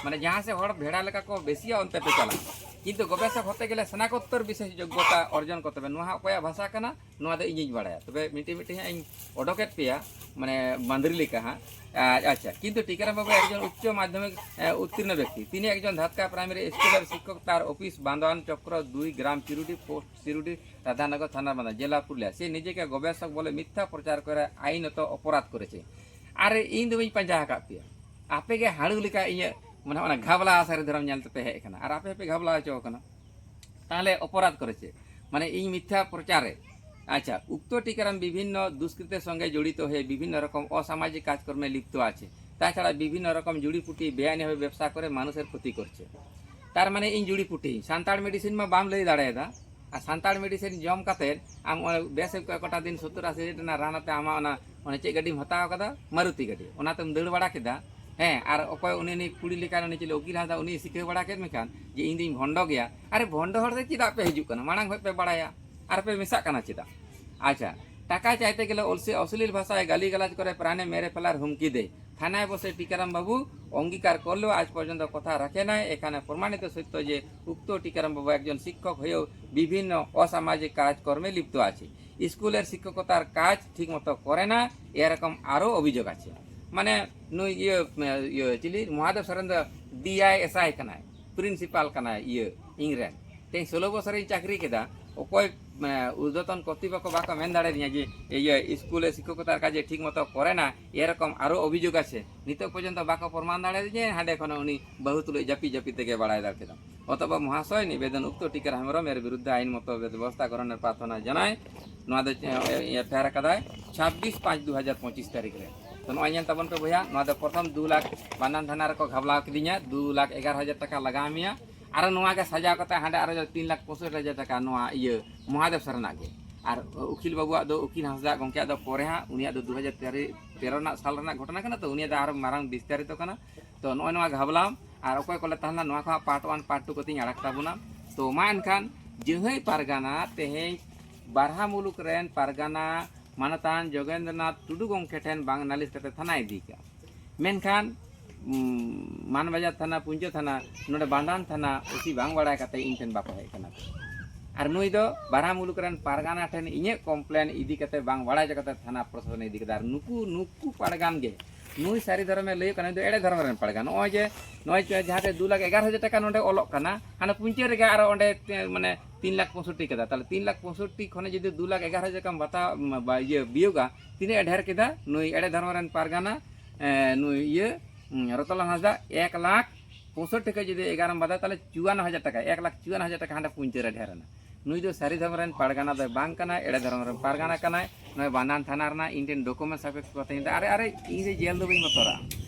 ᱢᱟᱱᱮ, ᱡᱟᱦᱟᱸ ᱥᱮᱫ ᱦᱚᱲ ᱵᱷᱮᱲᱟ ᱞᱮᱠᱟ ᱠᱚ ᱵᱮᱥᱤᱭᱟ, ᱚᱱᱛᱮ ᱯᱮ ᱪᱟᱞᱟᱜᱼᱟ᱾ ᱠᱤᱱᱛᱩ ᱜᱚᱵᱮᱥᱚᱠ ᱦᱚᱛᱮ ᱜᱮᱞᱮ ᱥᱱᱟᱛᱚᱠᱳᱛᱛᱚᱨ ᱵᱤᱥᱮᱥ ᱡᱳᱜᱽᱜᱚᱛᱟ ᱚᱨᱡᱚᱱ ᱠᱚ ᱛᱚᱵᱮ, ᱱᱚᱣᱟ ᱦᱚᱸ ᱚᱠᱚᱭᱟᱜ ᱵᱷᱟᱥᱟ ᱠᱟᱱᱟ, ᱱᱚᱣᱟ ᱫᱚ ᱤᱧᱤᱧ ᱵᱟᱲᱟᱭᱟ᱾ ᱛᱚᱵᱮ ᱢᱤᱫᱴᱤᱡ ᱢᱤᱫᱴᱤᱡ ᱦᱟᱸᱜ ᱤᱧ ᱚᱰᱚᱠᱮᱫ ᱯᱮᱭᱟ, ᱢᱟᱱᱮ, ᱢᱟᱹᱫᱽᱨᱤ ᱞᱮᱠᱟ ᱦᱟᱸᱜ᱾ ᱟᱪᱪᱷᱟ, ᱠᱤᱱᱛᱩ ᱴᱤᱠᱟᱨᱟᱢ ᱵᱟᱵᱩ ᱮᱠᱡᱚᱱ ᱩᱪᱪᱚ ᱢᱟᱫᱽᱫᱷᱚᱢᱤᱠ, ᱮ, উত্তীর্ণ ব্যক্তি। তিনি একজন ধাতকা প্রাইমারি স্কুলের শিক্ষক। তার অফিস বান্দোয়ান চক্র দুই, গ্রাম চিরুডি, পোস্ট চিরুডি, রাধানগর থানার বান্দা, জেলা পুরুলিয়া। সে নিজেকে গবেষক বলে মিথ্যা প্রচার করে আইনত অপরাধ করেছে। ᱟᱨ ᱤᱧ ᱫᱚ ᱵᱟᱹᱧ ᱯᱟᱸᱡᱟ ᱟᱠᱟᱫ ᱯᱮᱭᱟ, ᱟᱯᱮ ᱜᱮ ᱦᱟᱹᱲᱩ ᱞᱮᱠᱟ ᱤᱧᱟᱹᱜ, ᱢᱟᱱᱮ, ᱚᱱᱟ ᱜᱷᱟᱵᱽᱞᱟ ᱥᱟᱹᱨᱤ ᱫᱷᱚᱨᱚᱢ ᱧᱮᱞ ᱛᱮᱯᱮ ᱦᱮᱡ ᱟᱠᱟᱱᱟ ᱟᱨ ᱟᱯᱮ ᱦᱚᱸᱯᱮ ᱜᱷᱟᱵᱽᱞᱟ ᱦᱚᱪᱚ ᱟᱠᱟᱱᱟ᱾ ᱛᱟᱦᱞᱮ ᱚᱯᱚᱨᱟᱫᱷ ᱠᱚᱨᱮ ᱪᱮᱫ? মানে এই মিথ্যা প্রচারে। আচ্ছা, উক্ত টিকারাম বিভিন্ন দুষ্কৃতের সঙ্গে জড়িত হয়ে বিভিন্ন রকম অসামাজিক কাজকর্মে লিপ্ত আছে। তাছাড়া বিভিন্ন রকম জুড়িপুটি বেআইনিভাবে ব্যবসা করে মানুষের ক্ষতি করছে। ᱛᱟᱨ ᱢᱟᱱᱮ ᱤᱧ ᱡᱩᱲᱤ ᱯᱩᱴᱤ, ᱥᱟᱱᱛᱟᱲ medicine ᱢᱟ ᱵᱟᱢ ᱞᱟᱹᱭ ᱫᱟᱲᱮᱭᱟᱫᱟ᱾ ᱟᱨ ᱥᱟᱱᱛᱟᱲ medicine ᱡᱚᱢ ᱠᱟᱛᱮᱫ ᱟᱢ ᱚᱱᱟ ᱵᱮᱥ ᱠᱚᱭᱮᱠ ᱠᱚᱴᱟ ᱫᱤᱱ ᱥᱚᱛᱛᱚᱨ ᱟᱥᱤ ᱦᱟᱡᱟᱨ ᱨᱮᱱᱟᱜ ᱨᱟᱱ ᱟᱛᱮ ᱟᱢᱟᱜ ᱚᱱᱟ, ᱚᱱᱟ ᱪᱮᱫ ᱜᱟᱹᱰᱤᱢ ᱦᱟᱛᱟᱣ ᱠᱟᱫᱟ? ᱢᱟᱨᱩᱛᱤ ᱜᱟᱹᱰᱤ᱾ ᱚᱱᱟᱛᱮᱢ ᱫᱟᱹᱲ ᱵᱟᱲᱟ ᱠᱮᱫᱟ᱾ ᱦᱮᱸ, ᱟᱨ ᱚᱠᱚᱭ ᱩᱱᱤ, ᱩᱱᱤ ᱠᱩᱲᱤ ᱞᱮᱠᱟ ᱩᱱᱤ ᱪᱤᱞᱤ ᱩᱠᱤᱞ ᱦᱟᱸᱥᱫᱟ, ᱩᱱᱤ ᱥᱤᱠᱷᱟᱹᱣ ᱵᱟᱲᱟ ᱠᱮᱫ ᱢᱮᱠᱷᱟᱱ ᱡᱮ ᱤᱧ ᱫᱩᱧ ᱵᱷᱚᱱᱰᱚ ᱜᱮᱭᱟ᱾ ᱟᱨᱮ ᱵᱷᱚᱱᱰᱚ ᱦᱚᱲ ᱫᱚ ᱪᱮᱫᱟᱜ ᱯᱮ ᱦᱤᱡᱩᱜ ᱠᱟᱱᱟ? ᱢᱟᱲᱟᱝ ᱠᱷᱚᱡ ᱯᱮ ᱵᱟᱲᱟᱭᱟ, ᱟᱨ ᱯᱮ ᱢᱮᱥᱟᱜ ᱠᱟᱱᱟ ᱪᱮᱫᱟᱜ? ᱟᱪᱪᱷᱟ, টাকা চাইতে গেলে অশ্লীল ভাষায় গালিগালাজ করে, প্রাণে মেরে ফেলার হুমকি দেয়। থানায় বসে টিকারাম বাবু অঙ্গীকার করলেও আজ পর্যন্ত কথা রাখে নাই। এখানে প্রমাণিত সত্য যে উক্ত টিকারাম বাবু একজন শিক্ষক হয়েও বিভিন্ন অসামাজিক কাজকর্মে লিপ্ত আছে। স্কুলের শিক্ষকতার কাজ ঠিকমতো করে না, এরকম আরও অভিযোগ আছে। মানে ᱱᱩᱭ ᱤᱭᱟᱹ, ᱤᱭᱟᱹ ᱪᱤᱞᱤ ᱢᱚᱦᱟᱫᱮᱵ ᱥᱚᱨᱮᱱ ᱫᱚ ᱰᱤ ᱟᱭ ᱮᱥ ᱟᱭ ᱠᱟᱱᱟᱭ, principal ᱠᱟᱱᱟᱭ ᱤᱭᱟᱹ ᱤᱝᱨᱮᱱ᱾ ᱛᱮᱦᱮᱧ ᱥᱳᱞᱳ ᱵᱚᱪᱷᱚᱨᱤᱧ ᱪᱟᱹᱠᱨᱤ ᱠᱮᱫᱟ, ᱚᱠᱚᱭ ᱩᱨᱫᱷᱚᱛᱚᱱ ᱠᱚᱨᱛᱨᱤᱯᱚᱠᱠᱷᱚ ᱵᱟᱠᱚ ᱢᱮᱱ ᱫᱟᱲᱮᱭᱟᱫᱤᱧᱟ ᱡᱮ ᱤᱭᱟᱹ ᱥᱠᱩᱞ ᱨᱮ ᱥᱤᱠᱠᱷᱚᱠᱚᱛᱟᱨ ᱠᱟᱡᱮ ᱴᱷᱤᱠ ᱢᱚᱛᱚ ᱠᱚᱨᱮ ᱱᱟ, ᱮᱨᱚᱠᱚᱢ ᱟᱨᱚ ᱚᱵᱷᱤᱡᱳᱜᱽ ᱟᱪᱷᱮ᱾ ᱱᱤᱛᱚᱜ ᱯᱚᱨᱡᱚᱱᱛᱚ ᱵᱟᱠᱚ ᱯᱨᱚᱢᱟᱱ ᱫᱟᱲᱮᱭᱟᱫᱤᱧᱟ, ᱦᱟᱸᱰᱮ ᱠᱷᱚᱱ ᱩᱱᱤ ᱵᱟᱹᱦᱩ ᱛᱩᱞᱩᱡ ᱡᱟᱹᱯᱤᱫ ᱡᱟᱹᱯᱤᱫ ᱛᱮᱜᱮ ᱵᱟᱲᱟᱭ ᱫᱟᱲᱮ ᱠᱮᱫᱟ᱾ ᱚᱛᱚᱵ ᱢᱚᱦᱟᱥᱚᱭ, নিবেদন, উক্ত টিকার হেমব্রম এর বিরুদ্ধে আইন মতো ব্যবস্থা গ্রহণের প্রার্থনা জানায়। ᱱᱚᱣᱟ ᱫᱚ, ᱮ, ᱮᱯᱷ ᱟᱭ ᱟᱨ ᱟᱠᱟᱫᱟᱭ ᱪᱷᱟᱵᱵᱤᱥ ᱯᱟᱸᱪ ᱫᱩ ᱦᱟᱡᱟᱨ ᱯᱚᱸᱪᱤᱥ ᱛᱟᱹᱨᱤᱠᱷ ᱨᱮ᱾ ᱛᱚ ᱱᱚᱜᱼᱚᱭ ᱧᱮᱞ ᱛᱟᱵᱚᱱ ᱯᱮ ᱵᱚᱭᱦᱟ, ᱱᱚᱣᱟ ᱫᱚ ᱯᱨᱚᱛᱷᱚᱢ ᱫᱩ ᱞᱟᱠᱷ ᱵᱟᱱᱫᱷᱟᱱ ᱛᱷᱟᱱᱟ ᱨᱮᱠᱚ ᱜᱷᱟᱵᱞᱟᱣ ᱠᱤᱫᱤᱧᱟ, ᱫᱩ ᱞᱟᱠᱷ ᱮᱜᱟᱨᱚ ᱦᱟᱡᱟᱨ ᱴᱟᱠᱟ ᱞᱟᱜᱟᱣ ᱢᱮᱭᱟ᱾ ᱟᱨᱚ ᱱᱚᱣᱟ ᱜᱮ ᱥᱟᱡᱟᱣ ᱠᱟᱛᱮ ᱦᱟᱸᱰᱮ ᱟᱨᱚ ᱛᱤᱱ ᱞᱟᱠᱷ ᱯᱚᱸᱭᱥᱚᱴᱴᱤ ᱦᱟᱡᱟᱨ ᱴᱟᱠᱟ ᱱᱚᱣᱟ ᱤᱭᱟᱹ ᱢᱚᱦᱟᱫᱮᱵ ᱥᱚᱨᱮᱱᱟᱜ ᱜᱮ᱾ ᱟᱨ ᱩᱠᱤᱞ ᱵᱟᱹᱵᱩᱣᱟᱜ ᱫᱚ, ᱩᱠᱤᱞ ᱦᱟᱸᱥᱫᱟ ᱜᱚᱢᱠᱮᱭᱟᱜ ᱫᱚ ᱯᱚᱨᱮ ᱦᱟᱸᱜ, ᱩᱱᱤᱭᱟᱜ ᱫᱚ ᱫᱩ ᱦᱟᱡᱟᱨ ᱛᱮᱨᱚ ᱨᱮᱱᱟᱜ ᱥᱟᱞ ᱨᱮᱱᱟᱜ ᱜᱷᱚᱴᱚᱱᱟ ᱠᱟᱱᱟ, ᱛᱚ ᱩᱱᱤᱭᱟᱜ ᱫᱚ ᱟᱨᱚ ᱢᱟᱨᱟᱝ ᱵᱤᱥᱛᱟᱨᱤᱛᱚ ᱠᱟᱱᱟ᱾ ᱛᱚ ᱱᱚᱜᱼᱚᱭ ᱱᱚᱣᱟ ᱜᱷᱟᱵᱞᱟᱢ ᱟᱨ ᱚᱠᱚᱭ ᱠᱚᱞᱮ ᱛᱟᱦᱮᱱᱟ, ᱱᱚᱣᱟ ᱠᱚ ᱦᱟᱸᱜ part one part two ᱠᱟᱛᱮᱧ ᱟᱲᱟᱜ ᱛᱟᱵᱚᱱᱟ᱾ ᱛᱚ ᱢᱟ ᱮᱱᱠᱷᱟᱱ ᱡᱟᱹᱦᱟᱹᱭ ᱯᱟᱨᱜᱟᱱᱟ ᱛᱮᱦᱮᱧ ᱵᱟᱨᱦᱟ ᱢᱩᱞᱩᱠ ᱨᱮᱱ ᱯᱟᱨᱜᱟᱱᱟ ᱢᱟᱱᱚᱛᱟᱱ ᱡᱳᱜᱮᱱᱫᱨᱚᱱᱟᱛᱷ ᱴᱩᱰᱩ ᱜᱚᱢᱠᱮ ᱴᱷᱮᱱ ᱵᱟᱝ ᱱᱟᱞᱤᱥ ᱠᱟᱛᱮ ᱛᱷᱟᱱᱟ ᱤᱫᱤ ᱠᱟᱜᱼᱟ᱾ ᱢᱮᱱᱠᱷᱟᱱ, ᱩᱢ, ᱢᱟᱱᱵᱟᱡᱟᱨ ᱛᱷᱟᱱᱟ, ᱯᱩᱧᱪᱟᱹ ᱛᱷᱟᱱᱟ, ᱱᱚᱰᱮ ᱵᱟᱱᱫᱟᱱ ᱛᱷᱟᱱᱟ ᱳᱥᱤ ᱵᱟᱝ ᱵᱟᱲᱟᱭ ᱠᱟᱛᱮ ᱤᱧ ᱴᱷᱮᱱ ᱵᱟᱠᱚ ᱦᱮᱡ ᱠᱟᱱᱟ ᱠᱚ᱾ ᱟᱨ ᱱᱩᱭ ᱫᱚ ᱵᱟᱨᱦᱟ ᱢᱩᱞᱩᱠ ᱨᱮᱱ ᱯᱟᱨᱜᱟᱱᱟ ᱴᱷᱮᱱ ᱤᱧᱟᱹᱜ complain ᱤᱫᱤ ᱠᱟᱛᱮ ᱵᱟᱝ ᱵᱟᱲᱟᱭ ᱦᱚᱪᱚ ᱠᱟᱛᱮ ᱛᱷᱟᱱᱟ ᱯᱨᱚᱥᱟᱥᱚᱱᱮ ᱤᱫᱤ ᱠᱮᱫᱟ᱾ ᱟᱨ ᱱᱩᱠᱩ, ᱱᱩᱠᱩ ᱯᱟᱲᱜᱟᱱ ᱜᱮ, ᱱᱩᱭ ᱥᱟᱹᱨᱤ ᱫᱷᱚᱨᱚᱢᱮ ᱞᱟᱹᱭ ᱠᱟᱱᱟ, ᱱᱩᱭ ᱫᱚ ᱮᱲᱮ ᱫᱷᱚᱨᱚᱢ ᱨᱮᱱ ᱯᱟᱲᱜᱟᱱ᱾ ᱱᱚᱜᱼᱚᱭ ᱡᱮ, ᱱᱚᱜᱼᱚᱭ ᱡᱮ ᱡᱟᱦᱟᱸ ᱨᱮ ᱫᱩ ᱞᱟᱠᱷ ᱮᱜᱟᱨᱚ ᱦᱟᱡᱟᱨ ᱴᱟᱠᱟ ᱱᱚᱰᱮ ᱚᱞᱚᱜ ᱠᱟᱱᱟ, ᱦᱟᱱᱟ ᱯᱩᱧᱪᱟᱹ ᱨᱮᱜᱮ ᱟᱨᱚ ᱚᱸᱰᱮ, ᱮ, ᱢᱟᱱᱮ ᱛᱤᱱ ᱞᱟᱠᱷ ᱯᱚᱸᱭᱥᱚᱴᱴᱤ ᱠᱟᱫᱟ᱾ ᱛᱟᱦᱞᱮ ᱛᱤᱱ ᱞᱟᱠᱷ ᱯᱚᱸᱭᱥᱚᱴᱴᱤ ᱠᱷᱚᱱᱮ ᱡᱩᱫᱤ ᱫᱩ ᱞᱟᱠᱷ ᱮᱜᱟᱨᱚ ᱦᱟᱡᱟᱨ ᱴᱟᱠᱟᱢ ᱵᱟᱛᱟᱣ, ᱢᱟ, ᱵᱟ, ᱤᱭᱟᱹ, ᱵᱤᱭᱳᱜᱟ, ᱛᱤᱱᱟᱹᱜ ᱮ ᱰᱷᱮᱨ ᱠᱮᱫᱟ ᱱᱩᱭ ᱮᱲᱮ ᱫᱷᱚᱨᱚᱢ ᱨᱮᱱ ᱯᱟᱨᱜᱟᱱᱟ, ᱮ, ᱱᱩᱭ ᱤᱭᱟᱹ, ᱩᱸ, ᱨᱚᱛᱚᱱᱞᱟᱞ ᱦᱟᱸᱥᱫᱟ? ᱮᱠ ᱞᱟᱠᱷ ᱯᱚᱸᱭᱥᱚᱴᱴᱤ ᱠᱷᱚᱱ ᱡᱩᱫᱤ ᱮᱜᱟᱨᱚᱢ ᱵᱟᱫᱟ, ᱛᱟᱦᱞᱮ ᱪᱩᱣᱟᱱᱱᱚ ᱦᱟᱡᱟᱨ ᱴᱟᱠᱟ, ᱮᱠ ᱞᱟᱠᱷ ᱪᱩᱣᱟᱱᱱᱚ ᱦᱟᱡᱟᱨ ᱴᱟᱠᱟ ᱦᱟᱸᱰᱮ ᱯᱩᱧᱪᱟᱹ ᱨᱮ ᱰᱷᱮᱨ ᱮᱱᱟ᱾ ᱱᱩᱭ ᱫᱚ ᱥᱟᱹᱨᱤ ᱫᱷᱚᱨᱚᱢ ᱨᱮᱱ ᱯᱟᱨᱜᱟᱱᱟ ᱫᱚᱭ ᱵᱟᱝ ᱠᱟᱱᱟᱭ, ᱮᱲᱮ ᱫᱷᱚᱨᱚᱢ ᱨᱮᱱ ᱯᱟᱨᱜᱟᱱᱟ ᱠᱟᱱᱟᱭ᱾ ᱱᱚᱜᱼᱚᱭ ᱵᱟᱱᱫᱷᱟᱱ ᱛᱷᱟᱱᱟ ᱨᱮᱱᱟᱜ ᱤᱧ ᱴᱷᱮᱱ ᱰᱚᱠᱩᱢᱮᱱᱴᱥ ᱥᱟᱯᱮ ᱠᱚ ᱠᱟᱛᱷᱟᱧ ᱢᱮᱛᱟᱜᱼᱟ᱾ ᱟᱨᱮ, ᱟᱨᱮ, ᱤᱧ ᱫᱚ ᱡᱮᱞ ᱫᱚ ᱵᱟᱹᱧ ᱵᱚᱛᱚᱨᱟ,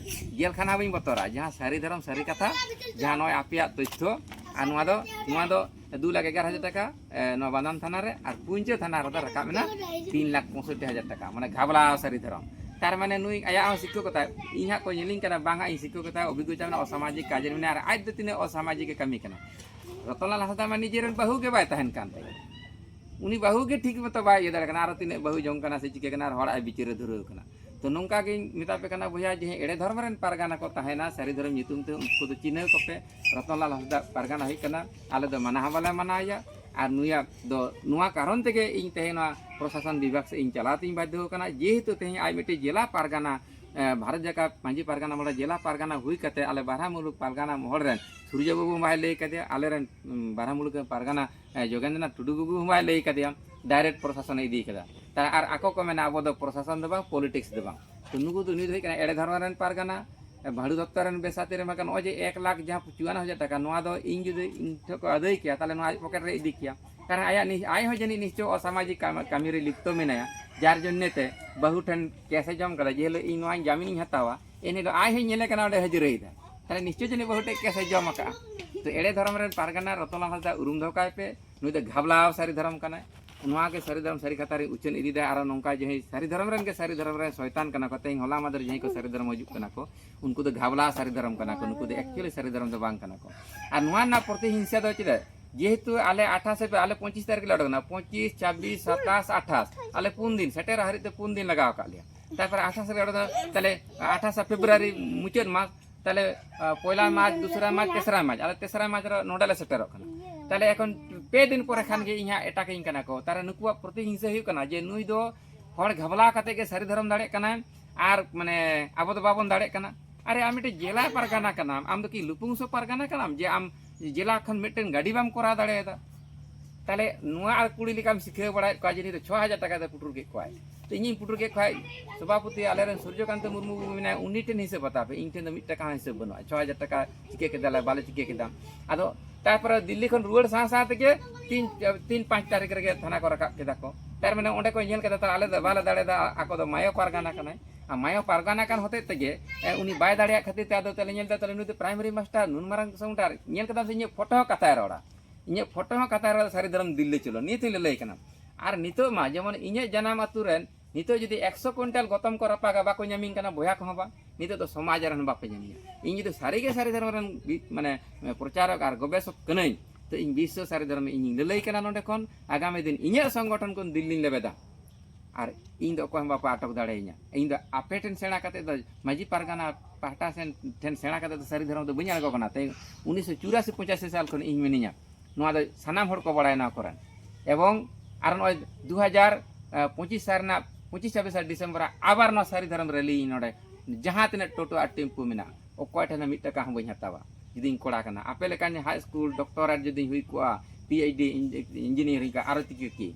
ᱡᱮᱞ ᱠᱷᱟᱱᱟ ᱵᱟᱹᱧ ᱵᱚᱛᱚᱨᱟ᱾ ᱡᱟᱦᱟᱸ ᱥᱟᱹᱨᱤ ᱫᱷᱚᱨᱚᱢ ᱥᱟᱹᱨᱤ ᱠᱟᱛᱷᱟ, ᱡᱟᱦᱟᱸ ᱱᱚᱜᱼᱚᱭ ᱟᱯᱮᱭᱟᱜ ᱛᱚᱛᱛᱷᱚ, ᱟᱨ ᱱᱚᱣᱟ ᱫᱚ, ᱱᱚᱣᱟ ᱫᱚ ᱫᱩ ᱞᱟᱠᱷ ᱮᱜᱟᱨᱚ ᱦᱟᱡᱟᱨ ᱴᱟᱠᱟ, ᱮ, ᱱᱚᱣᱟ ᱵᱟᱱᱫᱷᱟᱱ ᱛᱷᱟᱱᱟ ᱨᱮ, ᱟᱨ ᱯᱩᱧᱪᱟᱹ ᱛᱷᱟᱱᱟ ᱨᱮᱫᱚ ᱨᱟᱠᱟᱵ ᱮᱱᱟ ᱛᱤᱱ ᱞᱟᱠᱷ ᱯᱚᱸᱭᱥᱚᱴᱴᱤ ᱦᱟᱡᱟᱨ ᱴᱟᱠᱟ, ᱢᱟᱱᱮ ᱜᱷᱟᱵᱞᱟ ᱥᱟᱹᱨᱤ ᱫᱷᱚᱨᱚᱢ᱾ ᱛᱟᱨ ᱢᱟᱱᱮ ᱱᱩᱭ ᱟᱭᱟᱜ ᱦᱚᱸ ᱥᱤᱠᱠᱷᱚᱠᱚᱛᱟ, ᱤᱧ ᱦᱟᱸᱜ ᱠᱚ ᱧᱮᱞᱤᱧ ᱠᱟᱱᱟ, ᱵᱟᱝ ᱦᱟᱸᱜ ᱤᱧ ᱥᱤᱠᱠᱷᱚᱠᱚᱛᱟ, ᱚᱵᱷᱤᱜᱽᱜᱚᱛᱟ ᱢᱮᱱᱟᱜᱼᱟ, ᱚᱥᱟᱢᱟᱡᱤᱠ ᱠᱟᱡᱽ ᱨᱮ ᱢᱮᱱᱟᱭᱟ, ᱟᱨ ᱟᱡ ᱫᱚ ᱛᱤᱱᱟᱹᱜ ᱚᱥᱟᱢᱟᱡᱤᱠ ᱮ ᱠᱟᱹᱢᱤ ᱠᱟᱱᱟ᱾ ᱨᱚᱛᱚᱱᱞᱟᱞ ᱦᱟᱸᱥᱫᱟ ᱢᱟ ᱱᱤᱡᱮᱨᱮᱱ ᱵᱟᱹᱦᱩ ᱜᱮ ᱵᱟᱭ ᱛᱟᱦᱮᱱ ᱠᱟᱱ ᱛᱟᱭᱟ᱾ ᱩᱱᱤ ᱵᱟᱹᱦᱩ ᱜᱮ ᱴᱷᱤᱠ ᱢᱚᱛᱚ ᱵᱟᱭ ᱤᱭᱟᱹ ᱫᱟᱲᱮᱭᱟᱜ ᱠᱟᱱᱟ, ᱟᱨᱚ ᱛᱤᱱᱟᱹᱜ ᱵᱟᱹᱦᱩ ᱡᱚᱝ ᱠᱟᱱᱟ ᱥᱮ ᱪᱤᱠᱟᱹ ᱠᱟᱱᱟ, ᱟᱨ ᱦᱚᱲᱟᱜ ᱮ ᱵᱤᱪᱟᱹᱨᱮ ᱫᱷᱩᱨᱟᱹᱣ ᱠᱟᱱᱟ᱾ ᱛᱚ ᱱᱚᱝᱠᱟ ᱜᱤᱧ ᱢᱮᱛᱟ ᱯᱮ ᱠᱟᱱᱟ ᱵᱚᱭᱦᱟ, ᱡᱮ ᱮᱲᱮ ᱫᱷᱚᱨᱚᱢ ᱨᱮᱱ ᱯᱟᱨᱜᱟᱱᱟ ᱠᱚ ᱛᱟᱦᱮᱱᱟ, ᱥᱟᱹᱨᱤ ᱫᱷᱚᱨᱚᱢ ᱧᱩᱛᱩᱢ ᱛᱮ ᱩᱱᱠᱩ ᱫᱚ ᱪᱤᱱᱦᱟᱹᱣ ᱠᱚᱯᱮ᱾ ᱨᱚᱛᱚᱱᱞᱟᱞ ᱦᱟᱸᱥᱫᱟ ᱯᱟᱨᱜᱟᱱᱟ ᱦᱩᱭᱩᱜ ᱠᱟᱱᱟ, ᱟᱞᱮ ᱫᱚ ᱢᱟᱱᱟ ᱦᱚᱸ ᱵᱟᱞᱮ ᱢᱟᱱᱟᱣᱮᱭᱟ᱾ ᱟᱨ ᱱᱩᱭᱟᱜ ᱫᱚ ᱱᱚᱣᱟ ᱠᱟᱨᱚᱱ ᱛᱮᱜᱮ ᱤᱧ ᱛᱮᱦᱮᱧ ᱱᱚᱣᱟ ᱯᱨᱚᱥᱟᱥᱚᱱ ᱵᱤᱵᱷᱟᱜᱽ ᱥᱮᱫ ᱤᱧ ᱪᱟᱞᱟᱣ ᱛᱤᱧ ᱵᱟᱫᱽᱫᱷᱚ ᱟᱠᱟᱱᱟ, ᱡᱮᱦᱮᱛᱩ ᱛᱮᱦᱮᱧ ᱟᱡ ᱢᱤᱫᱴᱮᱡ ᱡᱮᱞᱟ ᱯᱟᱨᱜᱟᱱᱟ, ᱮ, ᱵᱷᱟᱨᱚᱛ ᱡᱟᱠᱟᱛ ᱢᱟᱹᱡᱷᱤ ᱯᱟᱨᱜᱟᱱᱟ ᱢᱚᱦᱚᱞ ᱡᱮᱞᱟ ᱯᱟᱨᱜᱟᱱᱟ ᱦᱩᱭ ᱠᱟᱛᱮ ᱟᱞᱮ ᱵᱟᱨᱦᱟ ᱢᱩᱞᱩᱠ ᱯᱟᱨᱜᱟᱱᱟ ᱢᱚᱦᱚᱞ ᱨᱮᱱ ᱥᱩᱨᱡᱚ ᱵᱟᱹᱵᱩ ᱦᱚᱸ ᱵᱟᱭ ᱞᱟᱹᱭ ᱠᱟᱫᱮᱭᱟ, ᱟᱞᱮᱨᱮᱱ, ᱩᱢ, ᱵᱟᱨᱦᱟ ᱢᱩᱞᱩᱠ ᱨᱮᱱ ᱯᱟᱨᱜᱟᱱᱟ, ᱮ, ᱡᱳᱜᱮᱱᱫᱨᱚᱱᱟᱛᱷ ᱴᱩᱰᱩ ᱵᱟᱹᱵᱩ ᱦᱚᱸ ᱵᱟᱭ ᱞᱟᱹᱭ ᱠᱟᱫᱮᱭᱟ, ᱰᱟᱭᱨᱮᱠᱴ ᱯᱨᱚᱥᱟᱥᱚᱱᱮ ᱤᱫᱤ ᱠᱟᱫᱟ᱾ ᱛᱟ-, ᱟᱨ ᱟᱠᱚ ᱠᱚ ᱢᱮᱱᱟ, "ᱟᱵᱚ ᱫᱚ ᱯᱨᱚᱥᱟᱥᱚᱱ ᱫᱚ ᱵᱟᱝ, ᱯᱚᱞᱤᱴᱤᱠᱥ ᱫᱚ ᱵᱟᱝ᱾" ᱛᱚ ᱱᱩᱠᱩ ᱫᱚ, ᱱᱩᱭ ᱫᱚ ᱦᱩᱭᱩᱜ ᱠᱟᱱᱟ ᱮᱲᱮ ᱫᱷᱚᱨᱚᱢ ᱨᱮᱱ ᱯᱟᱨᱜᱟᱱᱟ, ᱮ, ᱵᱷᱟᱹᱲᱩ ᱫᱚᱯᱛᱚᱨ ᱨᱮᱱ ᱵᱮᱥᱟᱛᱤ ᱨᱮ ᱢᱮᱱᱠᱷᱟᱱ ᱱᱚᱜᱼᱚᱭ ᱡᱮ ᱮᱠ ᱞᱟᱠᱷ ᱡᱟᱦᱟᱸ ᱪᱩᱣᱟᱱᱱᱚ ᱦᱟᱡᱟᱨ ᱴᱟᱠᱟ, ᱱᱚᱣᱟ ᱫᱚ ᱤᱧ ᱡᱩᱫᱤ ᱤᱧ ᱴᱷᱮᱱ ᱠᱚ ᱟᱹᱫᱟᱹᱭ ᱠᱮᱭᱟ, ᱛᱟᱦᱚᱞᱮ ᱱᱚᱣᱟ ᱟᱡ ᱯᱚᱠᱮᱴ ᱨᱮ ᱤᱫᱤ ᱠᱮᱭᱟ᱾ ᱠᱟᱨᱚᱱ ᱟᱭᱟᱜ ᱱᱤ-, ᱟᱡ ᱦᱚᱸ ᱡᱟᱹᱱᱤᱡ ᱱᱤᱥᱪᱚᱭ ᱚᱥᱟᱢᱟᱡᱤᱠ ᱠᱟᱢ-, ᱠᱟᱹᱢᱤ ᱨᱮ ᱞᱤᱯᱛᱚ ᱢᱮᱱᱟᱭᱟ, ᱡᱟᱨ ᱡᱚᱱᱱᱮ ᱛᱮ ᱵᱟᱹᱦᱩ ᱴᱷᱮᱱ ᱠᱮᱥ ᱮ ᱡᱚᱢ ᱠᱟᱫᱟ, ᱡᱮ ᱦᱤᱞᱳᱜ ᱤᱧ ᱱᱚᱣᱟᱧ ᱡᱟᱢᱤᱱᱤᱧ ᱦᱟᱛᱟᱣᱟ, ᱮᱱ ᱦᱤᱞᱳᱜ ᱟᱡ ᱦᱚᱸᱧ ᱧᱮᱞᱮ ᱠᱟᱱᱟ ᱚᱸᱰᱮ ᱦᱟᱹᱡᱨᱟᱹᱭᱮᱫᱟ᱾ ᱛᱟᱦᱞᱮ ᱱᱤᱥᱪᱚᱭ ᱡᱟᱹᱱᱤᱡ ᱵᱟᱹᱦᱩ ᱴᱷᱮᱱ ᱠᱮᱥ ᱮ ᱡᱚᱢ ᱟᱠᱟᱫᱼᱟ᱾ ᱛᱚ ᱮᱲᱮ ᱫᱷᱚᱨᱚᱢ ᱨᱮᱱ ᱯᱟᱨᱜᱟᱱᱟ ᱨᱚᱛᱚᱱᱞᱟᱞ ᱦᱟᱸᱥᱫᱟ ᱩᱨᱩᱢ ᱫᱚᱦᱚ ᱠᱟᱭ ᱯᱮ, ᱱᱩᱭ ᱫᱚ ᱜᱷᱟᱵᱞᱟ ᱥᱟᱹᱨᱤ ᱫᱷᱚᱨᱚᱢ ᱠᱟᱱᱟᱭ᱾ ᱱᱚᱣᱟ ᱜᱮ ᱥᱟᱹᱨᱤ ᱫᱷᱚᱨᱚᱢ ᱥᱟᱹᱨᱤ ᱠᱟᱛᱷᱟ ᱨᱮ ᱩᱪᱷᱟᱹᱱ ᱤᱫᱤᱭᱮᱫᱟ᱾ ᱟᱨᱚ ᱱᱚᱝᱠᱟ ᱡᱟᱦᱟᱸᱭ ᱥᱟᱹᱨᱤ ᱫᱷᱚᱨᱚᱢ ᱨᱮᱱ ᱜᱮ ᱥᱟᱹᱨᱤ ᱫᱷᱚᱨᱚᱢ ᱨᱮᱱ ᱥᱚᱭᱛᱟᱱ ᱠᱟᱱᱟ ᱠᱚ, ᱛᱮᱦᱮᱧ ᱦᱚᱞᱟ ᱢᱟᱫᱷᱮᱨ ᱡᱟᱦᱟᱸᱭ ᱠᱚ ᱥᱟᱹᱨᱤ ᱫᱷᱚᱨᱚᱢ ᱦᱤᱡᱩᱜ ᱠᱟᱱᱟ ᱠᱚ, ᱩᱱᱠᱩ ᱫᱚ ᱜᱷᱟᱵᱞᱟ ᱥᱟᱹᱨᱤ ᱫᱷᱚᱨᱚᱢ ᱠᱟᱱᱟ ᱠᱚ, ᱱᱩᱠᱩ ᱫᱚ ᱮᱠᱪᱩᱭᱮᱞᱤ ᱥᱟᱹᱨᱤ ᱫᱷᱚᱨᱚᱢ ᱫᱚ ᱵᱟᱝ ᱠᱟᱱᱟ ᱠᱚ᱾ ᱟᱨ ᱱᱚᱣᱟ ᱨᱮᱱᱟᱜ ᱯᱨᱚᱛᱤᱦᱤᱝᱥᱟ ᱫᱚ ᱪᱮᱫᱟᱜ? ᱡᱮᱦᱮᱛᱩ ᱟᱞᱮ ᱟᱴᱷᱟᱥ ᱨᱮ, ᱟᱞᱮ ᱯᱚᱸᱪᱤᱥ ᱛᱟᱹᱨᱤᱠᱷ ᱞᱮ ᱚᱰᱚᱠ ᱮᱱᱟ, ᱯᱚᱸᱪᱤᱥ, ᱪᱷᱟᱵᱵᱤᱥ, ᱥᱟᱛᱟᱥ, ᱟᱴᱷᱟᱥ, ᱟᱞᱮ ᱯᱩᱱ ᱫᱤᱱ, ᱥᱮᱴᱮᱨ ᱦᱟᱹᱨᱤᱡ ᱛᱮ ᱯᱩᱱ ᱫᱤᱱ ᱞᱟᱜᱟᱣ ᱟᱠᱟᱫ ᱞᱮᱭᱟ᱾ ᱛᱟᱨᱯᱚᱨᱮ ᱟᱴᱷᱟᱥ ᱨᱮ ᱚᱰᱚᱠ ᱮᱱᱟ, ᱛᱟᱦᱞᱮ ᱟᱴᱷᱟᱥ ᱯᱷᱮᱵᱽᱨᱩᱣᱟᱨᱤ ᱢᱩᱪᱟᱹᱫ ᱢᱟᱥ, ᱛᱟᱦᱞᱮ, ᱟ, ᱯᱚᱭᱞᱟ ᱢᱟᱨᱪ, ᱫᱩᱥᱨᱟ ᱢᱟᱨᱪ, ᱛᱮᱥᱨᱟ ᱢᱟᱨᱪ, ᱟᱨᱚ ᱱᱚᱰᱮ ᱞᱮ ᱥᱮᱴᱮᱨᱚᱜ ᱠᱟᱱᱟ᱾ ᱛᱟᱦᱞᱮ ᱮᱠᱷᱚᱱ ᱯᱮ ᱫᱤᱱ ᱯᱚᱨᱮ ᱠᱷᱟᱱ ᱜᱮ ᱤᱧ ᱦᱟᱸᱜ ᱮᱴᱟᱠᱤᱧ ᱠᱟᱱᱟ ᱠᱚ᱾ ᱛᱟᱦᱞᱮ ᱱᱩᱠᱩᱣᱟᱜ ᱯᱨᱚᱛᱤᱦᱤᱝᱥᱟᱹ ᱦᱩᱭᱩᱜ ᱠᱟᱱᱟ ᱡᱮ ᱱᱩᱭ ᱫᱚ ᱦᱚᱲ ᱜᱷᱟᱵᱞᱟ ᱠᱟᱛᱮ ᱜᱮ ᱥᱟᱹᱨᱤ ᱫᱷᱚᱨᱚᱢ ᱫᱟᱲᱮᱭᱟᱜ ᱠᱟᱱᱟᱭ, ᱟᱨ ᱢᱟᱱᱮ ᱟᱵᱚ ᱫᱚ ᱵᱟᱵᱚᱱ ᱫᱟᱲᱮᱭᱟᱜ ᱠᱟᱱᱟ᱾ ᱟᱨᱮ, ᱟᱢ ᱢᱤᱫᱴᱮᱡ ᱡᱮᱞᱟ ᱯᱟᱨᱜᱟᱱᱟ ᱠᱟᱱᱟᱢ, ᱟᱢ ᱫᱚ ᱠᱤ ᱞᱩᱯᱩᱝᱥᱚ ᱯᱟᱨᱜᱟᱱᱟ ᱠᱟᱱᱟᱢ ᱡᱮ ᱟᱢ ᱡᱮᱞᱟ ᱠᱷᱚᱱ ᱢᱤᱫᱴᱮᱱ ᱜᱟᱹᱰᱤ ᱵᱟᱢ ᱠᱚᱨᱟᱣ ᱫᱟᱲᱮᱭᱟᱫᱟ? ᱛᱟᱦᱞᱮ ᱱᱚᱣᱟ ᱟᱨ ᱠᱩᱲᱤ ᱞᱮᱠᱟᱢ ᱥᱤᱠᱷᱟᱹᱣ ᱵᱟᱲᱟᱭᱮᱫ ᱠᱚᱣᱟ ᱡᱮ ᱱᱤᱛ ᱫᱚ ᱪᱷᱚ ᱦᱟᱡᱟᱨ ᱴᱟᱠᱟ ᱫᱚ ᱯᱩᱴᱩᱨ ᱠᱮᱫ ᱠᱚᱣᱟᱭ᱾ ᱛᱚ ᱤᱧᱤᱧ ᱯᱩᱴᱩᱨ ᱠᱮᱫ ᱠᱷᱟᱡ, ᱥᱚᱵᱷᱟᱯᱚᱛᱤ ᱟᱞᱮᱨᱮᱱ ᱥᱩᱨᱡᱚᱠᱟᱱᱛ ᱢᱩᱨᱢᱩ ᱵᱟᱵᱩ ᱢᱮᱱᱟᱭᱟ, ᱩᱱᱤ ᱴᱷᱮᱱ ᱦᱤᱥᱟᱹᱵ ᱦᱟᱛᱟᱣ ᱯᱮ, ᱤᱧ ᱴᱷᱮᱱ ᱫᱚ ᱢᱤᱫ ᱴᱟᱠᱟ ᱦᱚᱸ ᱦᱤᱥᱟᱹᱵ ᱵᱟᱹᱱᱩᱜᱼᱟ᱾ ᱪᱷᱚ ᱦᱟᱡᱟᱨ ᱴᱟᱠᱟ ᱪᱤᱠᱟᱹ ᱠᱮᱫᱟᱞᱮ, ᱵᱟᱞᱮ ᱪᱤᱠᱟᱹ ᱠᱮᱫᱟ᱾ ᱟᱫᱚ ᱛᱟᱨᱯᱚᱨᱮ ᱫᱤᱞᱞᱤ ᱠᱷᱚᱱ ᱨᱩᱣᱟᱹᱲ ᱥᱟᱶ ᱥᱟᱶ ᱛᱮᱜᱮ ᱛᱤᱱ, ᱛᱤᱱ ᱯᱟᱸᱪ ᱛᱟᱹᱨᱤᱠᱷ ᱨᱮᱜᱮ ᱛᱷᱟᱱᱟ ᱠᱚ ᱨᱟᱠᱟᱵ ᱠᱮᱫᱟ ᱠᱚ᱾ ᱛᱟᱨ ᱢᱟᱱᱮ ᱚᱸᱰᱮ ᱠᱚ ᱧᱮᱞ ᱠᱮᱫᱟ, ᱛᱟᱦᱞᱮ ᱟᱞᱮ ᱫᱚ ᱵᱟᱞᱮ ᱫᱟᱲᱮᱭᱟᱫᱟ, ᱟᱠᱚ ᱫᱚ ᱢᱟᱭᱳ ᱯᱟᱨᱜᱟᱱᱟ ᱠᱟᱱᱟᱭ᱾ ᱟᱨ ᱢᱟᱭᱳ ᱯᱟᱨᱜᱟᱱᱟ ᱠᱟᱱ ᱦᱚᱛᱮᱡ ᱛᱮᱜᱮ, ᱮ, ᱩᱱᱤ ᱵᱟᱭ ᱫᱟᱲᱮᱭᱟᱜ ᱠᱷᱟᱹᱛᱤᱨ ᱛᱮ ᱟᱫᱚ ᱛᱟᱦᱞᱮ ᱧᱮᱞ ᱮᱫᱟ, ᱛᱟᱦᱞᱮ ᱱᱩᱭ ᱫᱚ ᱯᱨᱟᱭᱢᱟᱨᱤ ᱢᱟᱥᱴᱟᱨ, ᱱᱩᱱ ᱢᱟᱨᱟᱝ ᱥᱟᱣᱩᱱᱰᱟᱨ, ᱧᱮᱞ ᱠᱮᱫᱟᱢ ᱥᱮ ᱤᱧᱟᱹᱜ ᱯᱷᱳᱴᱳ ᱦᱚᱸ ᱠᱟᱛᱷᱟᱭ ᱨᱚᱲᱟ, ᱤᱧᱟᱹᱜ ᱯᱷᱳᱴᱳ ᱦᱚᱸ ᱠᱟᱛᱷᱟᱭ ᱨᱚᱲᱟ, ᱥᱟᱹᱨᱤ ᱫᱷᱚᱨᱚᱢ ᱫᱤᱞᱞᱤ ᱪᱚᱞᱚ, ᱱᱤᱭᱟᱹ ᱛᱤᱧ ᱞᱟᱹᱞᱟᱹᱭ ᱠᱟᱱᱟ᱾ ᱟᱨ ᱱᱤᱛᱚᱜ ᱢᱟ ᱡᱮᱢᱚᱱ ᱤᱧᱟᱹᱜ ᱡᱟᱱᱟᱢ ᱟᱹᱛᱩ ᱨᱮᱱ ᱱᱤᱛᱚᱜ ᱡᱩᱫᱤ ᱮᱠᱥᱚ ᱠᱩᱭᱤᱱᱴᱟᱞ ᱜᱚᱛᱚᱢ ᱠᱚ ᱨᱟᱯᱟᱜᱟ, ᱵᱟᱠᱚ ᱧᱟᱢᱤᱧ ᱠᱟᱱᱟ, ᱵᱚᱭᱦᱟ ᱠᱚᱦᱚᱸ ᱵᱟᱝ, ᱱᱤᱛᱚᱜ ᱫᱚ ᱥᱚᱢᱟᱡᱽ ᱨᱮᱱ ᱵᱟᱯᱮ ᱧᱟᱢᱤᱧᱟ᱾ ᱤᱧ ᱡᱩᱫᱤ ᱥᱟᱹᱨᱤᱜᱮ ᱥᱟᱹᱨᱤ ᱫᱷᱚᱨᱚᱢ ᱨᱮᱱ ᱵᱤ-, ᱢᱟᱱᱮ, ᱯᱨᱚᱪᱟᱨᱚᱠ ᱟᱨ ᱜᱚᱵᱮᱥᱚᱠ ᱠᱟᱹᱱᱟᱹᱧ, ᱛᱚ ᱤᱧ ᱵᱤᱥᱥᱚ ᱥᱟᱹᱨᱤ ᱫᱷᱚᱨᱚᱢ ᱤᱧᱤᱧ ᱞᱟᱹᱞᱟᱹᱭ ᱠᱟᱱᱟ ᱱᱚᱰᱮ ᱠᱷᱚᱱ, ᱟᱜᱟᱢᱤ ᱫᱤᱱ ᱤᱧᱟᱹᱜ ᱥᱚᱝᱜᱚᱴᱷᱚᱱ ᱠᱷᱚᱱ ᱫᱤᱞᱞᱤᱧ ᱞᱮᱵᱮᱫᱟ᱾ ᱟᱨ ᱤᱧ ᱫᱚ ᱚᱠᱚᱭ ᱦᱚᱸ ᱵᱟᱠᱚ ᱟᱴᱚᱠ ᱫᱟᱲᱮᱭᱟᱹᱧᱟ᱾ ᱤᱧ ᱫᱚ ᱟᱯᱮ ᱴᱷᱮᱱ ᱥᱮᱬᱟ ᱠᱟᱛᱮ ᱫᱚ, ᱢᱟᱹᱡᱷᱤ ᱯᱟᱨᱜᱟᱱᱟ ᱯᱟᱦᱴᱟ ᱥᱮᱱ ᱴᱷᱮᱱ ᱥᱮᱬᱟ ᱠᱟᱛᱮ ᱫᱚ ᱥᱟᱹᱨᱤ ᱫᱷᱚᱨᱚᱢ ᱫᱚ ᱵᱟᱹᱧ ᱟᱬᱜᱚ ᱠᱟᱱᱟ᱾ ᱛᱮ ᱩᱱᱤᱥᱥᱚ ᱪᱩᱨᱟᱥᱤ ᱯᱚᱸᱪᱟᱥᱤ ᱥᱟᱞ ᱠᱷᱚᱱ ᱤᱧ ᱢᱤᱱᱟᱹᱧᱟ᱾ ᱱᱚᱣᱟ ᱫᱚ ᱥᱟᱱᱟᱢ ᱦᱚᱲ ᱠᱚ ᱵᱟᱲᱟᱭᱟ ᱱᱚᱣᱟ ᱠᱚᱨᱮᱱ᱾ ᱮᱵᱚᱝ ᱟᱨ ᱱᱚᱜᱼᱚᱭ ᱫᱩ ᱦᱟᱡᱟᱨ ᱯᱚᱸᱪᱤᱥ ᱥᱟᱞ ᱨᱮᱱᱟᱜ ᱯᱚᱸᱪᱤᱥ ᱪᱷᱟᱵᱵᱤᱥ ᱰᱤᱥᱮᱢᱵᱚᱨ ᱨᱮ ᱟᱵᱟᱨ ᱱᱚᱣᱟ ᱥᱟᱹᱨᱤ ᱫᱷᱚᱨᱚᱢ ᱨᱮᱞᱤ ᱤᱧ ᱱᱚᱰᱮ, ᱡᱟᱦᱟᱸ ᱛᱤᱱᱟᱹᱜ ᱴᱳᱴᱳ ᱟᱨ ᱴᱮᱢᱯᱩ ᱢᱮᱱᱟᱜᱼᱟ, ᱚᱠᱚᱭ ᱴᱷᱮᱱ ᱦᱚᱸ ᱢᱤᱫ ᱴᱟᱠᱟ ᱦᱚᱸ ᱵᱟᱹᱧ ᱦᱟᱛᱟᱣᱟ᱾ ᱡᱩᱫᱤᱧ ᱠᱚᱲᱟ ᱠᱟᱱᱟ, ᱟᱯᱮ ᱞᱮᱠᱟᱱ ᱦᱟᱭ ᱥᱠᱩᱞ ᱰᱚᱠᱴᱚᱨᱮᱴ ᱡᱩᱫᱤᱧ ᱦᱩᱭ ᱠᱚᱜᱼᱟ, ᱯᱤ ᱮᱭᱤᱪ ᱰᱤ ᱤᱧ-, ᱤᱧᱡᱤᱱᱤᱭᱟᱨᱤᱝ ᱠᱚ, ᱟᱨᱚ ᱪᱤᱠᱟᱹ ᱠᱮ᱾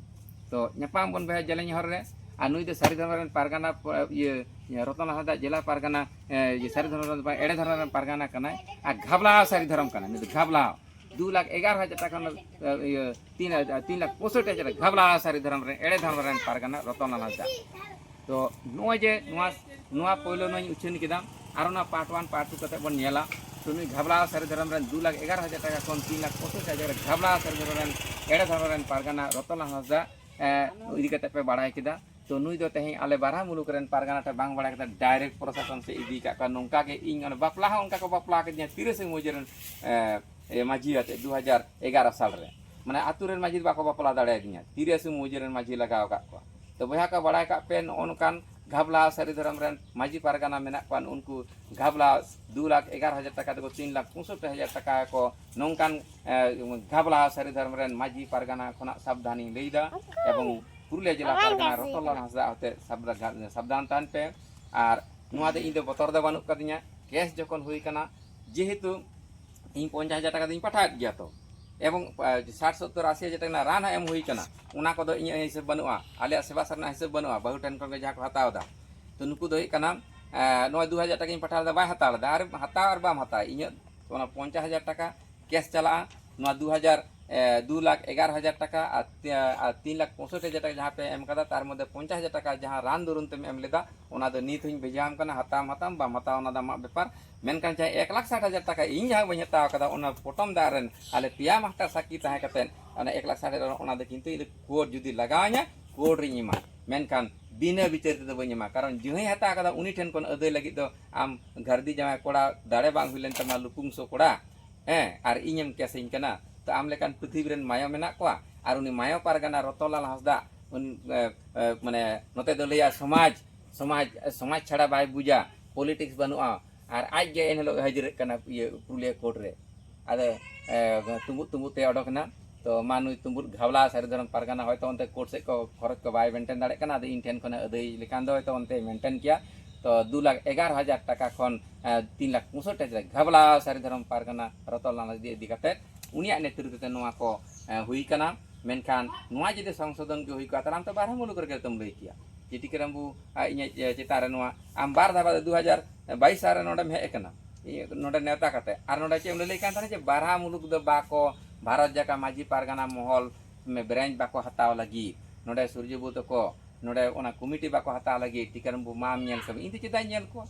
ᱛᱚ ᱧᱟᱯᱟᱢ ᱵᱚᱱ ᱵᱚᱭᱦᱟ ᱡᱮᱞᱮᱧ ᱦᱚᱨ ᱨᱮ᱾ ᱟᱨ ᱱᱩᱭ ᱫᱚ ᱥᱟᱹᱨᱤ ᱫᱷᱚᱨᱚᱢ ᱨᱮᱱ ᱯᱟᱨᱜᱟᱱᱟ, ᱤᱭᱟᱹ, ᱨᱚᱛᱚᱱ ᱦᱟᱸᱥᱫᱟ ᱡᱮᱞᱟ ᱯᱟᱨᱜᱟᱱᱟ, ᱮ, ᱤᱭᱟᱹ, ᱥᱟᱹᱨᱤ ᱫᱷᱚᱨᱚᱢ ᱨᱮᱱ ᱫᱚ ᱵᱟᱝ, ᱮᱲᱮ ᱫᱷᱚᱨᱚᱢ ᱨᱮᱱ ᱯᱟᱨᱜᱟᱱᱟ ᱠᱟᱱᱟᱭ᱾ ᱟᱨ ᱜᱷᱟᱵᱞᱟ ᱥᱟᱹᱨᱤ ᱫᱷᱚᱨᱚᱢ ᱠᱟᱱᱟᱭ, ᱱᱩᱭ ᱫᱚ ᱜᱷᱟᱵᱞᱟ᱾ ᱫᱩ ᱞᱟᱠᱷ ᱮᱜᱟᱨᱚ ᱦᱟᱡᱟᱨ ᱴᱟᱠᱟ ᱨᱮᱱᱟᱜ, ᱮ, ᱤᱭᱟᱹ, ᱛᱤᱱ, ᱛᱤᱱ ᱞᱟᱠᱷ ᱯᱚᱸᱭᱥᱚᱴᱴᱤ ᱦᱟᱡᱟᱨ ᱜᱷᱟᱵᱞᱟ ᱥᱟᱹᱨᱤ ᱫᱷᱚᱨᱚᱢ ᱨᱮᱱ, ᱮᱲᱮ ᱫᱷᱚᱨᱚᱢ ᱨᱮᱱ ᱯᱟᱨᱜᱟᱱᱟ ᱨᱚᱛᱚᱱᱞᱟᱞ ᱦᱟᱸᱥᱫᱟ᱾ ᱛᱚ ᱱᱚᱜᱼᱚᱭ ᱡᱮ ᱱᱚᱣᱟ, ᱱᱚᱣᱟ ᱯᱳᱭᱞᱳ ᱱᱚᱣᱟᱧ ᱩᱪᱷᱟᱹᱱ ᱠᱮᱫᱟ, ᱟᱨᱚ ᱱᱚᱣᱟ ᱯᱟᱨᱴ ᱚᱣᱟᱱ ᱯᱟᱨᱴ ᱴᱩ ᱠᱟᱛᱮ ᱵᱚᱱ ᱧᱮᱞᱟ᱾ ᱛᱚ ᱱᱩᱭ ᱜᱷᱟᱵᱞᱟ ᱥᱟᱹᱨᱤ ᱫᱷᱚᱨᱚᱢ ᱨᱮᱱ ᱫᱩ ᱞᱟᱠᱷ ᱮᱜᱟᱨᱚ ᱦᱟᱡᱟᱨ ᱴᱟᱠᱟ ᱠᱷᱚᱱ ᱛᱤᱱ ᱞᱟᱠᱷ ᱯᱚᱸᱭᱥᱚᱴᱴᱤ ᱦᱟᱡᱟᱨ ᱜᱷᱟᱵᱞᱟ ᱥᱟᱹᱨᱤ ᱫᱷᱚᱨᱚᱢ ᱨᱮᱱ, ᱮᱲᱮ ᱫᱷᱚᱨᱚᱢ ᱨᱮᱱ ᱯᱟᱨᱜᱟᱱᱟ ᱨᱚᱛᱚᱱᱞᱟᱞ ᱦᱟᱸᱥᱫᱟ, ᱮ, ᱤᱫᱤ ᱠᱟᱛᱮ ᱯᱮ ᱵᱟᱲᱟᱭ ᱠᱮᱫᱟ᱾ ᱛᱚ ᱱᱩᱭ ᱫᱚ ᱛᱮᱦᱮᱧ ᱟᱞᱮ ᱵᱟᱨᱦᱟ ᱢᱩᱞᱩᱠ ᱨᱮᱱ ᱯᱟᱨᱜᱟᱱᱟ ᱴᱷᱮᱱ ᱵᱟᱝ ᱵᱟᱲᱟᱭ ᱠᱟᱛᱮ ᱰᱟᱭᱨᱮᱠᱴ ᱯᱨᱚᱥᱟᱥᱚᱱ ᱥᱮᱫ ᱤᱫᱤ ᱠᱟᱜ ᱠᱚᱣᱟ᱾ ᱱᱚᱝᱠᱟ ᱜᱮ ᱤᱧ ᱚᱱᱮ ᱵᱟᱯᱞᱟ ᱦᱚᱸ ᱚᱱᱠᱟ ᱠᱚ ᱵᱟᱯᱞᱟ ᱠᱟᱫᱤᱧᱟ ᱛᱤᱨᱤᱥᱮ ᱢᱟᱹᱡᱷᱤ ᱨᱮᱱ, ᱮ, ᱮ, ᱢᱟᱹᱡᱷᱤ ᱟᱛᱮ ᱫᱩ ᱦᱟᱡᱟᱨ ᱮᱜᱟᱨᱚ ᱥᱟᱞ ᱨᱮ᱾ ᱢᱟᱱᱮ ᱟᱛᱩ ᱨᱮᱱ ᱢᱟᱹᱡᱷᱤ ᱫᱚ ᱵᱟᱠᱚ ᱵᱟᱯᱞᱟ ᱫᱟᱲᱮᱭᱟᱫᱤᱧᱟ, ᱛᱤᱨᱤᱥᱮ ᱢᱟᱹᱡᱷᱤ ᱨᱮᱱ ᱢᱟᱹᱡᱷᱤ ᱞᱟᱜᱟᱣ ᱟᱠᱟᱫ ᱠᱚᱣᱟ᱾ ᱛᱚ ᱵᱚᱭᱦᱟ ᱠᱚ ᱵᱟᱲᱟᱭ ᱠᱟᱜ ᱯᱮ, ᱱᱚᱜᱼᱚ ᱱᱚᱝᱠᱟᱱ ᱜᱷᱟᱵᱞᱟ ᱥᱟᱹᱨᱤ ᱫᱷᱚᱨᱚᱢ ᱨᱮᱱ ᱢᱟᱹᱡᱷᱤ ᱯᱟᱨᱜᱟᱱᱟ ᱢᱮᱱᱟᱜ ᱠᱚᱣᱟ, ᱩᱱᱠᱩ ᱜᱷᱟᱵᱞᱟ ᱫᱩ ᱞᱟᱠᱷ ᱮᱜᱟᱨᱚ ᱦᱟᱡᱟᱨ ᱴᱟᱠᱟ ᱛᱮᱠᱚ ᱛᱤᱱ ᱞᱟᱠᱷ ᱯᱚᱸᱭᱥᱚᱴᱴᱤ ᱦᱟᱡᱟᱨ ᱴᱟᱠᱟ ᱠᱚ ᱱᱚᱝᱠᱟᱱ, ᱮ, ᱜᱷᱟᱵᱞᱟ ᱥᱟᱹᱨᱤ ᱫᱷᱚᱨᱚᱢ ᱨᱮᱱ ᱢᱟᱹᱡᱷᱤ ᱯᱟᱨᱜᱟᱱᱟ ᱠᱷᱚᱱᱟᱜ ᱥᱟᱵᱫᱷᱟᱱᱤᱧ ᱞᱟᱹᱭᱫᱟ᱾ ᱮᱵᱚᱝ ᱯᱩᱨᱩᱞᱤᱭᱟᱹ ᱡᱮᱞᱟ ᱯᱟᱨᱜᱟᱱᱟ ᱨᱚᱛᱚᱱᱞᱟᱞ ᱦᱟᱸᱥᱫᱟ ᱦᱚᱛᱮ ᱥᱟᱵᱫᱷᱟ-, ᱥᱟᱵᱫᱷᱟᱱ ᱛᱟᱦᱮᱱ ᱯᱮ᱾ ᱟᱨ ᱱᱚᱣᱟ ᱫᱚ ᱤᱧ ᱫᱚ ᱵᱚᱛᱚᱨ ᱫᱚ ᱵᱟᱹᱱᱩᱜ ᱠᱟᱫᱤᱧᱟ, ᱠᱮᱥ ᱡᱚᱠᱷᱚᱱ ᱦᱩᱭ ᱠᱟᱱᱟ, ᱡᱮᱦᱮᱛᱩ ᱤᱧ ᱯᱚᱧᱪᱟᱥ ᱦᱟᱡᱟᱨ ᱴᱟᱠᱟ ᱫᱚᱧ ᱯᱟᱴᱷᱟᱣᱮᱫ ᱜᱮᱭᱟ᱾ ᱛᱚ ᱮᱵᱚᱝ ᱥᱟᱴ ᱥᱚᱛᱛᱚᱨ ᱟᱥᱤ ᱦᱟᱡᱟᱨ ᱴᱟᱠᱟ ᱨᱮᱱᱟᱜ ᱨᱟᱱ ᱦᱚᱸ ᱮᱢ ᱦᱩᱭ ᱠᱟᱱᱟ, ᱚᱱᱟ ᱠᱚᱫᱚ ᱤᱧᱟᱹᱜ ᱦᱤᱥᱟᱹᱵ ᱵᱟᱹᱱᱩᱜᱼᱟ, ᱟᱞᱮᱭᱟᱜ ᱥᱮᱵᱟ ᱥᱟᱨᱱᱟ ᱦᱤᱥᱟᱹᱵ ᱵᱟᱹᱱᱩᱜᱼᱟ, ᱵᱟᱹᱦᱩ ᱴᱷᱮᱱ ᱠᱷᱚᱱ ᱜᱮ ᱡᱟᱦᱟᱸ ᱠᱚ ᱦᱟᱛᱟᱣ ᱮᱫᱟ᱾ ᱛᱚ ᱱᱩᱠᱩ ᱫᱚ ᱦᱩᱭᱩᱜ ᱠᱟᱱᱟ, ᱮᱸ, ᱱᱚᱣᱟ ᱫᱩ ᱦᱟᱡᱟᱨ ᱴᱟᱠᱟᱧ ᱯᱟᱴᱷᱟᱣ ᱞᱮᱫᱟ, ᱵᱟᱭ ᱦᱟᱛᱟᱣ ᱞᱮᱫᱟ᱾ ᱟᱨ ᱦᱟᱛᱟᱣ ᱟᱨ ᱵᱟᱢ ᱦᱟᱛᱟᱣ, ᱤᱧᱟᱹᱜ ᱚᱱᱟ ᱯᱚᱧᱪᱟᱥ ᱦᱟᱡᱟᱨ ᱴᱟᱠᱟ ᱠᱮᱥ ᱪᱟᱞᱟᱜᱼᱟ, ᱱᱚᱣᱟ ᱫᱩ ᱦᱟᱡᱟᱨ, ᱮ, ᱫᱩ ᱞᱟᱠᱷ ᱮᱜᱟᱨᱚ ᱦᱟᱡᱟᱨ ᱴᱟᱠᱟ ᱟᱨ ᱛᱤ-, ᱟᱨ ᱛᱤᱱ ᱞᱟᱠᱷ ᱯᱚᱸᱭᱥᱚᱴᱴᱤ ᱦᱟᱡᱟᱨ ᱴᱟᱠᱟ ᱡᱟᱦᱟᱸ ᱯᱮ ᱮᱢ ᱠᱟᱫᱟ, ᱛᱟᱨ ᱢᱚᱫᱽᱫᱷᱮ ᱯᱚᱧᱪᱟᱥ ᱦᱟᱡᱟᱨ ᱴᱟᱠᱟ ᱡᱟᱦᱟᱸ ᱨᱟᱱ ᱫᱩᱨᱩᱱ ᱛᱮᱢ ᱮᱢ ᱞᱮᱫᱟ, ᱚᱱᱟ ᱫᱚ ᱱᱤᱛ ᱦᱚᱸᱧ ᱵᱷᱮᱡᱟᱣᱟᱢ ᱠᱟᱱᱟ, ᱦᱟᱛᱟᱣᱟᱢ ᱦᱟᱛᱟᱣᱟᱢ, ᱵᱟᱢ ᱦᱟᱛᱟᱣᱟ ᱚᱱᱟ ᱫᱚ ᱟᱢᱟᱜ ᱵᱮᱯᱟᱨ᱾ ᱢᱮᱱᱠᱷᱟᱱ ᱡᱟᱦᱟᱸ ᱮᱠ ᱞᱟᱠᱷ ᱥᱟᱴ ᱦᱟᱡᱟᱨ ᱴᱟᱠᱟ ᱤᱧ ᱡᱟᱦᱟᱸ ᱵᱟᱹᱧ ᱦᱟᱛᱟᱣ ᱠᱟᱫᱟ, ᱚᱱᱟ ᱯᱚᱴᱚᱢ ᱫᱟᱜ ᱨᱮᱱ ᱟᱞᱮ ᱯᱮᱭᱟ ᱢᱟᱥᱴᱟᱨ ᱥᱟᱹᱠᱷᱤ ᱛᱟᱦᱮᱸ ᱠᱟᱛᱮᱫ, ᱚᱱᱟ ᱮᱠ ᱞᱟᱠᱷ ᱥᱟᱴ ᱦᱟᱡᱟᱨ, ᱚᱱᱟ ᱫᱚ ᱠᱤᱱᱛᱩ ᱤᱧ ᱫᱚ ᱠᱳᱨᱴ ᱡᱩᱫᱤ ᱞᱟᱜᱟᱣ ᱤᱧᱟ, ᱠᱳᱨᱴ ᱨᱤᱧ ᱮᱢᱟ, ᱢᱮᱱᱠᱷᱟᱱ ᱵᱤᱱᱟᱹ ᱵᱤᱪᱟᱹᱨ ᱛᱮᱫᱚ ᱵᱟᱹᱧ ᱮᱢᱟ᱾ ᱠᱟᱨᱚᱱ ᱡᱟᱦᱟᱸᱭ ᱦᱟᱛᱟᱣ ᱠᱟᱫᱟ ᱩᱱᱤ ᱴᱷᱮᱱ ᱠᱷᱚᱱ ᱟᱹᱫᱟᱹᱭ ᱞᱟᱹᱜᱤᱫ ᱫᱚ ᱟᱢ ᱜᱷᱟᱹᱨᱫᱤ ᱡᱟᱶᱟᱭ ᱠᱚᱲᱟ ᱫᱟᱲᱮ ᱵᱟᱝ ᱦᱩᱭ ᱞᱮᱱ ᱛᱟᱢᱟ, ᱞᱩᱯᱩᱝᱥᱚ ᱠᱚᱲᱟ, ᱦᱮᱸ, ᱟᱨ ᱤᱧᱮᱢ ᱠᱮᱥᱤᱧ ᱠᱟᱱᱟ᱾ ᱛᱚ ᱟᱢ ᱞᱮᱠᱟᱱ ᱯᱨᱤᱛᱷᱤᱵᱤ ᱨᱮᱱ ᱢᱟᱭᱟ ᱢᱮᱱᱟᱜ ᱠᱚᱣᱟ? ᱟᱨ ᱩᱱᱤ ᱢᱟᱭᱟ ᱯᱟᱨᱜᱟᱱᱟ ᱨᱚᱛᱚᱱᱞᱟᱞ ᱦᱟᱸᱥᱫᱟ, ᱩᱱ, ᱮ, ᱮ, ᱢᱟᱱᱮ ᱱᱚᱛᱮ ᱫᱚ ᱞᱟᱹᱭᱟ ᱥᱚᱢᱟᱡᱽ, ᱥᱚᱢᱟᱡᱽ, ᱥᱚᱢᱟᱡᱽ ᱪᱷᱟᱲᱟ ᱵᱟᱭ ᱵᱩᱡᱟ, ᱯᱚᱞᱤᱴᱤᱠᱥ ᱵᱟᱹᱱᱩᱜᱼᱟ᱾ ᱟᱨ ᱟᱡ ᱜᱮ ᱮᱱᱦᱤᱞᱳᱜ ᱦᱟᱹᱡᱨᱤᱜ ᱠᱟᱱᱟ ᱤᱭᱟᱹ ᱯᱩᱨᱩᱞᱤᱭᱟᱹ ᱠᱳᱨᱴ ᱨᱮ᱾ ᱟᱫᱚ, ᱮ, ᱛᱩᱢᱵᱩᱫ ᱛᱩᱢᱵᱩᱫ ᱛᱮ ᱚᱰᱚᱠ ᱮᱱᱟ᱾ ᱛᱚ ᱢᱟ ᱱᱩᱭ ᱛᱩᱢᱵᱩᱫ ᱜᱷᱟᱣᱞᱟ ᱥᱟᱹᱨᱤ ᱫᱷᱚᱨᱚᱢ ᱯᱟᱨᱜᱟᱱᱟ ᱦᱚᱭᱛᱳ ᱚᱱᱛᱮ ᱠᱳᱨᱴ ᱥᱮᱫ ᱠᱚ ᱠᱷᱚᱨᱚᱪ ᱠᱚ ᱵᱟᱭ ᱢᱮᱱᱴᱮᱱ ᱫᱟᱲᱮᱭᱟᱜ ᱠᱟᱱᱟ, ᱟᱫᱚ ᱤᱧ ᱴᱷᱮᱱ ᱠᱷᱚᱱ ᱟᱹᱫᱟᱹᱭ ᱞᱮᱠᱷᱟᱱ ᱫᱚ ᱦᱚᱭᱛᱳ ᱚᱱᱛᱮ ᱢᱮᱱᱴᱮᱱ ᱠᱮᱭᱟ᱾ ᱛᱚ ᱫᱩ ᱞᱟᱠᱷ ᱮᱜᱟᱨᱚ ᱦᱟᱡᱟᱨ ᱴᱟᱠᱟ ᱠᱷᱚᱱ, ᱮ, ᱛᱤᱱ ᱞᱟᱠᱷ ᱯᱚᱸᱭᱥᱚᱴᱴᱤ ᱦᱟᱡᱟᱨ ᱜᱷᱟᱣᱞᱟ ᱥᱟᱹᱨᱤ ᱫᱷᱚᱨᱚᱢ ᱯᱟᱨᱜᱟᱱᱟ ᱨᱚᱛᱚᱱᱞᱟᱞ ᱤᱫᱤ, ᱤᱫᱤ ᱠᱟᱛᱮ ᱩᱱᱤᱭᱟᱜ ᱱᱮᱛᱨᱤᱛᱵ ᱛᱮ ᱱᱚᱣᱟ ᱠᱚ, ᱮ, ᱦᱩᱭ ᱠᱟᱱᱟ᱾ ᱢᱮᱱᱠᱷᱟᱱ ᱱᱚᱣᱟ ᱡᱩᱫᱤ ᱥᱚᱝᱥᱳᱫᱷᱚᱱ ᱜᱮ ᱦᱩᱭ ᱠᱚᱜᱼᱟ, ᱛᱟᱦᱞᱮ ᱟᱢ ᱛᱚ ᱵᱟᱨᱦᱟ ᱢᱩᱞᱩᱠ ᱨᱮᱜᱮ ᱛᱚᱢ ᱞᱟᱹᱭ ᱠᱮᱭᱟ᱾ ᱡᱮ ᱴᱤᱠᱟᱹᱨᱟᱢ ᱵᱟᱹᱵᱩ, ᱟ, ᱤᱧᱟᱹᱜ, ᱮ, ᱪᱮᱛᱟᱱ ᱨᱮ ᱱᱚᱣᱟ, ᱟᱢ ᱵᱟᱨ ᱫᱷᱟᱣ ᱫᱩ ᱦᱟᱡᱟᱨ ᱵᱟᱭᱤᱥ ᱥᱟᱞ ᱨᱮ ᱱᱚᱰᱮᱢ ᱦᱮᱡ ᱟᱠᱟᱱᱟ, ᱤᱭᱟᱹ, ᱱᱚᱰᱮ ᱱᱮᱣᱛᱟ ᱠᱟᱛᱮ, ᱟᱨ ᱱᱚᱰᱮ ᱪᱮᱫ ᱮᱢ ᱞᱟᱹᱭ ᱠᱟᱱ ᱛᱟᱦᱮᱱᱟ ᱡᱮ ᱵᱟᱨᱦᱟ ᱢᱩᱞᱩᱠ ᱫᱚ ᱵᱟᱠᱚ, ᱵᱷᱟᱨᱚᱛ ᱡᱟᱠᱟᱛ ᱢᱟᱹᱡᱷᱤ ᱯᱟᱨᱜᱟᱱᱟ ᱢᱚᱦᱚᱞ ᱢᱮ ᱵᱨᱟᱧᱪ ᱵᱟᱠᱚ ᱦᱟᱛᱟᱣ ᱞᱟᱹᱜᱤᱫ, ᱱᱚᱰᱮ ᱥᱩᱨᱡᱚ ᱵᱟᱹᱵᱩ ᱛᱟᱠᱚ, ᱱᱚᱰᱮ ᱚᱱᱟ ᱠᱚᱢᱤᱴᱤ ᱵᱟᱠᱚ ᱦᱟᱛᱟᱣ ᱞᱟᱹᱜᱤᱫ, ᱴᱤᱠᱟᱹᱨᱟᱢ ᱵᱟᱹᱵᱩ ᱢᱟᱢ ᱧᱮᱞ ᱠᱚᱣᱟ, ᱤᱧ ᱫᱚ ᱪᱮᱫᱟᱜ ᱤᱧ ᱧᱮᱞ ᱠᱚᱣᱟ?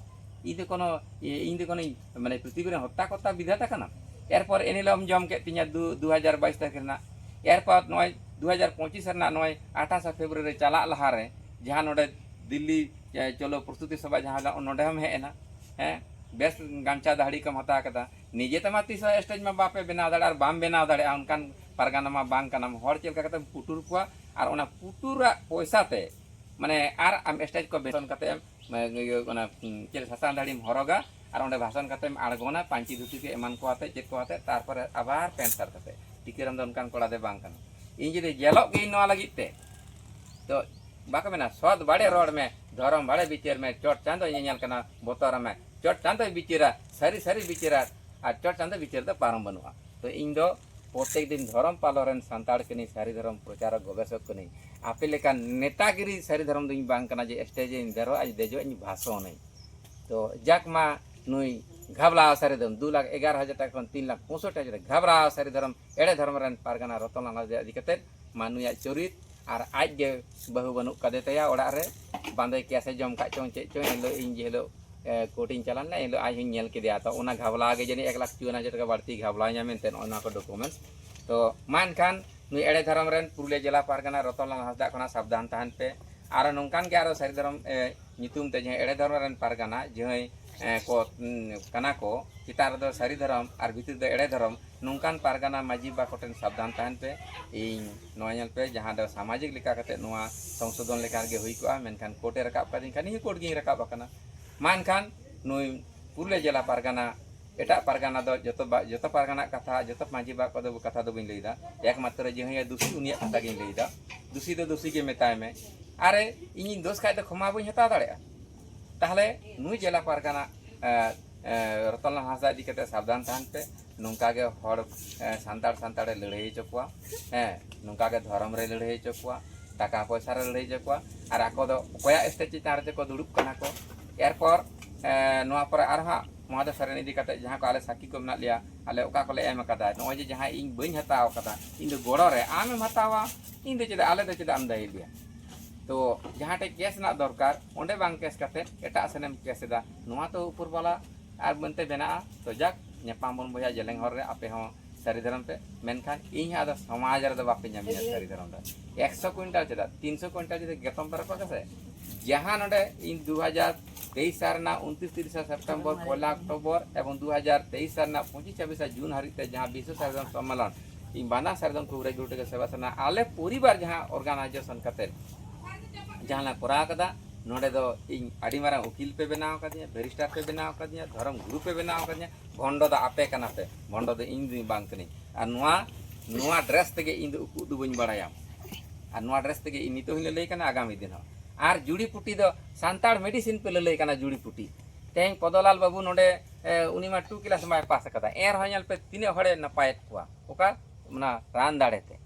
ᱤᱧ ᱫᱚ ᱠᱳᱱᱳ, ᱤᱧ ᱫᱚ ᱠᱳᱱᱳ, ᱢᱟᱱᱮ, ᱯᱨᱤᱛᱷᱤᱵᱤ ᱨᱮᱱ ᱦᱚᱛᱛᱟ ᱠᱚᱨᱛᱟ ᱵᱤᱫᱷᱟᱛᱟ ᱠᱟᱱᱟ? ᱮᱨᱯᱚᱨ ᱮᱱ ᱦᱤᱞᱳᱜ ᱮᱢ ᱡᱚᱢ ᱠᱮᱫ ᱛᱤᱧᱟ ᱫᱩ, ᱫᱩ ᱦᱟᱡᱟᱨ ᱵᱟᱭᱤᱥ ᱛᱟᱹᱨᱤᱠᱷ ᱨᱮᱱᱟᱜ, ᱮᱨᱯᱚᱨ ᱱᱚᱜᱼᱚᱭ ᱫᱩ ᱦᱟᱡᱟᱨ ᱯᱚᱸᱪᱤᱥ ᱨᱮᱱᱟᱜ ᱱᱚᱜᱼᱚᱭ ᱟᱴᱷᱟᱥᱟ ᱯᱷᱮᱵᱽᱨᱩᱣᱟᱨᱤ ᱨᱮ ᱪᱟᱞᱟᱜ ᱞᱟᱦᱟᱨᱮ ᱡᱟᱦᱟᱸ ᱱᱚᱰᱮ ᱫᱤᱞᱞᱤ, ᱮ, ᱪᱚᱞᱚ ᱯᱨᱚᱥᱛᱩᱛᱤ ᱥᱚᱵᱷᱟ ᱡᱟᱦᱟᱸ ᱦᱤᱞᱳᱜ ᱱᱚᱰᱮ ᱦᱚᱸᱢ ᱦᱮᱡ ᱮᱱᱟ, ᱦᱮᱸ, ᱵᱮᱥ ᱜᱟᱢᱪᱷᱟ ᱫᱟᱦᱲᱤ ᱠᱚᱢ ᱦᱟᱛᱟᱣ ᱠᱮᱫᱟ᱾ ᱱᱤᱡᱮ ᱛᱮᱢᱟ ᱛᱤᱥ ᱦᱚᱸ ᱥᱴᱮᱡᱽ ᱢᱟ ᱵᱟᱯᱮ ᱵᱮᱱᱟᱣ ᱫᱟᱲᱮᱭᱟᱜᱼᱟ, ᱟᱨ ᱵᱟᱢ ᱵᱮᱱᱟᱣ ᱫᱟᱲᱮᱭᱟᱜᱼᱟ, ᱚᱱᱠᱟᱱ ᱯᱟᱨᱜᱟᱱᱟ ᱢᱟ ᱵᱟᱝ ᱠᱟᱱᱟᱢ᱾ ᱦᱚᱲ ᱪᱮᱫ ᱞᱮᱠᱟ ᱠᱟᱛᱮᱢ ᱯᱩᱴᱩᱨ ᱠᱚᱣᱟ, ᱟᱨ ᱚᱱᱟ ᱯᱩᱴᱩᱨᱟᱜ ᱯᱚᱭᱥᱟ ᱛᱮ, ᱢᱟᱱᱮ, ᱟᱨ ᱟᱢ ᱥᱴᱮᱡᱽ ᱠᱚ ᱵᱮᱛᱚᱱ ᱠᱟᱛᱮ ᱮᱢ, ᱢᱟᱱᱮ, ᱤᱭᱟᱹ, ᱚᱱᱟ, ᱩᱸ, ᱪᱮᱫ, ᱥᱟᱥᱟᱝ ᱫᱟᱲᱤᱢ ᱦᱚᱨᱚᱜᱟ, ᱟᱨ ᱚᱸᱰᱮ ᱵᱷᱟᱥᱚᱱ ᱠᱟᱛᱮᱢ ᱟᱬᱜᱚᱱᱟ, ᱯᱟᱹᱧᱪᱤ ᱫᱷᱩᱛᱤ ᱠᱚ ᱮᱢᱟᱱ ᱠᱚ ᱟᱛᱮ, ᱪᱮᱫ ᱠᱚ ᱟᱛᱮ, ᱛᱟᱨᱯᱚᱨᱮ ᱟᱵᱟᱨ ᱯᱮᱱᱴ ᱥᱟᱨᱴ ᱠᱟᱛᱮ᱾ ᱴᱤᱠᱟᱹᱨᱟᱢ ᱫᱚ ᱚᱱᱠᱟᱱ ᱠᱚᱲᱟ ᱫᱚ ᱵᱟᱝ ᱠᱟᱱᱟ᱾ ᱤᱧ ᱡᱩᱫᱤ ᱡᱮᱞᱚᱜ ᱜᱤᱭᱟᱹᱧ ᱱᱚᱣᱟ ᱞᱟᱹᱜᱤᱫ ᱛᱮ, ᱛᱚ ᱵᱟᱠᱚ ᱢᱮᱱᱟ, "ᱥᱚᱛ ᱵᱟᱲᱮ ᱨᱚᱲ ᱢᱮ, ᱫᱷᱚᱨᱚᱢ ᱵᱟᱲᱮ ᱵᱤᱪᱟᱹᱨ ᱢᱮ, ᱪᱚᱴ ᱪᱟᱸᱫᱚ ᱧᱮᱧᱮᱞ ᱠᱟᱱᱟ, ᱵᱚᱛᱚᱨ ᱢᱮ, ᱪᱚᱴ ᱪᱟᱸᱫᱚᱭ ᱵᱤᱪᱟᱹᱨᱟ, ᱥᱟᱹᱨᱤ ᱥᱟᱹᱨᱤ ᱵᱤᱪᱟᱹᱨᱟ, ᱟᱨ ᱪᱚᱴ ᱪᱟᱸᱫᱚ ᱵᱤᱪᱟᱹᱨ ᱫᱚ ᱯᱟᱨᱚᱢ ᱵᱟᱹᱱᱩᱜᱼᱟ᱾" ᱛᱚ ᱤᱧ ᱫᱚ ᱯᱨᱚᱛᱮᱠ ᱫᱤᱱ ᱫᱷᱚᱨᱚᱢ ᱯᱟᱞᱚᱱ ᱨᱮᱱ ᱥᱟᱱᱛᱟᱲ ᱠᱟᱹᱱᱟᱹᱧ, ᱥᱟᱹᱨᱤ ᱫᱷᱚᱨᱚᱢ ᱯᱨᱚᱪᱟᱨᱚᱠ, ᱜᱚᱵᱮᱥᱚᱠ ᱠᱟᱹᱱᱟᱹᱧ᱾ ᱟᱯᱮ ᱞᱮᱠᱟᱱ ᱱᱮᱛᱟᱜᱤᱨᱤ ᱥᱟᱹᱨᱤ ᱫᱷᱚᱨᱚᱢ ᱫᱚᱧ ᱵᱟᱝ ᱠᱟᱱᱟ ᱡᱮ ᱥᱴᱮᱡ ᱤᱧ ᱫᱮᱨᱚᱜᱼᱟ, ᱫᱮᱡᱚᱜ ᱤᱧ ᱵᱷᱟᱥᱚᱱᱟᱹᱧ᱾ ᱛᱚ ᱡᱟᱠ ᱢᱟ, ᱱᱩᱭ ᱜᱷᱟᱵᱽᱞᱟ ᱥᱟᱹᱨᱤ ᱫᱷᱚᱨᱚᱢ ᱫᱩ ᱞᱟᱠᱷ ᱮᱜᱟᱨᱚ ᱦᱟᱡᱟᱨ ᱴᱟᱠᱟ ᱠᱷᱚᱱ ᱛᱤᱱ ᱞᱟᱠᱷ ᱯᱚᱸᱭᱥᱚᱴᱴᱤ ᱦᱟᱡᱟᱨ ᱜᱷᱟᱵᱽᱞᱟ ᱥᱟᱹᱨᱤ ᱫᱷᱚᱨᱚᱢ, ᱮᱲᱮ ᱫᱷᱚᱨᱚᱢ ᱨᱮᱱ ᱯᱟᱨᱜᱟᱱᱟ ᱨᱚᱛᱚᱱ ᱞᱟᱞ ᱦᱟᱸᱥᱫᱟ ᱤᱫᱤ ᱠᱟᱛᱮᱫ ᱢᱟ ᱱᱩᱭᱟᱜ ᱪᱚᱨᱤᱛ ᱟᱨ ᱟᱡ ᱜᱮ ᱵᱟᱹᱦᱩ ᱵᱟᱹᱱᱩᱜ ᱠᱟᱫᱮ ᱛᱟᱭᱟ ᱚᱲᱟᱜ ᱨᱮ, ᱵᱟᱸᱫᱮ ᱠᱮᱭᱟ ᱥᱮ ᱡᱚᱢ ᱠᱟᱜ ᱪᱚᱝ ᱪᱮᱫ ᱪᱚᱝ, ᱮᱱᱦᱤᱞᱳᱜ ᱤᱧ ᱡᱮ ᱦᱤᱞᱳᱜ, ᱮ, ᱠᱳᱨᱴ ᱤᱧ ᱪᱟᱞᱟᱣ ᱞᱮᱱᱟ, ᱮᱱᱦᱤᱞᱳᱜ ᱟᱡ ᱦᱚᱸᱧ ᱧᱮᱞ ᱠᱮᱫᱮᱭᱟ᱾ ᱛᱚ ᱚᱱᱟ ᱜᱷᱟᱵᱽᱞᱟ ᱜᱮ ᱡᱟᱹᱱᱤᱡ ᱮᱠ ᱞᱟᱠᱷ ᱪᱩᱣᱟᱱ ᱦᱟᱡᱟᱨ ᱴᱟᱠᱟ ᱵᱟᱹᱲᱛᱤ ᱜᱷᱟᱵᱽᱞᱟᱭ ᱧᱟᱢ ᱮᱱᱛᱮ ᱱᱚᱜᱼᱚ ᱱᱚᱣᱟ ᱠᱚ ᱰᱚᱠᱩᱢᱮᱱᱴᱥ᱾ ᱛᱚ ᱢᱟ ᱮᱱᱠᱷᱟᱱ ᱱᱩᱭ ᱮᱲᱮ ᱫᱷᱚᱨᱚᱢ ᱨᱮᱱ ᱯᱩᱨᱩᱞᱤᱭᱟᱹ ᱡᱮᱞᱟ ᱯᱟᱨᱜᱟᱱᱟ ᱨᱚᱛᱚᱱ ᱞᱟᱞ ᱦᱟᱸᱥᱫᱟ ᱠᱷᱚᱱᱟᱜ ᱥᱟᱵᱫᱷᱟᱱ ᱛᱟᱦᱮᱱ ᱯᱮ᱾ ᱟᱨᱚ ᱱᱚᱝᱠᱟᱱ ᱜᱮ ᱟᱨᱚ ᱥᱟᱹᱨᱤ ᱫᱷᱚᱨᱚᱢ, ᱮ, ᱧᱩᱛᱩᱢ ᱛᱮ ᱡᱟᱦᱟᱸᱭ ᱮᱲᱮ ᱫᱷᱚᱨᱚᱢ ᱨᱮᱱ ᱯᱟᱨᱜᱟᱱᱟ ᱡᱟᱦᱟᱸᱭ, ᱮ, ᱠᱚ, ᱩᱸ, ᱠᱟᱱᱟ ᱠᱚ, ᱪᱮᱛᱟᱱ ᱨᱮᱫᱚ ᱥᱟᱹᱨᱤ ᱫᱷᱚᱨᱚᱢ ᱟᱨ ᱵᱷᱤᱛᱤᱨ ᱫᱚ ᱮᱲᱮ ᱫᱷᱚᱨᱚᱢ, ᱱᱚᱝᱠᱟᱱ ᱯᱟᱨᱜᱟᱱᱟ ᱢᱟᱹᱡᱷᱤ ᱵᱟᱵᱟ ᱠᱚᱴᱷᱮᱱ ᱥᱟᱵᱫᱷᱟᱱ ᱛᱟᱦᱮᱱ ᱯᱮ᱾ ᱤᱧ ᱱᱚᱣᱟ ᱧᱮᱞ ᱯᱮ, ᱡᱟᱦᱟᱸ ᱫᱚ ᱥᱟᱢᱟᱡᱤᱠ ᱞᱮᱠᱟ ᱠᱟᱛᱮ ᱱᱚᱣᱟ ᱥᱚᱝᱥᱳᱫᱷᱚᱱ ᱞᱮᱠᱷᱟᱱ ᱜᱮ ᱦᱩᱭ ᱠᱚᱜᱼᱟ, ᱢᱮᱱᱠᱷᱟᱱ ᱠᱳᱨᱴ ᱮ ᱨᱟᱠᱟᱵ ᱠᱟᱫᱤᱧ ᱠᱷᱟᱱ ᱤᱧ ᱦᱚᱸ ᱠᱳᱨᱴ ᱜᱤᱧ ᱨᱟᱠᱟᱵ ᱟᱠᱟᱱᱟ᱾ ᱢᱟ ᱮᱱᱠᱷᱟᱱ ᱱᱩᱭ ᱯᱩᱨᱩᱞᱤᱭᱟᱹ ᱡᱮᱞᱟ ᱯᱟᱨᱜᱟᱱᱟ, ᱮᱴᱟᱜ ᱯᱟᱨᱜᱟᱱᱟ ᱫᱚ ᱡᱚᱛᱚ ᱵᱟ-, ᱡᱚᱛᱚ ᱯᱟᱨᱜᱟᱱᱟ ᱠᱟᱛᱷᱟ, ᱡᱚᱛᱚ ᱢᱟᱹᱡᱷᱤ ᱵᱟᱵᱟ ᱠᱚᱫᱚ ᱠᱟᱛᱷᱟ ᱫᱚ ᱵᱟᱹᱧ ᱞᱟᱹᱭᱫᱟ, ᱮᱠᱢᱟᱛᱨᱚ ᱡᱟᱦᱟᱸᱭ ᱫᱩᱥᱤ ᱩᱱᱤᱭᱟᱜ ᱠᱟᱛᱷᱟ ᱜᱤᱧ ᱞᱟᱹᱭᱫᱟ᱾ ᱫᱩᱥᱤ ᱫᱚ ᱫᱩᱥᱤ ᱜᱮ ᱢᱮᱛᱟᱭ ᱢᱮ᱾ ᱟᱨᱮ, ᱤᱧᱤᱧ ᱫᱳᱥ ᱠᱷᱟᱡ ᱫᱚ ᱠᱷᱚᱢᱟ ᱵᱟᱹᱧ ᱦᱟᱛᱟᱣ ᱫᱟᱲᱮᱭᱟᱜᱼᱟ? ᱛᱟᱦᱞᱮ ᱱᱩᱭ ᱡᱮᱞᱟ ᱯᱟᱨᱜᱟᱱᱟ, ᱮ, ᱮ, ᱨᱚᱛᱚᱱᱞᱟᱞ ᱦᱟᱸᱥᱫᱟ ᱤᱫᱤ ᱠᱟᱛᱮ ᱥᱟᱵᱫᱷᱟᱱ ᱛᱟᱦᱮᱱ ᱯᱮ᱾ ᱱᱚᱝᱠᱟ ᱜᱮ ᱦᱚᱲ, ᱮ, ᱥᱟᱱᱛᱟᱲ ᱥᱟᱱᱛᱟᱲᱮ ᱞᱟᱹᱲᱦᱟᱹᱭ ᱦᱚᱪᱚ ᱠᱚᱣᱟ, ᱦᱮᱸ, ᱱᱚᱝᱠᱟ ᱜᱮ ᱫᱷᱚᱨᱚᱢ ᱨᱮ ᱞᱟᱹᱲᱦᱟᱹᱭ ᱦᱚᱪᱚ ᱠᱚᱣᱟ, ᱴᱟᱠᱟ ᱯᱚᱭᱥᱟ ᱨᱮ ᱞᱟᱹᱲᱦᱟᱹᱭ ᱦᱚᱪᱚ ᱠᱚᱣᱟ, ᱟᱨ ᱟᱠᱚ ᱫᱚ ᱚᱠᱚᱭᱟᱜ ᱥᱴᱮᱡ ᱪᱮᱛᱟᱱ ᱨᱮᱪᱚ ᱠᱚ ᱫᱩᱲᱩᱵ ᱠᱟᱱᱟ ᱠᱚ᱾ ᱮᱨᱯᱚᱨ, ᱮ, ᱱᱚᱣᱟ ᱯᱚᱨᱮ ᱟᱨᱦᱚᱸ ᱦᱟᱸᱜ ᱢᱚᱦᱟᱫᱮᱵ ᱥᱚᱨᱮᱱ ᱤᱫᱤ ᱠᱟᱛᱮ ᱡᱟᱦᱟᱸ ᱠᱚ ᱟᱞᱮ ᱥᱟᱹᱠᱷᱤ ᱠᱚ ᱢᱮᱱᱟᱜ ᱞᱮᱭᱟ, ᱟᱞᱮ ᱚᱠᱟ ᱠᱚᱞᱮ ᱮᱢ ᱟᱠᱟᱫᱟ, ᱱᱚᱜᱼᱚᱭ ᱡᱮ ᱡᱟᱦᱟᱸ ᱤᱧ ᱵᱟᱹᱧ ᱦᱟᱛᱟᱣ ᱟᱠᱟᱫᱟ, ᱤᱧ ᱫᱚ ᱜᱚᱲᱚ ᱨᱮ ᱟᱢᱮᱢ ᱦᱟᱛᱟᱣᱟ, ᱤᱧ ᱫᱚ ᱪᱮᱫᱟᱜ, ᱟᱞᱮ ᱫᱚ ᱪᱮᱫᱟᱜ ᱮᱢ ᱫᱟᱹᱭᱤ ᱞᱮᱭᱟ? ᱛᱚ ᱡᱟᱦᱟᱸ ᱴᱷᱮᱡ ᱠᱮᱥ ᱨᱮᱱᱟᱜ ᱫᱚᱨᱠᱟᱨ, ᱚᱸᱰᱮ ᱵᱟᱝ ᱠᱮᱥ ᱠᱟᱛᱮ ᱮᱴᱟᱜ ᱥᱮᱱ ᱮᱢ ᱠᱮᱥ ᱮᱫᱟ, ᱱᱚᱣᱟ ᱛᱚ ᱩᱯᱚᱨ ᱵᱟᱞᱟ ᱟᱨ ᱢᱮᱱᱛᱮ ᱵᱮᱱᱟᱜᱼᱟ᱾ ᱛᱚ ᱡᱟᱠ, ᱧᱟᱯᱟᱢ ᱵᱚᱱ ᱵᱚᱭᱦᱟ ᱡᱮᱞᱮᱧ ᱦᱚᱨ ᱨᱮ, ᱟᱯᱮ ᱦᱚᱸ ᱥᱟᱹᱨᱤ ᱫᱷᱚᱨᱚᱢ ᱯᱮ, ᱢᱮᱱᱠᱷᱟᱱ ᱤᱧ ᱦᱚᱸ ᱟᱫᱚ ᱥᱚᱢᱟᱡᱽ ᱨᱮᱫᱚ ᱵᱟᱯᱮ ᱧᱟᱢᱤᱧᱟ ᱥᱟᱹᱨᱤ ᱫᱷᱚᱨᱚᱢ ᱨᱮ᱾ ᱮᱠᱥᱚ ᱠᱩᱭᱤᱱᱴᱟᱞ ᱪᱮᱫᱟᱜ, ᱛᱤᱱᱥᱚ ᱠᱩᱭᱤᱱᱴᱟᱞ ᱡᱩᱫᱤ ᱜᱮᱛᱚᱢ ᱯᱮ ᱨᱟᱠᱟᱵ ᱥᱮ, ᱡᱟᱦᱟᱸ ᱱᱚᱰᱮ ᱤᱧ ᱫᱩ ᱦᱟᱡᱟᱨ ᱛᱮᱭᱤᱥ ᱥᱟᱞ ᱨᱮᱱᱟᱜ ᱩᱱᱛᱨᱤᱥ ᱛᱤᱨᱤᱥᱟ ᱥᱮᱯᱴᱮᱢᱵᱚᱨ, ᱯᱚᱭᱞᱟ ᱚᱠᱴᱳᱵᱚᱨ ᱮᱵᱚᱝ ᱫᱩ ᱦᱟᱡᱟᱨ ᱛᱮᱭᱤᱥ ᱥᱟᱞ ᱨᱮᱱᱟᱜ ᱯᱚᱸᱪᱤᱥ ᱪᱷᱟᱵᱵᱤᱥᱟ ᱡᱩᱱ ᱦᱟᱹᱨᱤᱡ ᱛᱮ ᱡᱟᱦᱟᱸ ᱵᱤᱥᱥᱚ ᱥᱟᱹᱨᱤ ᱫᱷᱚᱨᱚᱢ ᱥᱚᱢᱢᱮᱞᱚᱱ, ᱤᱧ ᱵᱟᱱᱟᱨ ᱥᱟᱹᱨᱤ ᱫᱷᱚᱨᱚᱢ ᱠᱚ ᱨᱮᱜᱩᱞᱮᱴᱚᱨ ᱥᱮᱵᱟ ᱥᱟᱱᱟ ᱟᱞᱮ ᱯᱚᱨᱤᱵᱟᱨ ᱡᱟᱦᱟᱸ ᱚᱨᱜᱟᱱᱟᱭᱡᱮᱥᱚᱱ ᱠᱟᱛᱮ ᱡᱟᱦᱟᱸ ᱞᱮ ᱠᱚᱨᱟᱣ ᱠᱟᱫᱟ, ᱱᱚᱰᱮ ᱫᱚ ᱤᱧ ᱟᱹᱰᱤ ᱢᱟᱨᱟᱝ ᱩᱠᱤᱞ ᱯᱮ ᱵᱮᱱᱟᱣ ᱠᱟᱫᱤᱧᱟ, ᱵᱮᱨᱤᱥᱴᱟᱨ ᱯᱮ ᱵᱮᱱᱟᱣ ᱠᱟᱫᱤᱧᱟ, ᱫᱷᱚᱨᱚᱢ ᱜᱩᱨᱩ ᱯᱮ ᱵᱮᱱᱟᱣ ᱠᱟᱫᱤᱧᱟ᱾ ᱵᱷᱚᱱᱰᱚ ᱫᱚ ᱟᱯᱮ ᱠᱟᱱᱟ ᱯᱮ, ᱵᱷᱚᱱᱰᱚ ᱫᱚ ᱤᱧ ᱫᱚ ᱵᱟᱝ ᱠᱟᱹᱱᱟᱹᱧ᱾ ᱟᱨ ᱱᱚᱣᱟ, ᱱᱚᱣᱟ ᱰᱨᱮᱥ ᱛᱮᱜᱮ ᱤᱧ ᱫᱚ ᱩᱠᱩ ᱩᱫᱩᱜ ᱵᱟᱹᱧ ᱵᱟᱲᱟᱭᱟ᱾ ᱟᱨ ᱱᱚᱣᱟ ᱰᱨᱮᱥ ᱛᱮᱜᱮ ᱤᱧ ᱱᱤᱛᱚᱜ ᱦᱚᱸᱧ ᱞᱟᱹᱞᱟᱹᱭ ᱠᱟᱱᱟ, ᱟᱜᱟᱢᱤ ᱫᱤᱱ ᱦᱚᱸ᱾ ᱟᱨ ᱡᱩᱲᱤ ᱯᱩᱴᱤ ᱫᱚ ᱥᱟᱱᱛᱟᱲ ᱢᱮᱰᱤᱥᱤᱱ ᱯᱮ ᱞᱟᱹᱞᱟᱹᱭ ᱠᱟᱱᱟ, ᱡᱩᱲᱤ ᱯᱩᱴᱤ᱾ ᱛᱮᱦᱮᱧ ᱯᱚᱫᱚᱞᱟᱞ ᱵᱟᱹᱵᱩ ᱱᱚᱰᱮ ᱮ, ᱩᱱᱤ ᱢᱟ ᱴᱩ ᱠᱮᱞᱟᱥ ᱢᱟᱭ ᱯᱟᱥ ᱟᱠᱟᱫᱟ, ᱮᱱ ᱨᱮᱦᱚᱸ ᱧᱮᱞ ᱯᱮ ᱛᱤᱱᱟᱹᱜ ᱦᱚᱲᱮ ᱱᱟᱯᱟᱭᱮᱫ ᱠᱚᱣᱟ᱾ ᱚᱠᱟ? ᱚᱱᱟ ᱨᱟᱱ ᱫᱟᱲᱮ ᱛᱮ᱾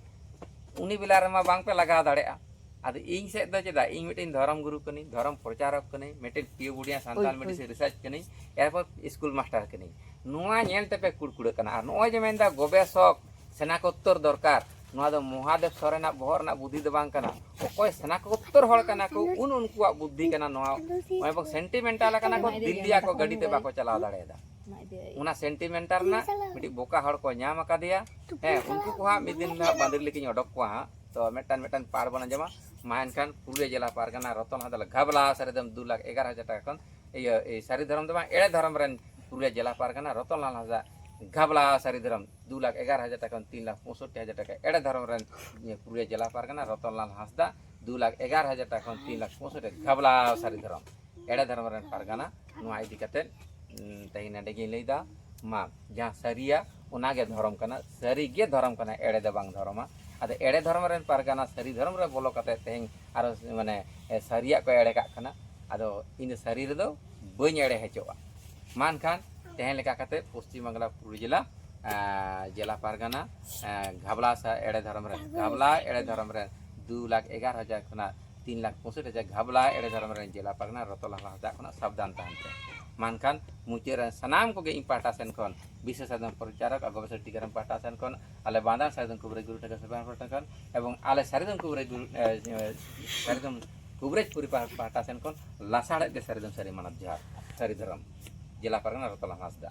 ᱩᱱᱤ ᱵᱮᱞᱟ ᱨᱮᱢᱟ ᱵᱟᱝ ᱯᱮ ᱞᱟᱜᱟᱣ ᱫᱟᱲᱮᱭᱟᱜᱼᱟ᱾ ᱟᱫᱚ ᱤᱧ ᱥᱮᱫ ᱫᱚ ᱪᱮᱫᱟᱜ? ᱤᱧ ᱢᱤᱫᱴᱮᱱ ᱫᱷᱚᱨᱚᱢ ᱜᱩᱨᱩ ᱠᱟᱹᱱᱟᱹᱧ, ᱫᱷᱚᱨᱚᱢ ᱯᱨᱚᱪᱟᱨᱚᱠ ᱠᱟᱹᱱᱟᱹᱧ, ᱢᱤᱫᱴᱮᱱ ᱯᱤᱭᱳ ᱵᱩᱰᱤᱭᱟ ᱥᱟᱱᱛᱟᱲ ᱦᱳᱭ, ᱦᱳᱭ᱾ ᱢᱮᱰᱤᱥᱤᱱ ᱨᱤᱥᱟᱨᱪ ᱠᱟᱹᱱᱟᱹᱧ, ᱮᱨᱯᱚᱨ ᱥᱠᱩᱞ ᱢᱟᱥᱴᱟᱨ ᱠᱟᱹᱱᱟᱹᱧ᱾ ᱱᱚᱣᱟ ᱧᱮᱞ ᱛᱮᱯᱮ ᱠᱩᱲᱠᱩᱲᱟᱹᱜ ᱠᱟᱱᱟ᱾ ᱟᱨ ᱱᱚᱜᱼᱚᱭ ᱡᱮ ᱢᱮᱱᱫᱟ ᱜᱚᱵᱮᱥᱚᱠ, ᱥᱮᱱᱟᱠᱚᱛᱛᱚᱨ ᱫᱚᱨᱠᱟᱨ, ᱱᱚᱣᱟ ᱫᱚ ᱢᱚᱦᱟᱫᱮᱵ ᱥᱚᱨᱮᱱᱟᱜ ᱵᱚᱦᱚᱜ ᱨᱮᱱᱟᱜ ᱵᱩᱫᱽᱫᱷᱤ ᱫᱚ ᱵᱟᱝ ᱠᱟᱱᱟ᱾ ᱚᱠᱚᱭ ᱥᱮᱱᱟᱠᱚᱛᱛᱚᱨ ᱦᱚᱲ ᱠᱟᱱᱟ ᱠᱚ, ᱩᱱ ᱩᱱᱠᱩᱣᱟᱜ ᱵᱩᱫᱽᱫᱷᱤ ᱠᱟᱱᱟ ᱱᱚᱣᱟ᱾ ᱱᱚᱜᱼᱚᱭ ᱵᱚ ᱥᱮᱱᱴᱤᱢᱮᱱᱴᱟᱞ ᱟᱠᱟᱱᱟ ᱠᱚ, ᱫᱤᱞᱞᱤ ᱟᱠᱚ ᱜᱟᱹᱰᱤ ᱛᱮ ᱵᱟᱠᱚ ᱪᱟᱞᱟᱣ ᱫᱟᱲᱮᱭᱟᱫᱟ᱾ ᱚᱱᱟ ᱥᱮᱱᱴᱤᱢᱮᱱᱴᱟᱞ ᱨᱮᱱᱟᱜ ᱢᱤᱫᱴᱤᱡ ᱵᱚᱠᱟ ᱦᱚᱲ ᱠᱚ ᱧᱟᱢ ᱟᱠᱟᱫᱮᱭᱟ᱾ ᱦᱮᱸ, ᱩᱱᱠᱩ ᱠᱚ ᱦᱟᱸᱜ ᱢᱤᱫ ᱫᱤᱱ ᱦᱟᱸᱜ ᱵᱟᱸᱫᱽᱨᱤ ᱞᱮᱠᱟᱧ ᱚᱰᱚᱠ ᱠᱚᱣᱟ ᱦᱟᱸᱜ᱾ ᱛᱚ ᱢᱤᱫᱴᱟᱝ ᱢᱤᱫᱴᱟᱝ ᱯᱟᱲ ᱵᱚᱱ ᱟᱸᱡᱚᱢᱟ᱾ ᱢᱟ ᱮᱱᱠᱷᱟᱱ ᱯᱩᱨᱩᱞᱤᱭᱟᱹ ᱡᱮᱞᱟ ᱯᱟᱨᱜᱟᱱᱟ ᱨᱚᱛᱚᱱ ᱦᱟᱸᱥᱫᱟ ᱜᱷᱟᱵᱽᱞᱟ ᱥᱟᱹᱨᱤ ᱫᱷᱚᱨᱚᱢ ᱫᱩ ᱞᱟᱠᱷ ᱮᱜᱟᱨᱚ ᱦᱟᱡᱟᱨ ᱴᱟᱠᱟ ᱠᱷᱚᱱ, ᱤᱭᱟᱹ, ᱮᱭ ᱥᱟᱹᱨᱤ ᱫᱷᱚᱨᱚᱢ ᱫᱚ ᱵᱟᱝ, ᱮᱲᱮ ᱫᱷᱚᱨᱚᱢ ᱨᱮᱱ ᱯᱩᱨᱩᱞᱤᱭᱟᱹ ᱡᱮᱞᱟ ᱯᱟᱨᱜᱟᱱᱟ ᱨᱚᱛᱚᱱ ᱞᱟᱞ ᱦᱟᱸᱥᱫᱟ ᱜᱷᱟᱵᱽᱞᱟ ᱥᱟᱹᱨᱤ ᱫᱷᱚᱨᱚᱢ ᱫᱩ ᱞᱟᱠᱷ ᱮᱜᱟᱨᱚ ᱦᱟᱡᱟᱨ ᱴᱟᱠᱟ ᱠᱷᱚᱱ ᱛᱤᱱ ᱞᱟᱠᱷ ᱯᱚᱸᱭᱥᱚᱴᱴᱤ ᱦᱟᱡᱟᱨ ᱴᱟᱠᱟ᱾ ᱮᱲᱮ ᱫᱷᱚᱨᱚᱢ ᱨᱮᱱ ᱯᱩᱨᱩᱞᱤᱭᱟᱹ ᱡᱮᱞᱟ ᱯᱟᱨᱜᱟᱱᱟ ᱨᱚᱛᱚᱱ ᱞᱟᱞ ᱦᱟᱸᱥᱫᱟ ᱫᱩ ᱞᱟᱠᱷ ᱮᱜᱟᱨᱚ ᱦᱟᱡᱟᱨ ᱴᱟᱠᱟ ᱠᱷᱚᱱ ᱛᱤᱱ ᱞᱟᱠᱷ ᱯᱚᱸᱭᱥᱚᱴᱴᱤ ᱜᱷᱟᱵᱽᱞᱟ ᱥᱟᱹᱨᱤ ᱫᱷᱚᱨᱚᱢ᱾ ᱮᱲᱮ ᱫᱷᱚᱨᱚᱢ ᱨᱮᱱ ᱯᱟᱨᱜᱟᱱᱟ᱾ ᱱᱚᱣᱟ ᱤᱫᱤ ᱠᱟᱛᱮ, ᱩᱸ, ᱛᱮᱦᱮᱧ ᱱᱚᱰᱮ ᱜᱤᱧ ᱞᱟᱹᱭᱫᱟ᱾ ᱢᱟ, ᱡᱟᱦᱟᱸ ᱥᱟᱹᱨᱤᱭᱟ, ᱚᱱᱟᱜᱮ ᱫᱷᱚᱨᱚᱢ ᱠᱟᱱᱟ, ᱥᱟᱹᱨᱤᱜᱮ ᱫᱷᱚᱨᱚᱢ ᱠᱟᱱᱟ, ᱮᱲᱮ ᱫᱚ ᱵᱟᱝ ᱫᱷᱚᱨᱚᱢᱟ᱾ ᱟᱫᱚ ᱮᱲᱮ ᱫᱷᱚᱨᱚᱢ ᱨᱮᱱ ᱯᱟᱨᱜᱟᱱᱟ ᱥᱟᱹᱨᱤ ᱫᱷᱚᱨᱚᱢ ᱨᱮ ᱵᱚᱞᱚ ᱠᱟᱛᱮ ᱛᱮᱦᱮᱧ ᱟᱨᱚ, ᱢᱟᱱᱮ, ᱮ, ᱥᱟᱹᱨᱤᱭᱟᱜ ᱠᱚ ᱮᱲᱮ ᱠᱟᱜ ᱠᱟᱱᱟ᱾ ᱟᱫᱚ ᱤᱧ ᱫᱚ ᱥᱟᱹᱨᱤ ᱨᱮᱫᱚ ᱵᱟᱹᱧ ᱮᱲᱮ ᱦᱚᱪᱚᱜᱼᱟ᱾ ᱢᱟ ᱮᱱᱠᱷᱟᱱ ᱛᱮᱦᱮᱧ ᱞᱮᱠᱟ ᱠᱟᱛᱮ ᱯᱚᱥᱪᱤᱢ ᱵᱟᱝᱞᱟ ᱯᱩᱨᱩᱞᱤᱭᱟᱹ ᱡᱮᱞᱟ, ᱮ, ᱡᱮᱞᱟ ᱯᱟᱨᱜᱟᱱᱟ, ᱮ, ᱜᱷᱟᱵᱽᱞᱟ ᱥᱟ-, ᱮᱲᱮ ᱫᱷᱚᱨᱚᱢ ᱨᱮᱱ, ᱜᱷᱟᱵᱽᱞᱟ ᱮᱲᱮ ᱫᱷᱚᱨᱚᱢ ᱨᱮᱱ ᱫᱩ ᱞᱟᱠᱷ ᱮᱜᱟᱨᱚ ᱦᱟᱡᱟᱨ ᱠᱷᱚᱱᱟᱜ ᱛᱤᱱ ᱞᱟᱠᱷ ᱯᱚᱸᱭᱥᱚᱴᱴᱤ ᱦᱟᱡᱟᱨ ᱜᱷᱟᱵᱽᱞᱟ ᱮᱲᱮ ᱫᱷᱚᱨᱚᱢ ᱨᱮᱱ ᱡᱮᱞᱟ ᱯᱟᱨᱜᱟᱱᱟ ᱨᱚᱛᱚᱱ ᱞᱟᱞ ᱦᱟᱸᱥᱫᱟ ᱠᱷᱚᱱᱟᱜ ᱥᱟᱵᱫᱷᱟᱱ ᱛᱟᱦᱮᱱ ᱯᱮ᱾ ᱢᱟ ᱮᱱᱠᱷᱟᱱ ᱢᱩᱪᱟᱹᱫ ᱨᱮ ᱥᱟᱱᱟᱢ ᱠᱚᱜᱮ ᱤᱧ ᱯᱟᱦᱴᱟ ᱥᱮᱱ ᱠᱷᱚᱱ, ᱵᱤᱥᱥᱚ ᱥᱟᱨᱡᱚᱢ ᱯᱨᱚᱪᱟᱨᱚᱠ ᱟᱨ ᱜᱚᱵᱮᱥᱚᱠ ᱴᱤᱠᱟᱹᱨᱟᱢ ᱯᱟᱦᱴᱟ ᱥᱮᱱ ᱠᱷᱚᱱ, ᱟᱞᱮ ᱵᱟᱸᱫᱟᱱ ᱥᱟᱨᱡᱚᱢ ᱠᱩᱵᱨᱟᱹᱭ ᱜᱩᱨᱩ ᱴᱷᱟᱹᱠᱩᱨ ᱥᱚᱵᱷᱟ ᱯᱟᱦᱴᱟ ᱠᱷᱚᱱ, ᱮᱵᱚᱝ ᱟᱞᱮ ᱥᱟᱨᱡᱚᱢ ᱠᱩᱵᱨᱟᱹᱭ ᱜᱩᱨᱩ, ᱮ, ᱮ, ᱥᱟᱨᱡᱚᱢ ᱠᱩᱵᱨᱟᱹᱭ ᱯᱩᱨᱤ ᱯᱟᱦ-, ᱯᱟᱦᱴᱟ ᱥᱮᱱ ᱠᱷᱚᱱ ᱞᱟᱥᱟᱲᱦᱮᱫ ᱜᱮ ᱥᱟᱹᱨᱤ ᱫᱷᱚᱨᱚᱢ ᱥᱟᱹᱨᱤ ᱢᱟᱱᱚᱛ ᱡᱚᱦᱟᱨ᱾ ᱥᱟᱹᱨᱤ ᱫᱷᱚᱨᱚᱢ ᱡᱮᱞᱟ ᱯᱟᱨᱜᱟᱱᱟ ᱨᱚᱛᱚᱱ ᱞᱟᱞ ᱦᱟᱸᱥᱫᱟ᱾